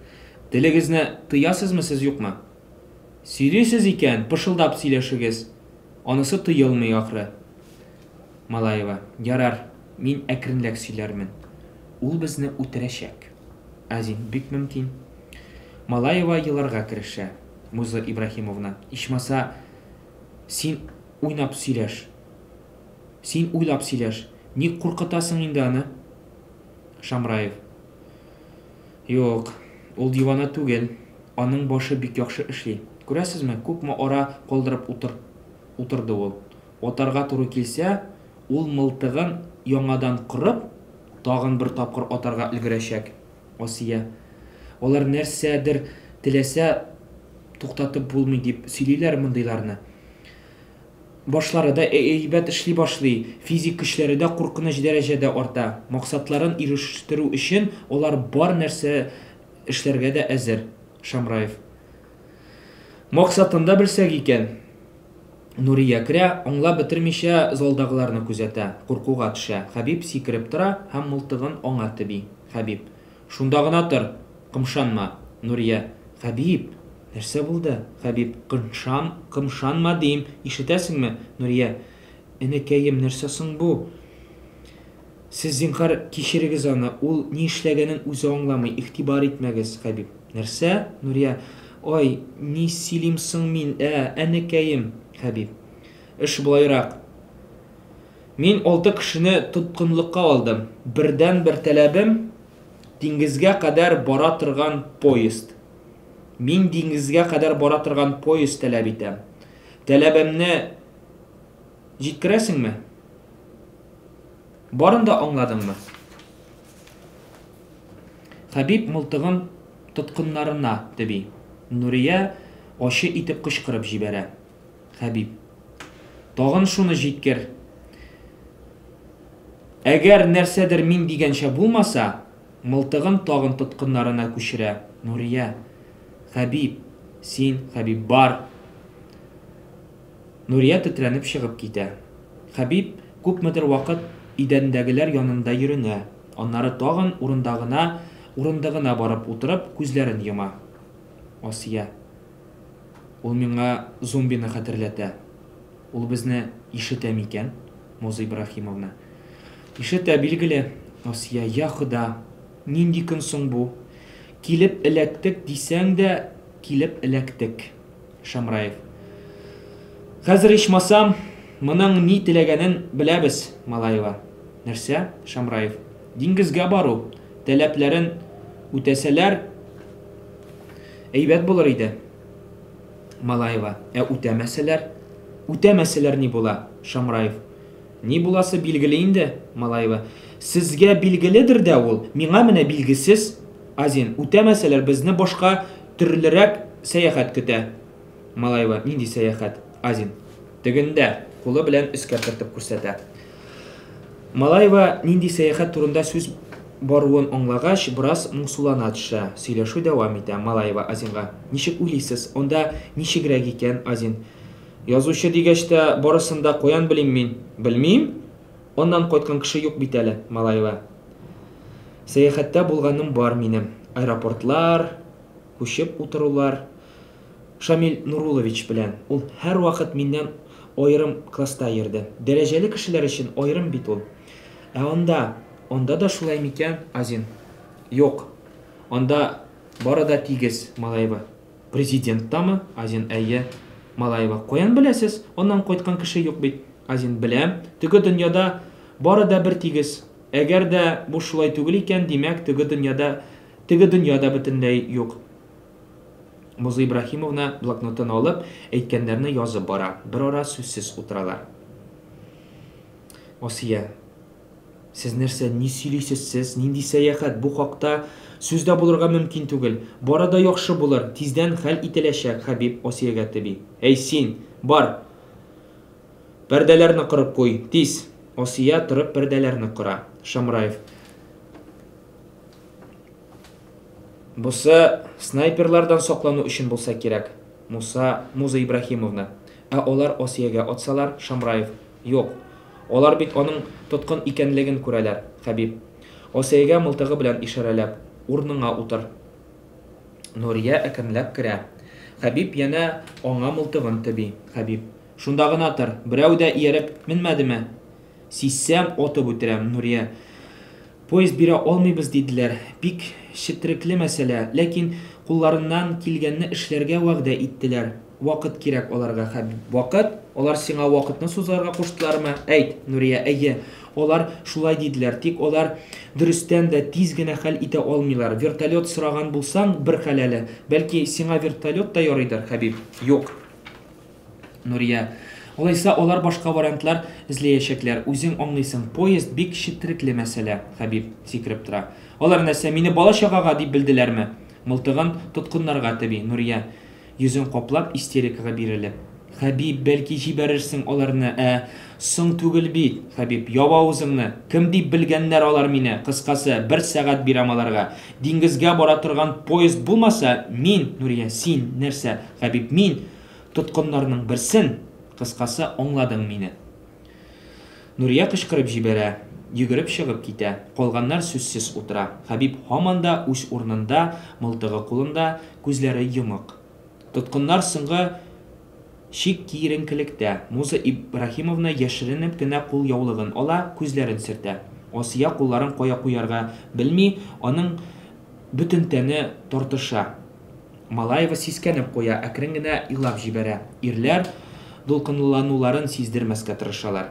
A: Телегезне тыясызмы сез, юкмы? Сөйлисез икән, пышылдап сөйләшегез. Анысы тыелмый, ахры. Малаева. Ярар, мин әкренләк сөйләрмен. Ул безне үтерәчәк. Азин. Бик мөмкин. Малаева еларга керешә. Муза Ибраһимовна. Ичмаса, син уйнап сөйләш. Син уйлап сөйләш. Ник куркытасың инде аны? Шамраев. Юк, ул дивана түгел. Аның башы бик яхшы эшли. Күрәсезме, күпме ара калдырып утыр, утырды ул. Атарга туры килсә, ул мылтыгын яңадан корып, тагын бер тапкыр атарга өлгерәчәк. Асия. Алар нәрсәдер теләсә, туктатып булмый дип сөйлиләр мондыйларны. башлары да әйбәт эшли башлый, физик көчләре дә куркыныч дәрәҗәдә арта. Максатларын ирештерү өчен алар бар нәрсә эшләргә дә әзер. Шамраев. Максатын да белсәк икән. Нурия керә, аңлап бетермичә залдагыларны күзәтә, куркуга төшә. Хәбиб сикереп тора һәм мылтыгын аңа төби. Хәбиб. Шунда гына тор! Кымшанма! Нурия. Хәбиб! Нәрсә булды? Хәбиб. Кымшан, кымшанма дим, ишетәсеңме? Нурия. Энекәем, нәрсә соң бу? Сез, зинһар, кичерегез аны, ул ни эшләгәнен үзе аңламый, игътибар итмәгез, Хәбиб. Нәрсә? Нурия. Ай, ни сөйлим соң мин, ә, әнекәем? Хәбиб. Эш болайрак. Мин алты кешене тоткынлыкка алдым. Бердәнбер таләбем, диңгезгә кадәр бара торган поезд. Мин диңгезгә кадәр бара торган поезд таләп итәм. Таләбемне җиткерәсеңме? Барын да аңладыңмы? Хәбиб мылтыгын тоткыннарына төби. Нурия ачы итеп кычкырып җибәрә. Хәбиб. Тагын шуны җиткер. Әгәр нәрсәдер мин дигәнчә булмаса, мылтыгын тагын тоткыннарына күчерә. Нурия. Хәбиб, син, Хәбиб, бар! Нурия тетрәнеп чыгып китә. Хәбиб күпмедер вакыт идәндәгеләр янында йөренә, аннары тагын урындагына урындыгына барып утырып, күзләрен йома. Асия. Ул миңа зомбины хәтерләтә. Ул безне ишетә микән, Муза Ибраһимовна? Ишетә, билгеле. Асия. Я Хода! Нинди көн соң бу? Килеп эләктек дисәң дә, килеп эләктек. Шамраев. Хәзер ичмасам, моның ни теләгәнен беләбез, Малаева. Нәрсә? Шамраев. Диңгезгә бару. Таләпләрен үтәсәләр, әйбәт булыр иде. Малаева. Ә үтәмәсәләр? Үтәмәсәләр ни була? Шамраев. Ни буласы билгеле инде, Малаева. Сезгә билгеледер дә ул, миңа менә билгесез. Азин. Үтәмәсәләр, безне башка төрлерәк сәяхәт көтә. Малаева. Нинди сәяхәт? Азин. Тегендә. Кулы белән өскә төртеп күрсәтә. Малаева нинди сәяхәт турында сүз баруын аңлагач, бераз моңсулана төшә. Сөйләшү дәвам итә. Малаева Азинга. Ничек уйлыйсыз, анда ничегрәк икән, Азин? Язучы дигәч тә, барысын да каян белим мин? Белмим? Аннан кайткан кеше юк бит әле, Малаева. Сәяхәттә булганым бар минем. Аэропортлар, күчеп утырулар. Шамил Нуруллович белән. Ул һәрвакыт миннән аерым класста йөрде. Дәрәҗәле кешеләр өчен аерым бит ул. Ә анда, анда да шулай микән, Азин? Юк. Анда бары да тигез, Малаева. Президент тамы? Азин, әйе. Малаева. Каян беләсез? Аннан кайткан кеше юк бит. Азин, беләм. Теге дөньяда бары да бер тигез. Әгәр дә бу шулай түгел икән, димәк, теге дөньяда, теге дөнья да бөтенләй юк. Муза Ибраһимовна блокнотын алып, әйткәннәрне язып бара. Берара сүзсез утыралар. Асия. Сез нәрсә, ни сөйлисез сез? Нинди сәяхәт? Бу хакта сүз дә булырга мөмкин түгел. Бары да яхшы булыр, тиздән хәл ителәчәк, Хәбиб Асиягә төби. Әй, син! Бар! Пәрдәләрне корып куй, тиз! Асия торып пәрдәләрне кора. Шамраев. Бусы снайперлардан саклану өчен булса кирәк. Муса, Муза Ибраһимовна. Ә алар Асиягә атсалар, Шамраев. Юк. Алар бит аның тоткын икәнлеген күрәләр, Хәбиб. Асиягә мылтыгы белән ишарәләп, Урыныңа утыр. Нурия әкренләп керә. Хәбиб янә аңа мылтыгын төби. Хәбиб. Шунда гына тор. Берәү дә ияреп менмәдеме? Сизсәм, атып үтерәм, Нурия. Поезд бирә алмыйбыз, диделәр. Бик четрекле мәсьәлә. Ләкин кулларыннан килгәнне эшләргә вәгъдә иттеләр. Вакыт кирәк аларга, Хәбиб. Вакыт? Алар сиңа вакытны сузарга куштылармы? Әйт, Нурия. Әйе, алар шулай диделәр. Тик алар, дөрестән дә, тиз генә хәл итә алмыйлар. Вертолет сораган булсаң, бер хәл әле. Бәлки, сиңа вертолет та ярыйдыр, Хәбиб? Юк. Нурия. Алайса, алар башка вариантлар эзләячәкләр. Үзең аңлыйсың, поезд бик четерекле мәсьәлә, Хәбиб, сикереп тора. Алар нәрсә, мине бала-чагага дип белделәрме? Мылтыгын тоткыннарга төби. Нурия, йөзен каплап, истерикага бирелеп. Хәбиб, бәлки җибәрерсең аларны, ә? Соң түгел бит, Хәбиб, яп авызыңны! Кем дип белгәннәр алар мине? Кыскасы, бер сәгать бирәм аларга. Диңгезгә бара торган поезд булмаса, мин, Нурия, син, нәрсә, Хәбиб, мин, тоткыннарның берсен, кыскасы, аңладың мине. Нурия кычкырып җибәрә, йөгереп чыгып китә. Калганнар сүзсез утыра. Хәбиб һаман да үз урынында, мылтыгы кулында, күзләре йомык. Тоткыннар соңгы чик киеренкелектә. Муза Ибраһимовна яшеренеп кенә кулъяулыгын ала, күзләрен сөртә. Асия кулларын кая куярга белми, аның бөтен тәне тартыша. Малаева сискәнеп куя, әкрен генә елап җибәрә. Ирләр дулкынлануларын сиздермәскә тырышалар.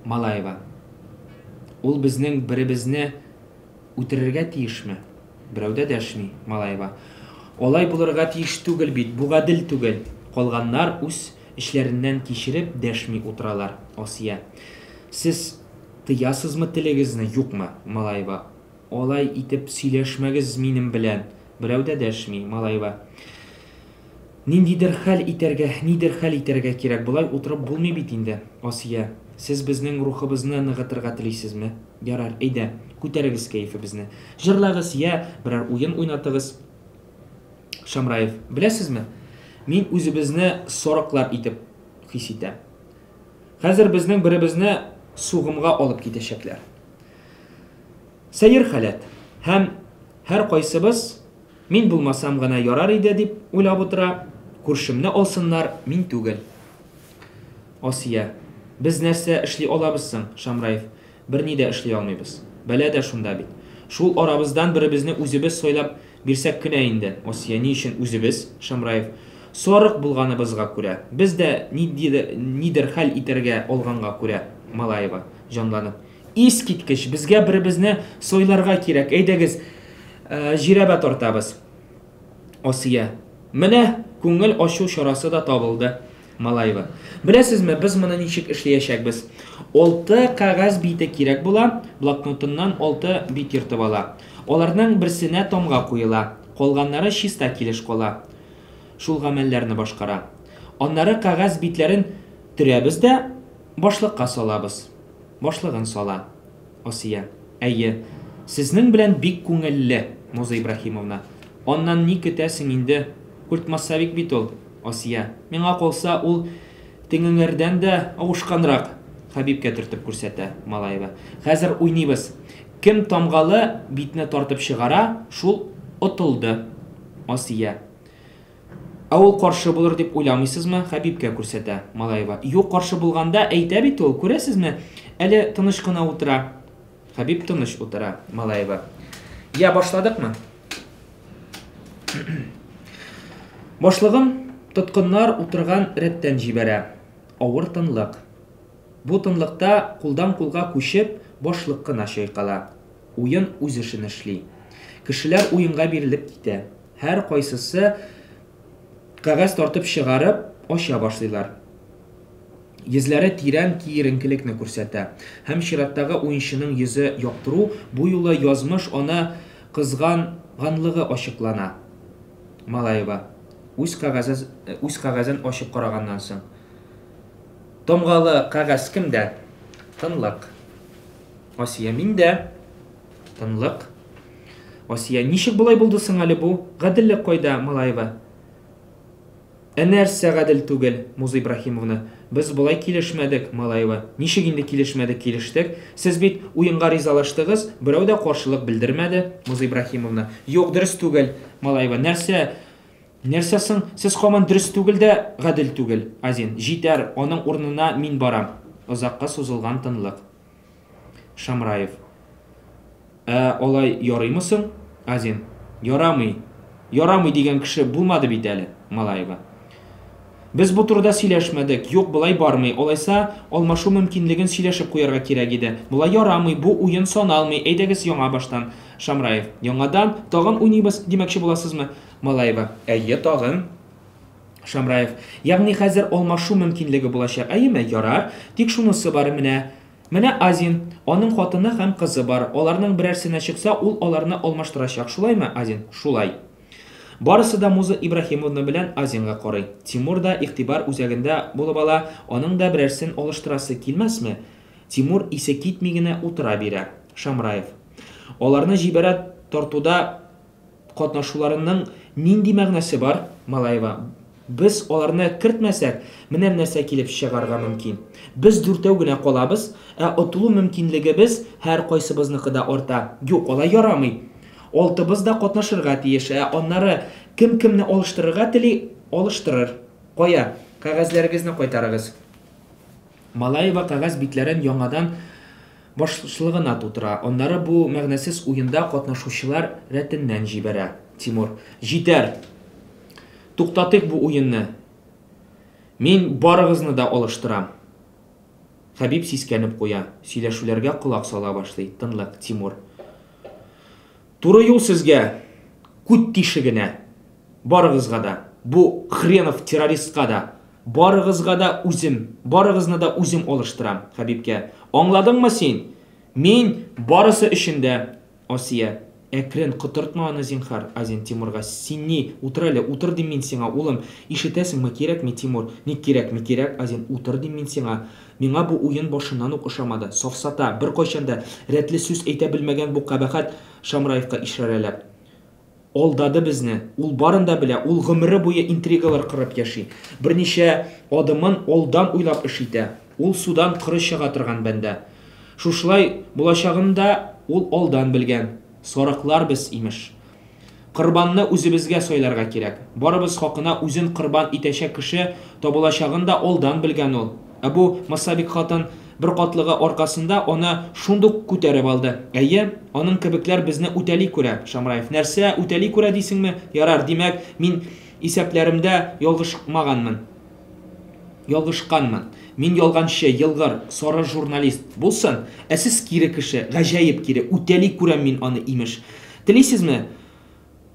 A: Малаева. Ул безнең беребезне Үтерергә тиешме? Берәү дә дәшми. Малаева. Алай булырга тиеш түгел бит, бу гадел түгел. Калганнар үз эчләреннән кичереп, дәшми утыралар. Асия. Сез тыясызмы телегезне, юкмы? Малаева. Алай итеп сөйләшмәгез минем белән. Берәү дә дәшми. Малаева. Ниндидер хәл итәргә, нидер хәл итәргә кирәк, болай утырып булмый бит инде. Асия. Сез безнең рухыбызны ныгытырга телисезме? Ярар, әйдә, күтәрегез кәефебезне. Җырлагыз, йә берәр уен уйнатыгыз. Шамраев. Беләсезме, мин үзебезне сарыклар итеп хис итәм. Хәзер безнең беребезне сугымга алып китәчәкләр. Сәер халәт. Һәм һәркайсыбыз, мин булмасам гына ярар иде, дип уйлап утыра. Күршемне алсыннар, мин түгел. Асия. Без нәрсә эшли алабыз соң, Шамраев? Берни дә эшли алмыйбыз. Бәла дә шунда бит. Шул арабыздан беребезне үзебез сайлап бирсәк кенә инде. Асия. Ни өчен үзебез, Шамраев? Сарык булганыбызга күрә. Без дә нидер хәл итәргә алганга күрә. Малаева, җанланып. Искиткеч! Безгә беребезне сайларга кирәк. Әйдәгез, жирәбә тартабыз. Асия. Менә күңел ачу чарасы да табылды. Малаева. Беләсезме, без моны ничек эшләячәкбез? Алты кәгазь бите кирәк була, блокнотыннан алты бит ертып ала. Аларның берсенә тамга куела, калганнары чиста килеш кала. Шул гамәлләрне башкара. Аннары кәгазь битләрен төрәбез дә, башлыкка салабыз. Башлыгын сала. Асия. Әйе. Сезнең белән бик күңелле, Муза Ибраһимовна. Аннан ни көтәсең инде? Культмассовик бит ул. Асия. Миңа калса, ул тегеңәрдән дә авышканрак. Хәбибкә төртеп күрсәтә. Малаева. Хәзер уйныйбыз. Кем тамгалы битне тартып чыгара, шул отылды. Асия. Ә ул каршы булыр дип уйламыйсызмы? Хәбибкә күрсәтә. Малаева. Юк, каршы булганда әйтә бит ул, күрәсезме? Әле тыныч кына утыра. Хәбиб тыныч утыра. Малаева. Я, башладыкмы? Башлыгын тоткыннар утырган рәттән җибәрә. Авыр тынлык. Бу тынлыкта кулдан-кулга күчеп, башлык кына чайкала. Уен үз эшен эшли. Кешеләр уенга бирелеп китә. Һәркайсысы кәгазь тартып чыгарып, ача башлыйлар. Йөзләре тирән киеренкелекне күрсәтә. Һәм чираттагы уенчының йөзе яктыру, бу юлы язмыш аны кызганганлыгы ачыклана. Малаева, үз кәгазе, үз кәгазен ачып караганнан соң. Тамгалы кәгазь кемдә? Тынлык. Асия, миндә. Тынлык. Асия, ничек болай булды соң әле бу? Гаделлек кайда, Малаева? Ә нәрсә гадел түгел, Муза Ибраһимовна? Без болай килешмәдек, Малаева. Ничек инде килешмәдек, килештек. Сез бит уенга ризалаштыгыз, берәү дә каршылык белдермәде, Муза Ибраһимовна. Юк, дөрес түгел, Малаева. Нәрсә? Нәрсә соң? Сез һаман дөрес түгел дә, гадел түгел, Азин. Җитәр, аның урынына мин барам. Озакка сузылган тынлык. Шамраев. Ә алай ярыймы соң? Азин. Ярамый. Ярамый дигән кеше булмады бит әле, Малаева. Без бу турыда сөйләшмәдек. Юк, болай бармый. Алайса, алмашу мөмкинлеген сөйләшеп куярга кирәк иде. Болай ярамый, бу уен саналмый. Әйдәгез яңа баштан. Шамраев. Яңадан? Тагын уйныйбыз димәкче буласызмы? Малаева. Әйе, тагын. Шамраев. Ягъни хәзер алмашу мөмкинлеге булачак, әйеме? Ярар. Тик шунысы бар, менә. Менә Азин. Аның хатыны һәм кызы бар. Аларның берәрсенә чыкса, ул аларны алмаштырачак. Шулаймы, Азин? Шулай. Барысы да Муза Ибраһимовна белән Азинга карый. Тимур да игътибар үзәгендә булып ала, аның да берәрсен алыштырасы килмәсме? Тимур исе китми генә утыра бирә. Шамраев. Аларны җибәрә тартуда катнашуларының нинди мәгънәсе бар? Малаева. Без аларны кертмәсәк, менә нәрсә килеп чыгарга мөмкин. Без дүртәү генә калабыз, ә отылу мөмкинлегебез һәркайсыбызныкы да арта. Юк, алай ярамый. Алтыбыз да катнашырга тиеш, ә аннары кем кемне алыштырырга тели, алыштырыр. Кая, кәгазьләрегезне кайтарыгыз. Малаева кәгазь битләрен яңадан башлыгына тутыра, аннары бу мәгънәсез уенда катнашучылар рәтеннән җибәрә. Тимур. Җитәр! Туктатыйк бу уенны. Мин барыгызны да алыштырам. Хәбиб сискәнеп куя, сөйләшүләргә колак сала башлый. Тынлык. Тимур. Туры юл сезгә, күт тишегенә! Барыгызга да! Бу хренов террористка да! Барыгызга да үзем, барыгызны да үзем алыштырам, Хәбибкә. Аңладыңмы син? Мин барысы өчен дә! Асия. Әкрен, котыртма аны, зинһар. Азин, Тимурга. Син ни, утыр әле, утыр дим мин сиңа, улым. Ишетәсеңме, кирәкми, Тимур. Ник кирәкми, кирәк, Азин, утыр дим мин сиңа. Миңа бу уен башыннан ук ошамады. Сафсата, беркайчан да рәтле сүз әйтә белмәгән бу кабахәт, Шамраевка ишарәләп. Алдады безне. Ул барын да белә, ул гомере буе интригалар корып яши. Берничә адымын алдан уйлап эш итә. Ул судан коры чыга торган бәндә. Шушылай булачагын да ул алдан белгән. Сарыклар без, имеш. Корбанны үзебезгә сайларга кирәк. Барыбыз хакына үзен корбан итәчәк кеше табылачагын да алдан белгән ул. Ә бу Массабик хатын беркатлыгы аркасында аны шундук күтәреп алды. Әйе, аның кебекләр безне үтәли күрә, Шамраев. Нәрсә, үтәли күрә дисеңме? Ярар, димәк, мин исәпләремдә ялгышмаганмын. Ялгышканмын. Мин ялганчы, елгыр, сары журналист. Булсын. Ә сез кире кеше, гаҗәеп кире, үтәли күрәм мин аны, имеш. Телисезме?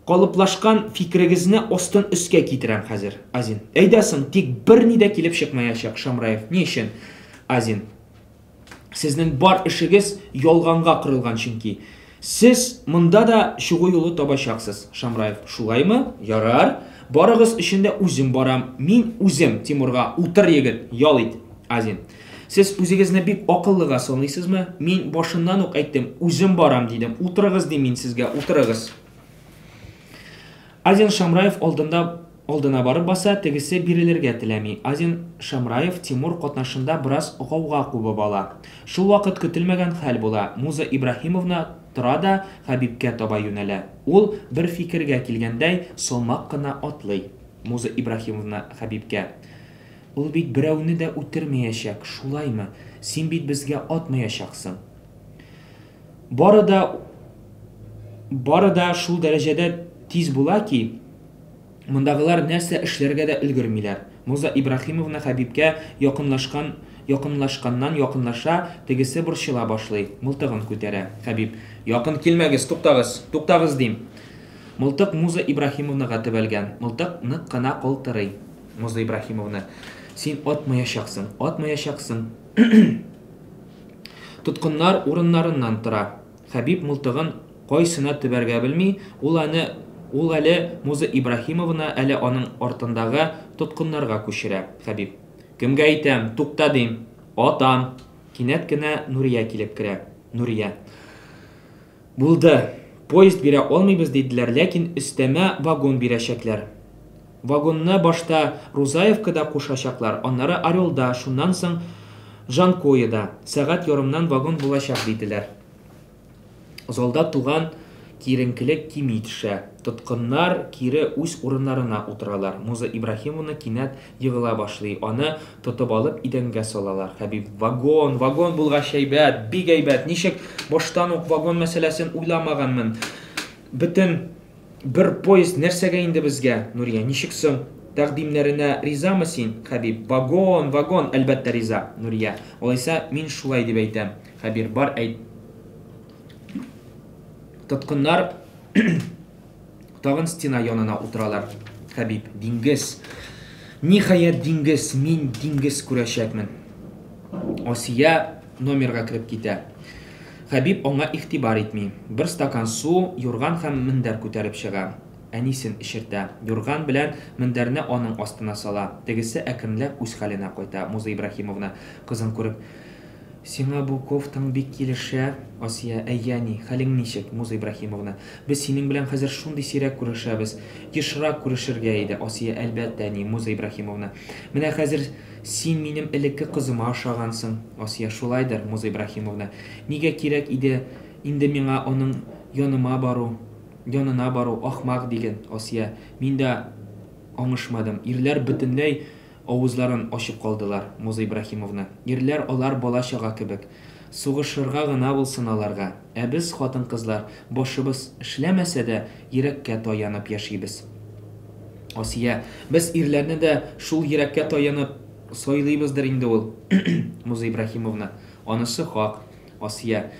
A: Калыплашкан фикерегезне астын өскә китерәм хәзер, Азин. Әйдә соң, тик берни дә килеп чыкмаячак, Шамраев. Ни өчен? Азин. Сезнең бар эшегез ялганга корылган чөнки. Сез монда да чыгу юлы табачаксыз, Шамраев. Шулаймы? Ярар. Барыгыз өчен дә үзем барам. Мин үзем, Тимурга. Утыр, егет, ял ит. Азин. Сез үзегезне бик акыллыга саныйсызмы? Мин башыннан ук әйттем, үзем барам, дидем. Утырыгыз, дим мин сезгә, утырыгыз. Азин Шамраев алдында алдына барып баса, тегесе бирелергә теләми. Азин Шамраев Тимур катнашында бераз гауга кубып ала. Шул вакыт көтелмәгән хәл була, Муза Ибраһимовна тора да Хәбибкә таба юнәлә. Ул, бер фикергә килгәндәй, салмак кына атлый. Муза Ибраһимовна Хәбибкә. Ул бит берәүне дә үтермәячәк, шулаймы? Син бит безгә атмаячаксың. Бары да бары да шул дәрәҗәдә тиз була ки, мондагылар нәрсә эшләргә дә өлгермиләр. Муза Ибраһимовна Хәбибкә якынлашкан якынлашканнан якынлаша, тегесе борчыла башлый, мылтыгын күтәрә. Хәбиб. Якын килмәгез, туктагыз! Туктагыз, дим! Мылтык Муза Ибраһимовнага төбәлгән. Мылтык нык кына калтырый. Муза Ибраһимовна. Син атмаячаксың, атмаячаксың! Тоткыннар урыннарыннан тора. Хәбиб мылтыгын кайсына төбәргә белми, ул аны ул әле Муза Ибраһимовна, әле аның артындагы тоткыннарга күчерә. Хәбиб. Кемгә әйтәм, тукта дим! Атам! Кинәт кенә Нурия килеп керә. Нурия. Булды. Поезд бирә алмыйбыз диделәр, ләкин өстәмә вагон бирәчәкләр. Вагонны башта Рузаевкада кушачаклар, аннары Орелда, шуннан соң Джанкоеда. Сәгать ярымнан вагон булачак диделәр. Залда туган киеренкелек кими төшә. Тоткыннар кире үз урыннарына утыралар. Муза Ибраһимовна кинәт егыла башлый, аны тотып алып идәнгә салалар. Хәбиб, Вагон, вагон булгач әйбәт, бик әйбәт, ничек баштан ук вагон мәсьәләсен уйламаганмын. Бөтен бер поезд нәрсәгә инде безгә? Нурия, Ничек соң, тәкъдимнәренә ризамы син? Хәбиб, Вагон, вагон, әлбәттә риза. Нурия, Алайса, мин шулай дип әйтәм. Хәбир, Бар әйт. Тоткыннар тагын стена янына утыралар. Хәбиб, Диңгез! Ниһаять, диңгез! Мин диңгез күрәчәкмен! Асия номерга кереп китә. Хәбиб аңа игътибар итми. Бер стакан су, юрган һәм мендәр күтәреп чыга. Әнисен эчертә. Юрган белән мендәрне аның астына сала. Тегесе әкренләп үз хәленә кайта. Муза Ибраһимовна, кызын күреп. Сиңа бу кофтаң бик килешә, Асия. Әйе, әни, хәлең ничек? Муза Ибраһимовна. Без синең белән хәзер шундый сирәк күрешәбез. Ешрак күрешергә иде, Асия. Әлбәттә, әни. Муза Ибраһимовна. Менә хәзер син минем элекке кызыма ошагансың. Асия. Шулайдыр, Муза Ибраһимовна. Нигә кирәк иде инде миңа аның яныма бару? Янына бару, ахмак диген, Асия. Мин дә аңышмадым. Ирләр бөтенләй авызларын ачып калдылар, Муза Ибраһимовна. Ирләр алар бала-чага кебек. Сугышырга гына булсын аларга. Ә без, хатын-кызлар, башыбыз эшләмәсә дә, йөрәккә таянып яшибез. Асия. Без ирләрне дә шул йөрәккә таянып сайлыйбыздыр инде ул, Муза Ибраһимовна. Анысы хак. Асия.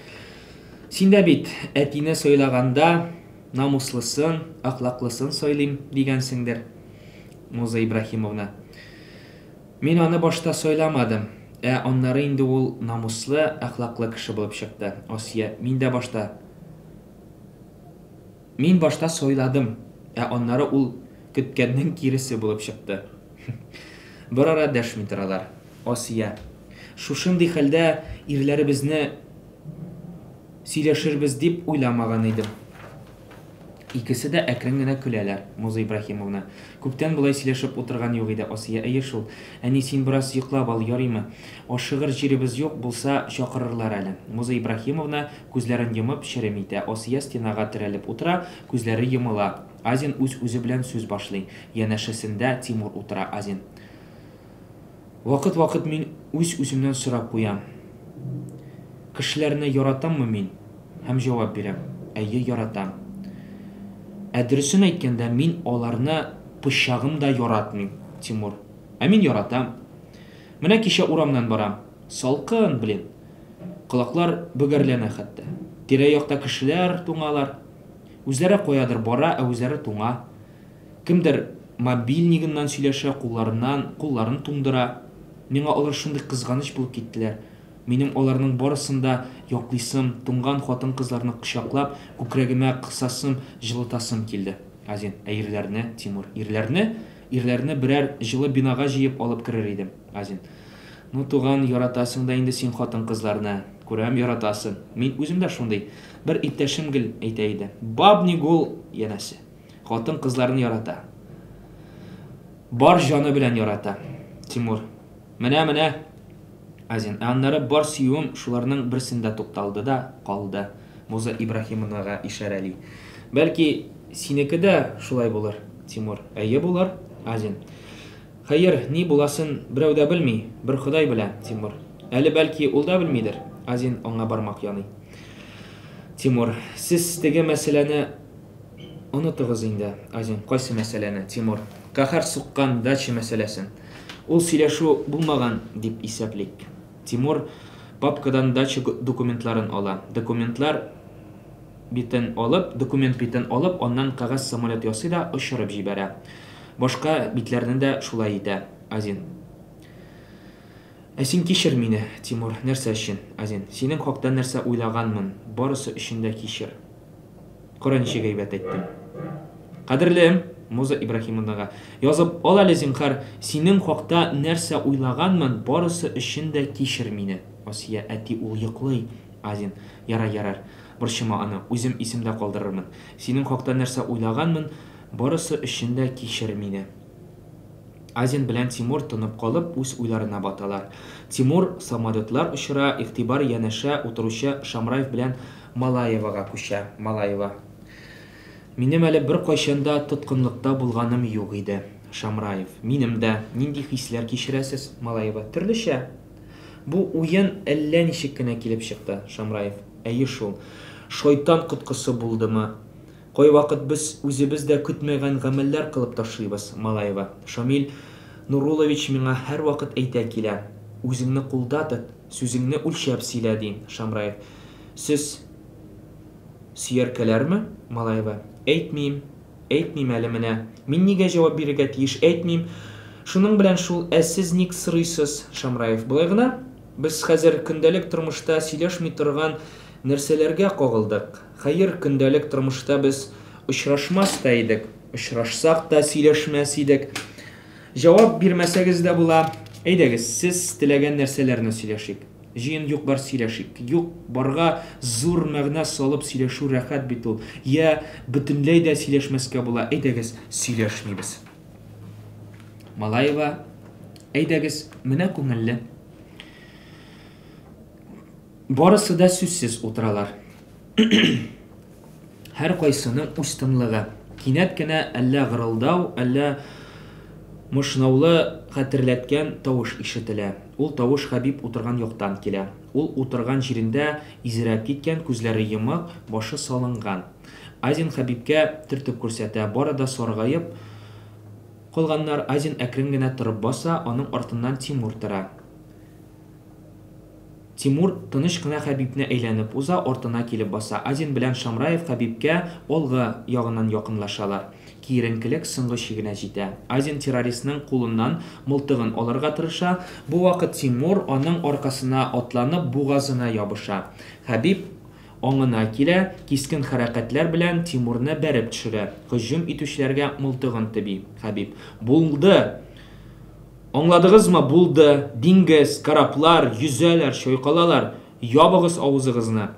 A: Син дә бит, әтине сайлаганда, намуслысын, әхлаклысын сайлыйм, дигәнсеңдер. Муза Ибраһимовна. Мин аны башта сайламадым, ә аннары инде ул намуслы, әхлаклы кеше булып чыкты. Асия. Мин дә башта. Мин башта сайладым, ә аннары ул көткәннең киресе булып чыкты. Берара дәшми торалар. Асия. Шушындый хәлдә ирләребезне сөйләшербез дип уйламаган идем. Икесе дә әкрен генә көләләр. Муза Ибраһимовна. Күптән болай сөйләшеп утырган юк иде, Асия. Әйе шул. Әни, син бераз йоклап ал, ярыймы? Ашыгыр җиребез юк, булса, чакырырлар әле. Муза Ибраһимовна, күзләрен йомып, черем итә. Асия стенага терәлеп утыра, күзләре йомыла. Азин үз-үзе белән сүз башлый. Янәшәсендә Тимур утыра. Азин. Вакыт-вакыт мин үз-үземнән сорап куям, Кешеләрне яратаммы мин? Һәм җавап бирәм, Әйе, яратам. Ә дөресен әйткәндә, мин аларны пычагым да яратмыйм, Тимур. Ә мин яратам. Менә кичә урамнан барам. Салкын, блин. Колаклар бөгәрләнә хәтта. Тирә-якта кешеләр туңалар. Үзләре каядыр бара, ә үзләре туңа. Кемдер мобильнигыннан сөйләшә, кулларыннан, кулларын туңдыра. Миңа алар шундый кызганыч булып киттеләр. Минем аларның барысын да яклыйсым, туңган хатын-кызларны кочаклап, күкрәгемә кысасым, җылытасым килде. Азин. Ә ирләрне, Тимур? Ирләрне? Ирләрне берәр җылы бинага җыеп алып керер идем. Азин. Ну, туган, яратасың да инде син хатын-кызларны. Күрәм, яратасың. Мин үзем дә шундый. Бер иптәшем гел әйтә иде. Бабник ул, янәсе. Хатын-кызларны ярата. Бар җаны белән ярата. Тимур. Менә, менә. Азин. Ә аннары бар сөюем шуларның берсендә тукталды да калды. Муза Ибраһимовнага ишарәли. Бәлки, синеке дә шулай булыр, Тимур. Әйе, булыр, Азин. Хәер, ни буласын берәү дә белми, бер Ходай белә, Тимур. Әле бәлки ул да белмидер? Азин аңа бармак яный. Тимур. Сез теге мәсьәләне Онытыгыз инде, Азин, кайсы мәсьәләне, Тимур? Каһәр суккан дача мәсьәләсен. Ул сөйләшү булмаган дип исәплик. Тимур папкадан дача документларын ала. Документлар битен алып, документ битен алып, аннан кәгазь самолет ясый да очырып җибәрә. Башка битләрне дә шулай итә, Азин. Ә син кичер мине, Тимур. Нәрсә өчен, Азин? Синең хакта нәрсә уйлаганмын, барысы өчен дә кичер. Кара ничек әйбәт әйттем. Кадерлем, Муза Ибраһимовнага, язып ал әле, зинһар, синең хакта нәрсә уйлаганмын, барысы өчен дә кичер мине. Асия, әти, ул йоклый. Азин, ярар, ярар, борчыма аны, үзем исемдә калдырырмын. Синең хакта нәрсә уйлаганмын, барысы өчен дә кичер мине. Азин белән Тимур тынып калып, үз уйларына баталар. Тимур самолетлар очыра, игътибар янәшә утыручы Шамраев белән Малаевага күчә. Малаева. Минем әле беркайчан да тоткынлыкта булганым юк иде. Шамраев. Минем дә. Нинди хисләр кичерәсез? Малаева. Төрлечә. Бу уен әллә ничек кенә килеп чыкты. Шамраев. Әйе шул. Шайтан коткысы булдымы? Кайвакыт без үзебез дә көтмәгән гамәлләр кылып ташлыйбыз, Малаева. Шамил Нуруллович миңа һәрвакыт әйтә килә, Үзеңне кулда тот, сүзеңне үлчәп сөйлә, ди. Шамраев. Сез сөяркәләрме? Малаева. Әйтмим. Әйтмим әле менә. Мин нигә җавап бирергә тиеш, әйтмим. Шуның белән шул, ә сез ник сорыйсыз? Шамраев. Болай гына. Без хәзер көндәлек тормышта сөйләшми торган нәрсәләргә кагылдык. Хәер, көндәлек тормышта без очрашмас та идек. Очрашсак та сөйләшмәс идек. Җавап бирмәсәгез дә була. Әйдәгез, сез теләгән нәрсәләрне сөйләшик. Җыен юк-бар сөйләшик. Юк-барга зур мәгънә салып сөйләшү рәхәт бит ул. Йә, бөтенләй дә сөйләшмәскә була. Әйдәгез, сөйләшмибез. Малаева, әйдәгез, менә күңелле. Барысы да сүзсез утыралар. Һәркайсының үз тынлыгы. Кинәт кенә әллә гырылдау, әллә мышнаулы хәтерләткән тавыш ишетелә. Ул тавыш Хәбиб утырган яктан килә. Ул утырган җирендә изрәп киткән, күзләре йомык, башы салынган. Азин Хәбибкә төртеп күрсәтә. Бары да саргаеп калганнар. Азин әкрен генә торып баса, аның артыннан Тимур тора. Тимур тыныч кына Хәбибне әйләнеп уза, артына килеп баса. Азин белән Шамраев Хәбибкә алгы ягыннан якынлашалар. Киеренкелек соңгы чигенә җитә. Азин террористның кулыннан мылтыгын алырга тырыша. Бу вакыт Тимур аның аркасына атланып, бугазына ябыша. Хәбиб аңына килә, кискен хәрәкәтләр белән Тимурны бәреп төшерә. Һөҗүм итүчеләргә мылтыгын төби. Хәбиб. Булды! Аңладыгызмы, булды, диңгез, кораблар, йөзәләр, чайкалалар, ябыгыз авызыгызны.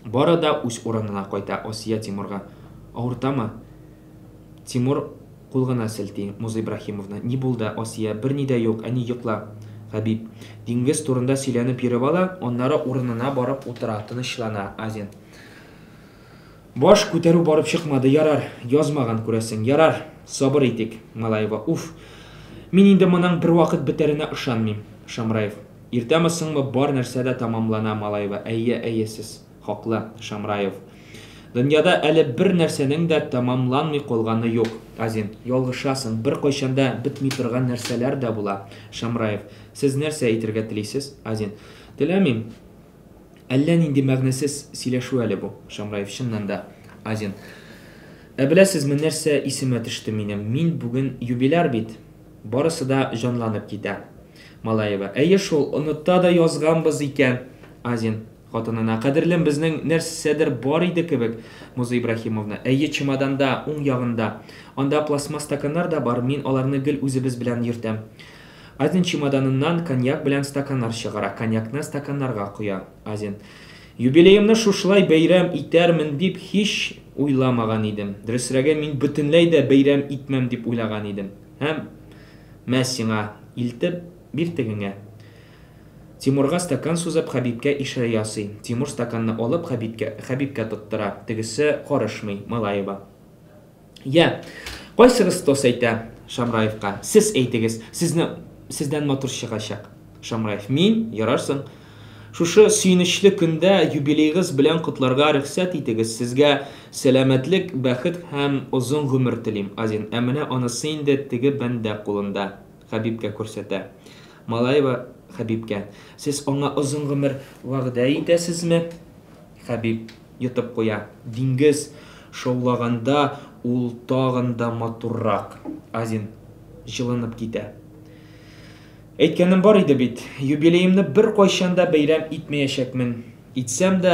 A: Бары да үз урынына кайта. Асия Тимурга. Авыртамы? Тимур кул гына селти. Муза Ибраһимовна. Ни булды, Асия? Берни дә юк, әни, йокла. Хәбиб. Диңгез турында сөйләнеп йөреп ала, аннары урынына барып утыра, тынычлана. Азин. Баш күтәрү барып чыкмады, ярар, язмаган, күрәсең. Ярар, сабыр итик, Малаева. Уф! Мин инде моның бервакыт бетәренә ышанмыйм, Шамраев. Иртәме-соңмы бар нәрсә дә тәмамлана, Малаева. Әйе, әйе, сез хаклы, Шамраев. Дөньяда әле бер нәрсәнең дә тәмамланмый калганы юк, Азин. Ялгышасың, беркайчан да бетми торган нәрсәләр дә була, Шамраев. Сез нәрсә әйтергә телисез, Азин? Теләмим. Әллә нинди мәгънәсез сөйләшү әле бу, Шамраев, чыннан да, Азин. Ә беләсезме, нәрсә исемә төште минем? Мин бүген юбиляр бит. Барысы да җанланып китә. Малаева. Әйе шул, оныта да язганбыз икән. Азин. Хатынына. Кадерлем, безнең нәрсәдер бар иде кебек. Муза Ибраһимовна. Әйе, чемоданда, уң ягында. Анда пластмасс стаканнар да бар, мин аларны гел үзебез белән йөртәм. Азин чемоданыннан коньяк белән стаканнар чыгара, коньякны стаканнарга коя. Азин. Юбилеемны шушылай бәйрәм итәрмен дип һич уйламаган идем. Дөресрәге, мин бөтенләй дә бәйрәм итмәм дип уйлаган идем. Һәм, мә сиңа, илтеп бир тегеңә. Тимурга стакан сузып, Хәбибкә ишарә ясый. Тимур стаканны алып, Хәбибкә, Хәбибкә тоттыра. Тегесе карышмый. Малаева. Я, кайсыгыз тост әйтә Шамраевка? Сез әйтегез, сезне сездән матур чыгачак. Шамраев. Мин, ярарсың. Шушы сөенечле көндә юбилеегыз белән котларга рөхсәт итегез. Сезгә сәламәтлек, бәхет һәм озын гомер телим. Азин. Ә менә анысы инде теге бәндә кулында. Хәбибкә күрсәтә. Малаева Хәбибкә. Сез аңа озын гомер вәгъдә итәсезме? Хәбиб йотып куя. Диңгез шаулаганда ул тагын да матуррак. Азин җылынып китә. Әйткәнем бар иде бит, юбилеемны беркайчан да бәйрәм итмәячәкмен. Итсәм дә,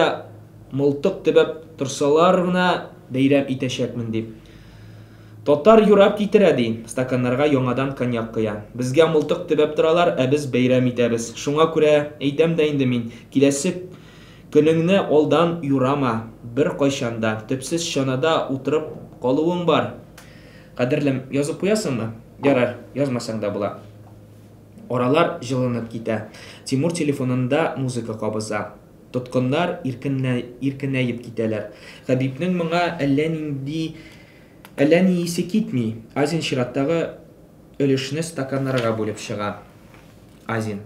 A: мылтык төбәп торсалар гына бәйрәм итәчәкмен, дип. Татар юрап китерә, ди, стаканнарга яңадан коньяк коя. Безгә мылтык төбәп торалар, ә без бәйрәм итәбез. Шуңа күрә әйтәм дә инде мин, киләсе Көнеңне алдан юрама, беркайчан да, төпсез чанада утырып калуың бар. Кадерлем, язып куясыңмы? Ярар, язмасаң да була. Аралар җылынып китә. Тимур телефонында музыка кабыза. Тоткыннар иркенәеп китәләр. Хәбибнең моңа әллә нинди, әллә ни исе китми. Азин чираттагы өлешне стаканнарга бүлеп чыга. Азин.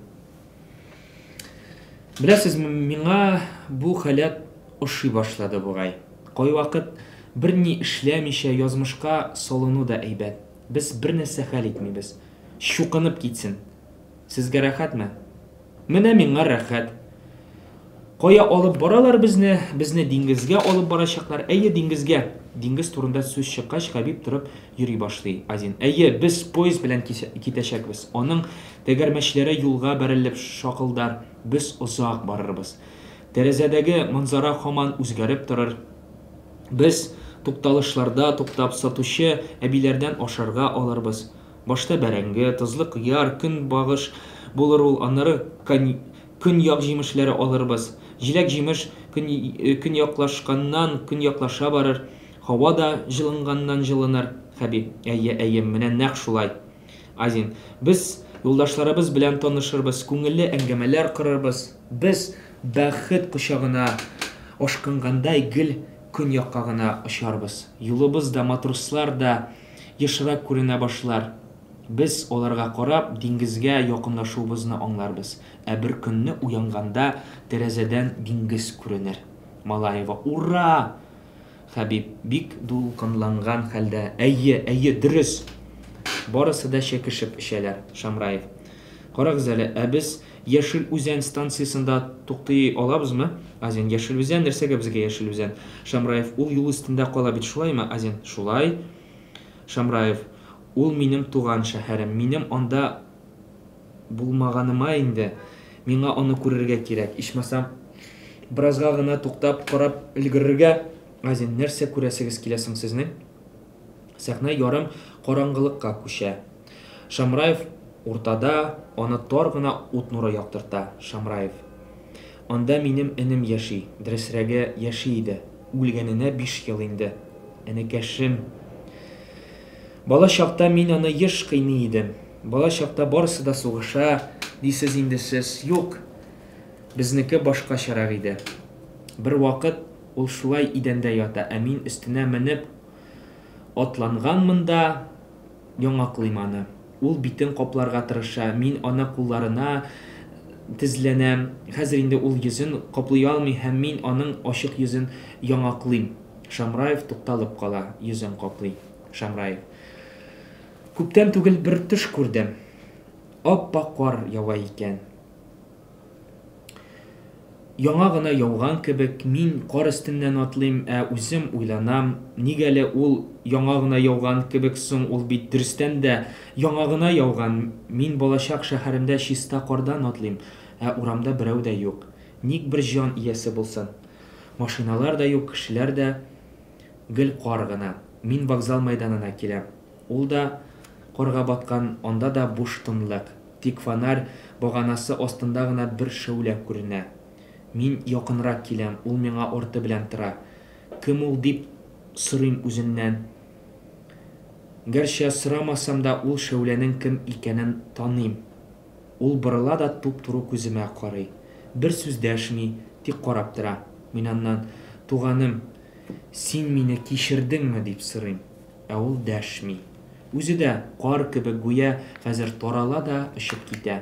A: Беләсезме, миңа бу халәт ошый башлады бугай. Кайвакыт берни эшләмичә язмышка салыну да әйбәт. Без бернәрсә хәл итмибез. Чукынып китсен. Сезгә рәхәтме? Менә миңа рәхәт. Кая алып баралар безне? Безне диңгезгә алып барачаклар. Әйе, диңгезгә. Диңгез турында сүз чыккач, Хәбиб торып йөри башлый. Азин. Әйе, без поезд белән китәчәкбез. Аның тәгәрмәчләре юлга бәрелеп шакылдар. Без озак барырбыз. Тәрәзәдәге манзара һаман үзгәреп торыр. Без Тукталышларда туктап, сатучы әбиләрдән ашарга алырбыз. Башта бәрәңге, тозлы кыяр, көнбагыш булыр ул, аннары көньяк җимешләре алырбыз. Җиләк-җимеш көньяклашканнан көньяклаша барыр, һава да җылынганнан җылыныр. Хәбиб. Әйе, әйе, менә нәкъ шулай. Азин. Без юлдашларыбыз белән танышырбыз, күңелле әңгәмәләр корырбыз. Без, бәхет кочагына ашкынгандай, гел көньякка гына очарбыз. Юлыбыз да, матрослар да ешрак күренә башлар. Без, аларга карап, диңгезгә якынлашуыбызны аңларбыз. Ә бер көнне уянганда тәрәзәдән диңгез күренер. Малаева. Ура! Хәбиб, бик дулкынланган хәлдә. Әйе, әйе, дөрес! Барысы да чәкешеп эчәләр. Шамраев. Карагыз әле, ә без Яшел Үзән станциясендә туктый алабызмы? Азин. Яшел Үзән? Нәрсәгә безгә Яшел Үзән? Шамраев. Ул юл өстендә кала бит, шулаймы? Азин. Шулай. Шамраев. Ул минем туган шәһәрем. Минем анда булмаганыма инде. Миңа аны күрергә кирәк. Ичмасам, беразга гына туктап, карап өлгерергә. Азин. Нәрсә күрәсегез килә соң сезнең? Сәхнә ярым караңгылыкка күчә. Шамраев уртада, аны тар гына ут нуры яктырта. Шамраев. Анда минем энем яши, дөресрәге, яши иде. Үлгәненә биш ел инде. Энекәшем. Бала чакта мин аны еш кыйный идем. Бала чакта барысы да сугыша, дисез инде сез. Юк, безнеке башкачарак иде. Бервакыт ул шулай идәндә ята, ә мин өстенә менеп атланганмын да яңаклыйм аны. Ул битен капларга тырыша, мин аны кулларына тезләнәм. Хәзер инде ул йөзен каплый алмый һәм мин аның ачык йөзен яңаклыйм. Шамраев тукталып кала, йөзен каплый. Шамраев. Күптән түгел бер төш күрдем. Ап-ак кар ява икән. Яңа гына яуган кебек, мин кар өстеннән атлыйм, ә үзем уйланам, нигә әле ул яңа гына яуган кебек соң, ул бит дөрестән дә яңа гына яуган, мин балачак шәһәремдә чиста кардан атлыйм, ә урамда берәү дә юк. Ник бер җан иясе булсын. Машиналар да юк, кешеләр дә, гел кар гына. Мин вокзал мәйданына киләм. Ул да карга баткан, анда да буш тынлык. Тик фонарь баганасы астында гына бер шәүлә күренә. Мин якынрак киләм, ул миңа арты белән тора. Кем ул дип сорыйм үзеннән. Гәрчә сорамасам да ул шәүләнең кем икәнен таныйм. Ул борыла да туп-туры күземә карый. Бер сүз дәшми, тик карап тора. Мин аннан, Туганым, син мине кичердеңме? дип сорыйм. Ә ул дәшми. Үзе дә, кар кебек, гүя хәзер тарала да очып китә.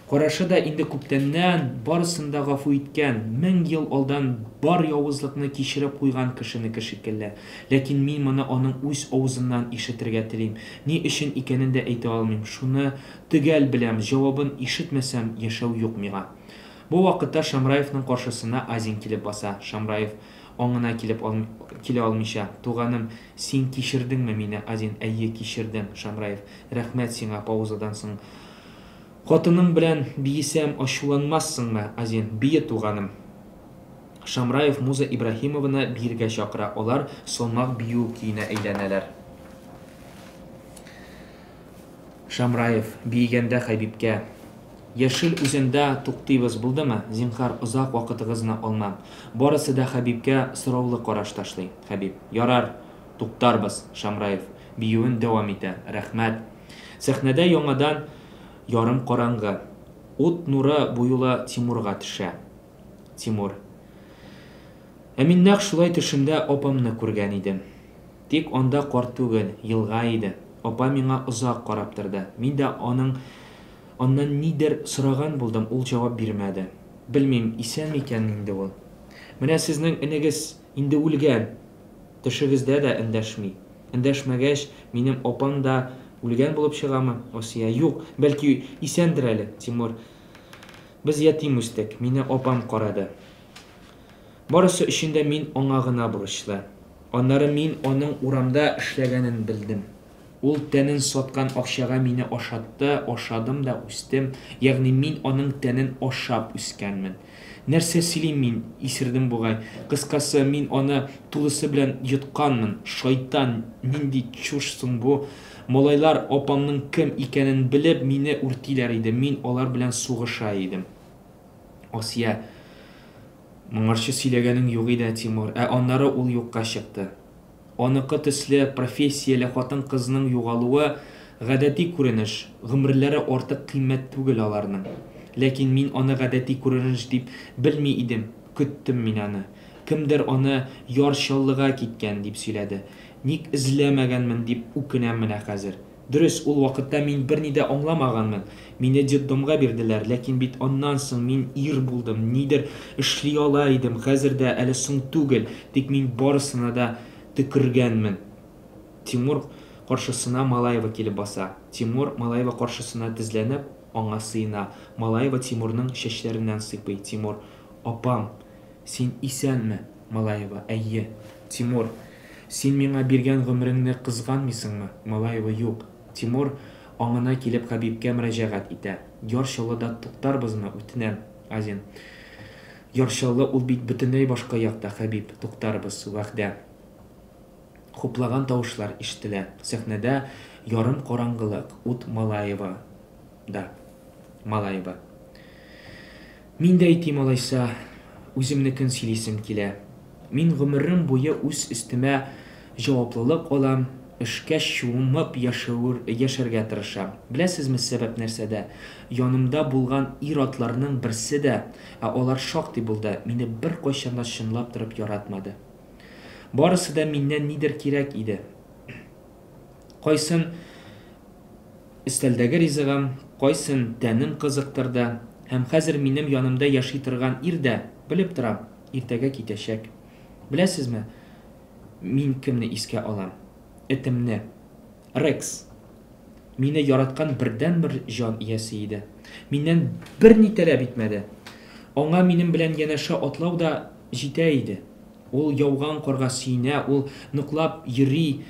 A: Карашы да инде күптәннән барысын да гафу иткән, 1000 ел алдан бар явызлыкны кичереп куйган кешенеке шикелле. Ләкин мин моны аның үз авызыннан ишетергә телим. Ни өчен икәнен дә әйтә алмыйм. Шуны төгәл беләм, җавабын ишетмәсәм, яшәү юк миңа. Бу вакытта Шамраевның каршысына Азин килеп баса. Шамраев. Аңына килеп ал килә алмыйча. Туганым, син кичердеңме мине, Азин? Әйе, кичердем, Шамраев. Рәхмәт сиңа, паузадан соң. Хатының белән биесәм, ачуланмассыңмы, Азин? Бие, туганым. Шамраев Муза Ибраһимованы биергә чакыра, алар салмак бию көенә әйләнәләр. Шамраев, биегәндә Хәбибкә. Яшел Үзәндә туктыйбыз, булдымы? Зинһар, озак вакытыгызны алмам. Барысы да Хәбибкә сораулы караш ташлый. Хәбиб. Ярар, туктарбыз. Шамраев, биюен дәвам итә. Рәхмәт. Сәхнәдә яңадан ярым караңгы. Ут нуры бу юлы Тимурга төшә. Тимур. Ә мин нәкъ шулай төшемдә апамны күргән идем. Тик анда кар түгел, елга иде. Апа миңа озак карап торды. Мин дә аның аннан нидер сораган булдым, ул җавап бирмәде. Белмим, исән микән инде ул. Менә сезнең энегез инде үлгән. Төшегездә дә эндәшми. Эндәшмәгәч, минем апам да үлгән булып чыгамы? Асия. Юк, бәлки, исәндер әле. Тимур. Без ятим үстек, мине апам карады. Барысы өчен дә мин аңа гына бурычлы. Аннары мин аның урамда эшләгәнен белдем. Ул тәнен саткан акчага мине ашатты, ашадым да үстем, ягъни мин аның тәнен ашап үскәнмен. Нәрсә сөйлим мин, исердем бугай. Кыскасы, мин аны тулысы белән йотканмын. Шайтан, нинди чушь соң бу? Малайлар, апамның кем икәнен белеп, мине үртиләр иде, мин алар белән сугыша идем. Асия. Моңарчы сөйләгәнең юк иде, Тимур. Ә аннары ул юкка чыкты. Аныкы төсле профессияле хатын-кызның югалуы гадәти күренеш, гомерләре артык кыйммәт түгел аларның. Ләкин мин аны гадәти күренеш дип белми идем, көттем мин аны. Кемдер аны Яр Чаллыга киткән, дип сөйләде. Ник эзләмәгәнмен дип үкенәм менә хәзер. Дөрес, ул вакытта мин берни дә аңламаганмын. Мине детдомга бирделәр, ләкин бит аннан соң мин ир булдым, нидер эшли ала идем, хәзер дә әле соң түгел, тик мин барысына да төкергәнмен. Тимур каршысына Малаева килеп баса. Тимур, Малаева каршысына тезләнеп, аңа сыена. Малаева Тимурның чәчләреннән сыйпый. Тимур. Апам! Син исәнме? Малаева. Әйе. Тимур. Син миңа биргән гомереңне кызганмыйсыңмы? Малаева. Юк. Тимур, аңына килеп, Хәбибкә мөрәҗәгать итә. Яр Чаллыда туктарбызмы? Үтенәм. Азин. Яр Чаллы ул бит бөтенләй башка якта, Хәбиб. Туктарбыз. Вәгъдә. Хуплаган тавышлар ишетелә. Сәхнәдә ярым караңгылык. Ут Малаева да. Малаева. Мин дә әйтим алайса, үземнекен сөйлисем килә. Мин гомерем буе үз өстемә җаваплылык алам, эшкә чумып яшәргә тырышам. Беләсезме сәбәп нәрсәдә? Янымда булган ир-атларның берсе дә, ә алар шактый булды, мине беркайчан да чынлап торып яратмады. Барысы да миннән нидер кирәк иде. Кайсын Өстәлдәге ризыгым, кайсын тәнем кызыктырды. Һәм хәзер минем янымда яши торган ир дә, белеп торам, иртәгә китәчәк. Беләсезме, мин кемне искә алам? Этемне. Рекс. Мине яраткан бердәнбер җан иясе иде. Миннән берни таләп итмәде. Аңа минем белән янәшә атлау да җитә иде. Ул яуган карга сөенә, ул ныклап йөри.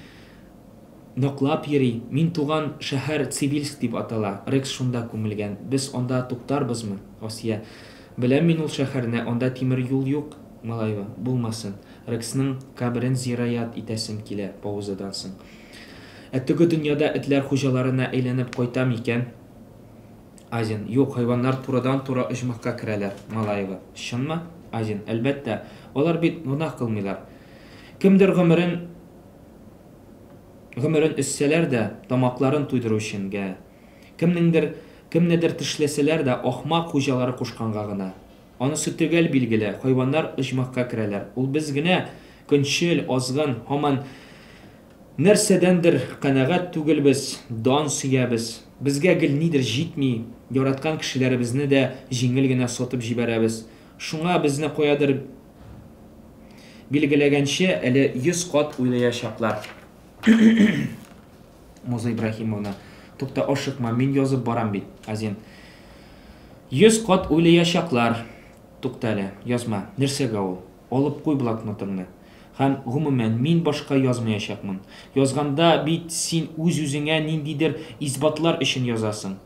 A: Ныклап йөри. Мин туган шәһәр Цивильск дип атала. Рекс шунда күмелгән. Без анда туктарбызмы? Асия. Беләм мин ул шәһәрне, анда тимер юл юк. Малаева. Булмасын. Рексның каберен зираят итәсем килә, паузадан соң. Ә теге дөньяда этләр хуҗаларына әйләнеп кайта микән? Азин. Юк, хайваннар турыдан-туры оҗмахка керәләр. Малаева. Чынмы? Азин. Әлбәттә. Алар бит гөнаһ кылмыйлар. Кемдер гомерен Гомерен өзсәләр дә, тамакларын туйдыру өчен гә. Кемнеңдер, кемнедер тешләсәләр дә, ахмак хуҗалары кушканга гына. Анысы төгәл билгеле, хайваннар оҗмахка керәләр. Ул без генә, көнчел, азгын, һаман нәрсәдәндер канәгать түгелбез, дан сөябез. Безгә гел нидер җитми, яраткан кешеләребезне дә җиңел генә сатып җибәрәбез. Шуңа безне каядыр Билгеләгәнче, әле 100 кат уйлаячаклар. Муза Ибраһимовна. Тукта, ашыкма, мин язып барам бит. Азин. 100 кат уйлаячаклар. Тукта әле, язма. Нәрсәгә ул? Алып куй блокнотыңны. Һәм, гомумән, мин башка язмаячакмын. Язганда бит син үз-үзеңә ниндидер исбатлар өчен язасың.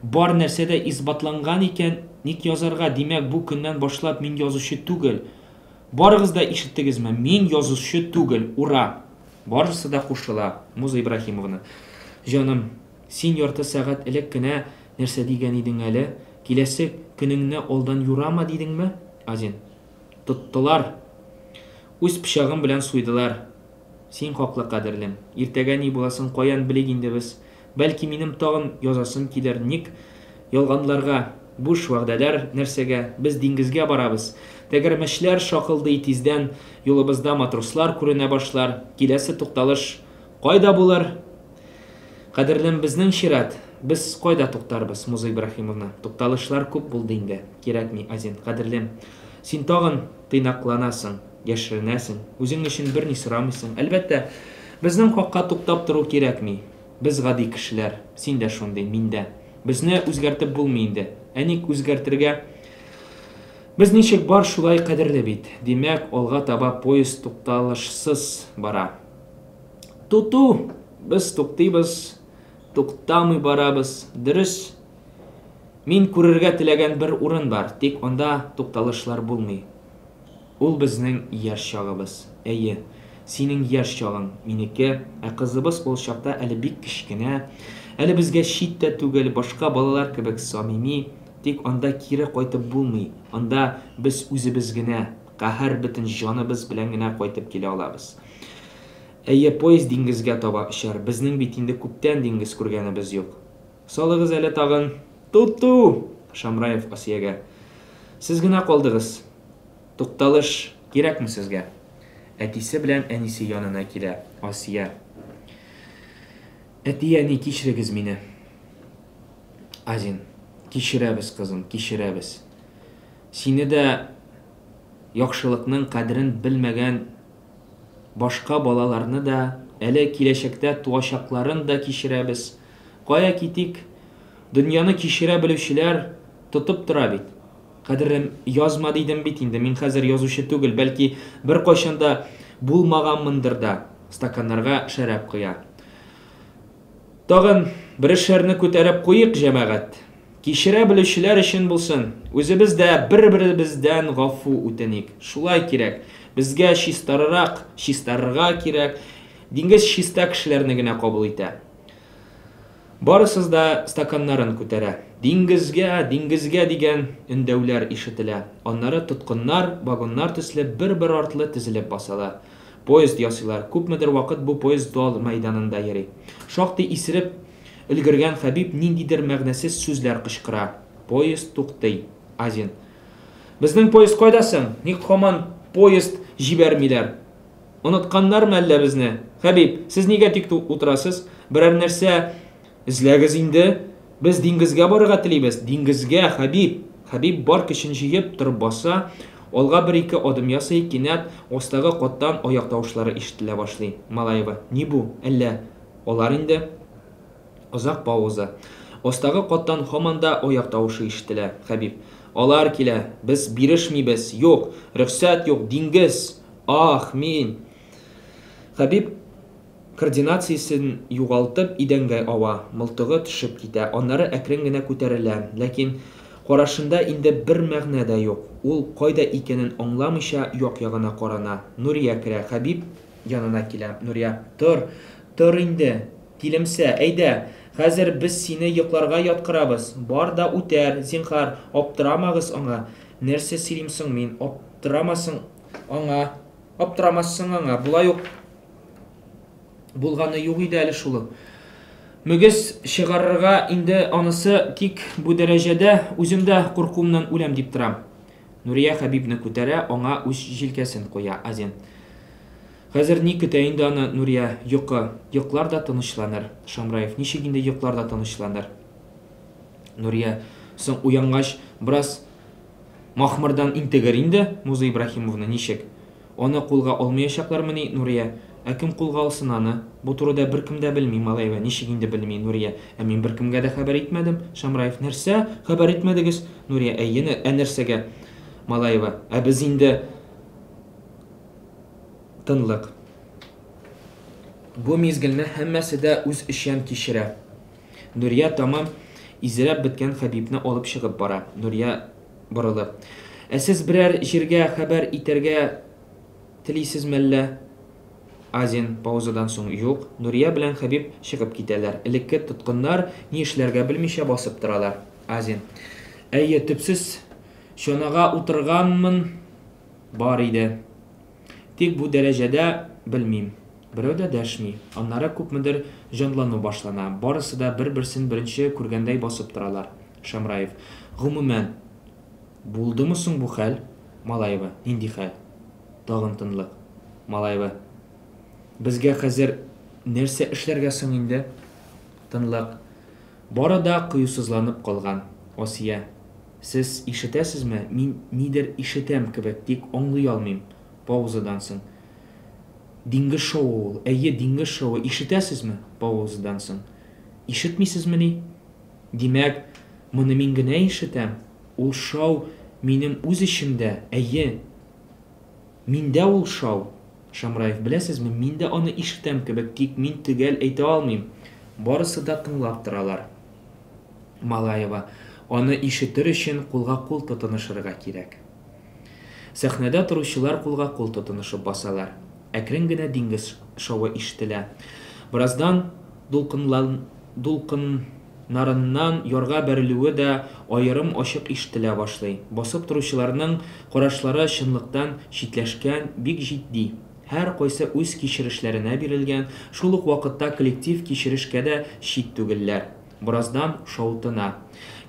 A: Бар нәрсә дә исбатланган икән, ник язарга? Димәк, бу көннән башлап мин язучы түгел. Барыгыз да ишеттегезме? Мин язучы түгел! Ура! Барысы да кушыла. Муза Ибраһимовна. Җаным, син ярты сәгать элек кенә нәрсә дигән идең әле? Киләсе көнеңне алдан юрама дидеңме? Азин. Тоттылар! Үз пычагым белән суйдылар. Син хаклы, кадерлем. Иртәгә ни буласын каян белик инде без? Бәлки, минем тагын язасым килер. Ник ялганларга? Буш вәгъдәләр нәрсәгә? Без диңгезгә барабыз. Тәгәрмәчләр шакылдый, тиздән юлыбызда матрослар күренә башлар. Киләсе тукталыш кайда булыр? Кадерлем, безнең чират. Без кайда туктарбыз, Муза Ибраһимовна? Тукталышлар күп булды инде. Кирәкми, Азин. Кадерлем, син тагын тыйнакланасың. Яшеренәсең, үзең өчен берни сорамыйсың. Әлбәттә, безнең хакка туктап тору кирәкми. Без гади кешеләр. Син дә шундый, мин дә. Безне үзгәртеп булмый инде. Ә ник үзгәртергә? Без ничек бар, шулай кадерле бит. Димәк, алга таба поезд тукталышсыз бара. Ту-ту! Без туктыйбыз, туктамый барабыз. Дөрес. Мин күрергә теләгән бер урын бар, тик анда тукталышлар булмый. Ул безнең яшь чагыбыз. Әйе, синең яшь чагың, минеке, ә кызыбыз ул чакта әле бик кечкенә, әле безгә чит тә түгел, башка балалар кебек самими, тик анда кире кайтып булмый, анда без үзебез генә, каһәр бөтен җаныбыз белән генә кайтып килә алабыз. Әйе, поезд диңгезгә таба очар, безнең бит инде күптән диңгез күргәнебез юк. Салыгыз әле тагын. Ту-ту! Шамраев Асиягә. Сез генә калдыгыз. Тукталыш кирәкме сезгә? Әтисе белән әнисе янына килә Асия. Әти, әни, кичерегез мине. Азин. Кичерәбез, кызым, кичерәбез. Сине дә яхшылыкның кадерен белмәгән башка балаларны да, әле киләчәктә туачакларын да кичерәбез. Кая китик? Дөньяны кичерә белүчеләр тотып тора бит. Кадерлем, язма дидем бит инде, мин хәзер язучы түгел, бәлки беркайчан да булмаганмындыр да. Стаканнарга шәраб коя. Тагын берешәрне күтәреп куйыйк, җәмәгать. Кичерә белүчеләр өчен булсын. Үзебез дә бер-беребездән гафу үтеник. Шулай кирәк. Безгә чистарырак, чистарырга кирәк. Диңгез чиста кешеләрне генә кабул итә. Барысы да стаканнарын күтәрә. Диңгезгә, диңгезгә дигән өндәүләр ишетелә. Аннары тоткыннар, вагоннар төсле бер-бер артлы тезелеп басалар. Поезд ясыйлар. Күпмедер вакыт бу поезд зал мәйданында йөри. Шактый исереп өлгергән Хәбиб ниндидер мәгънәсез сүзләр кычкыра. Поезд туктый. Азин. Безнең поезд кайда соң? Ник һаман поезд җибәрмиләр? Онытканнармы әллә безне? Хәбиб, сез нигә тик утырасыз? Берәр нәрсә эзләгез инде. Без диңгезгә барырга телибез. Диңгезгә, Хәбиб! Хәбиб бар көчен җыеп, торып баса, алга бер-ике адым ясый, кинәт астагы каттан аяк тавышлары ишетелә башлый. Малаева, ни бу? Әллә алар инде? Озак пауза. Астагы каттан һаман да аяк тавышы ишетелә. Хәбиб. Алар килә. Без бирешмибез. Юк! Рөхсәт юк! Диңгез! Ах, мин! Хәбиб, координациясен югалтып, идәнгә ава, мылтыгы төшеп китә, аннары әкрен генә күтәрелә, ләкин карашында инде бер мәгънә дә юк, ул, кайда икәнен аңламыйча, як-ягына карана. Нурия керә, Хәбиб янына килә. Нурия. Тор, тор инде, тилемсә, әйдә, хәзер без сине йокларга яткырабыз, бар да үтәр, зинһар, аптырамагыз аңа. Нәрсә сөйлим соң мин, аптырамасың аңа, аптырамассың аңа, болай ук булганы юк иде әле шул. Мөгез чыгарырга инде анысы, тик бу дәрәҗәдә үзем дә куркуымнан үләм дип торам. Нурия Хәбибне күтәрә, аңа үз җилкәсен куя. Азин. Хәзер ни көтә инде аны, Нурия? Йокы. Йоклар да тынычланыр. Шамраев. Ничек инде йоклар да тынычланыр? Нурия. Соң уянгач, бераз Махмырдан интегер инде, Муза Ибраһимовна, ничек? Аны кулга алмаячаклармыни, Нурия? Ә кем кулга алсын аны? Бу турыда беркем дә белми, Малаева, ничек инде белми, Нурия? Ә мин беркемгә дә хәбәр итмәдем. Шамраев, нәрсә? Хәбәр итмәдегез? Нурия, әйе, ә нәрсәгә? Малаева, ә без инде. Тынлык. Бу мизгелне һәммәсе дә үз эчен кичерә. Нурия тәмам изрәп беткән Хәбибне алып чыгып бара. Нурия, борылып. Ә сез берәр җиргә хәбәр итәргә телисез мәллә? Азин, паузадан соң. Юк. Нурия белән Хәбиб чыгып китәләр. Элекке тоткыннар ни эшләргә белмичә басып торалар. Азин. Әйе, төпсез чанага утырганмын бар иде. Тик бу дәрәҗәдә белмим. Берәү дә дәшми. Аннары күпмедер җанлану башлана. Барысы да бер-берсен беренче күргәндәй басып торалар. Шамраев. Гомумән, булдымы соң бу хәл? Малаева. Нинди хәл? Тагын тынлык. Малаева. Безгә хәзер нәрсә эшләргә соң инде? Тынлык. Бары да кыюсызланып калган. Асия. Сез ишетәсезме, мин нидер ишетәм кебек, тик аңлый алмыйм. Паузадан соң. Диңгез шавы ул, әйе, диңгез шавы, ишетәсезме? Паузадан соң. Ишетмисезмени? Димәк, моны мин генә ишетәм? Ул шау минем үз эчемдә, әйе. Миндә ул шау. Шамраев, беләсезме, мин дә аны ишетәм кебек, тик мин төгәл әйтә алмыйм. Барысы да тыңлап торалар. Малаева. Аны ишетер өчен кулга-кул тотынышырга кирәк. Сәхнәдә торучылар кулга-кул тотынышып басалар. Әкрен генә диңгез шавы ишетелә. Бераздан дулкыннарыннан ярга бәрелүе дә аерым ачык ишетелә башлый. Басып торучыларның карашлары чынлыктан читләшкән, бик җитди. Һәркайсы үз кичерешләренә бирелгән, шул ук вакытта коллектив кичерешкә дә чит түгелләр. Бераздан шау тына.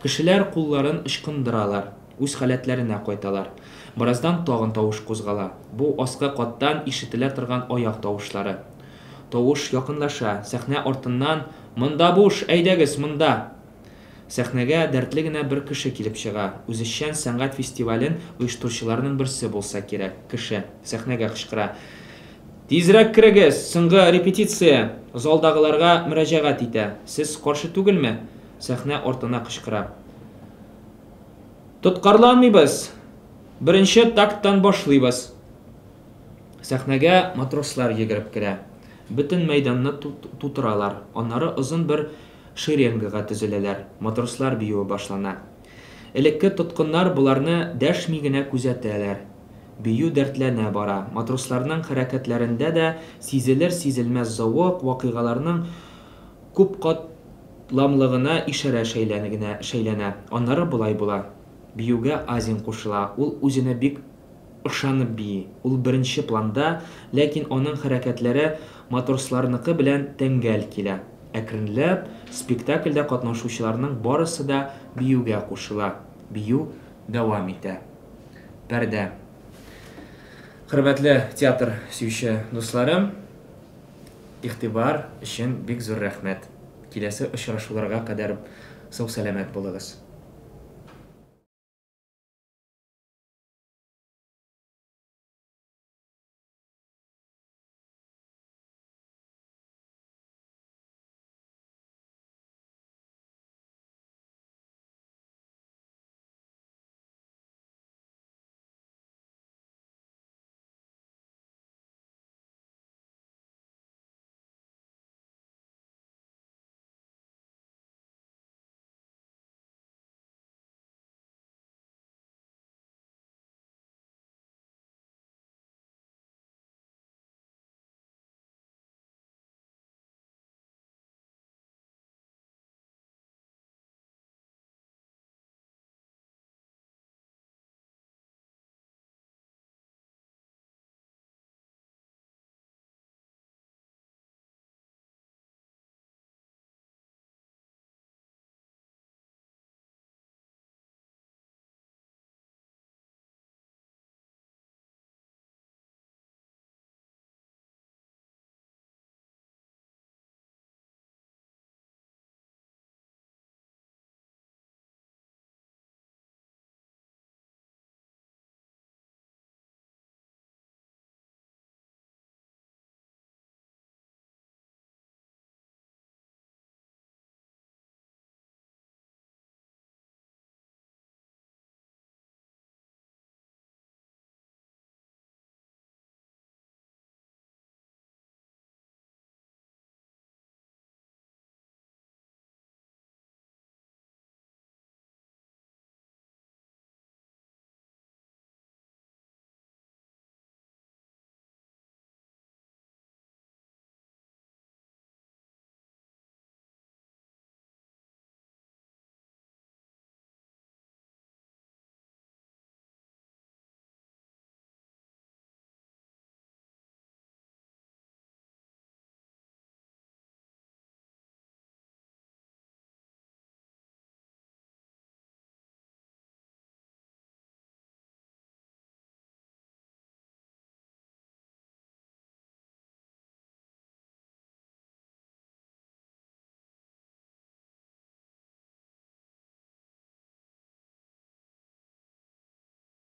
A: Кешеләр кулларын ычкындыралар, үз халәтләренә кайталар. Бераздан тагын тавыш кузгала. Бу аскы каттан ишетелә торган аяк тавышлары. Тавыш якынлаша, сәхнә артыннан, Монда буш, әйдәгез, монда! Сәхнәгә дәртле генә бер кеше килеп чыга. Үзешчән сәнгать фестивален оештыручыларның берсе булса кирәк. Кеше, сәхнәгә кычкыра. Тизрәк керегез, соңгы репетиция! Залдагыларга мөрәҗәгать итә. Сез каршы түгелме? Сәхнә артына кычкыра. Тоткарланмыйбыз! Беренче такттан башлыйбыз! Сәхнәгә матрослар йөгереп керә. Бөтен мәйданны тутыралар. Аннары озын бер шеренгага төзеләләр. Матрослар биюе башлана. Элекке тоткыннар боларны дәшми генә күзәтәләр. Бию дәртләнә бара. Матросларның хәрәкәтләрендә дә сизелер-сизелмәс завык, вакыйгаларның күпкатламлыгына ишарә шәйләнә. Аннары болай була. Биюгә Азин кушыла. Ул үзенә бик ышанып бии. Ул беренче планда, ләкин аның хәрәкәтләре матросларныкы белән тәңгәл килә. Әкренләп, спектакльдә катнашучыларның барысы да биюгә кушыла. Бию дәвам итә. Пәрдә. Хөрмәтле театр сөюче дусларым, игътибар өчен бик зур рәхмәт. Киләсе очрашуларга кадәр сау-сәламәт булыгыз.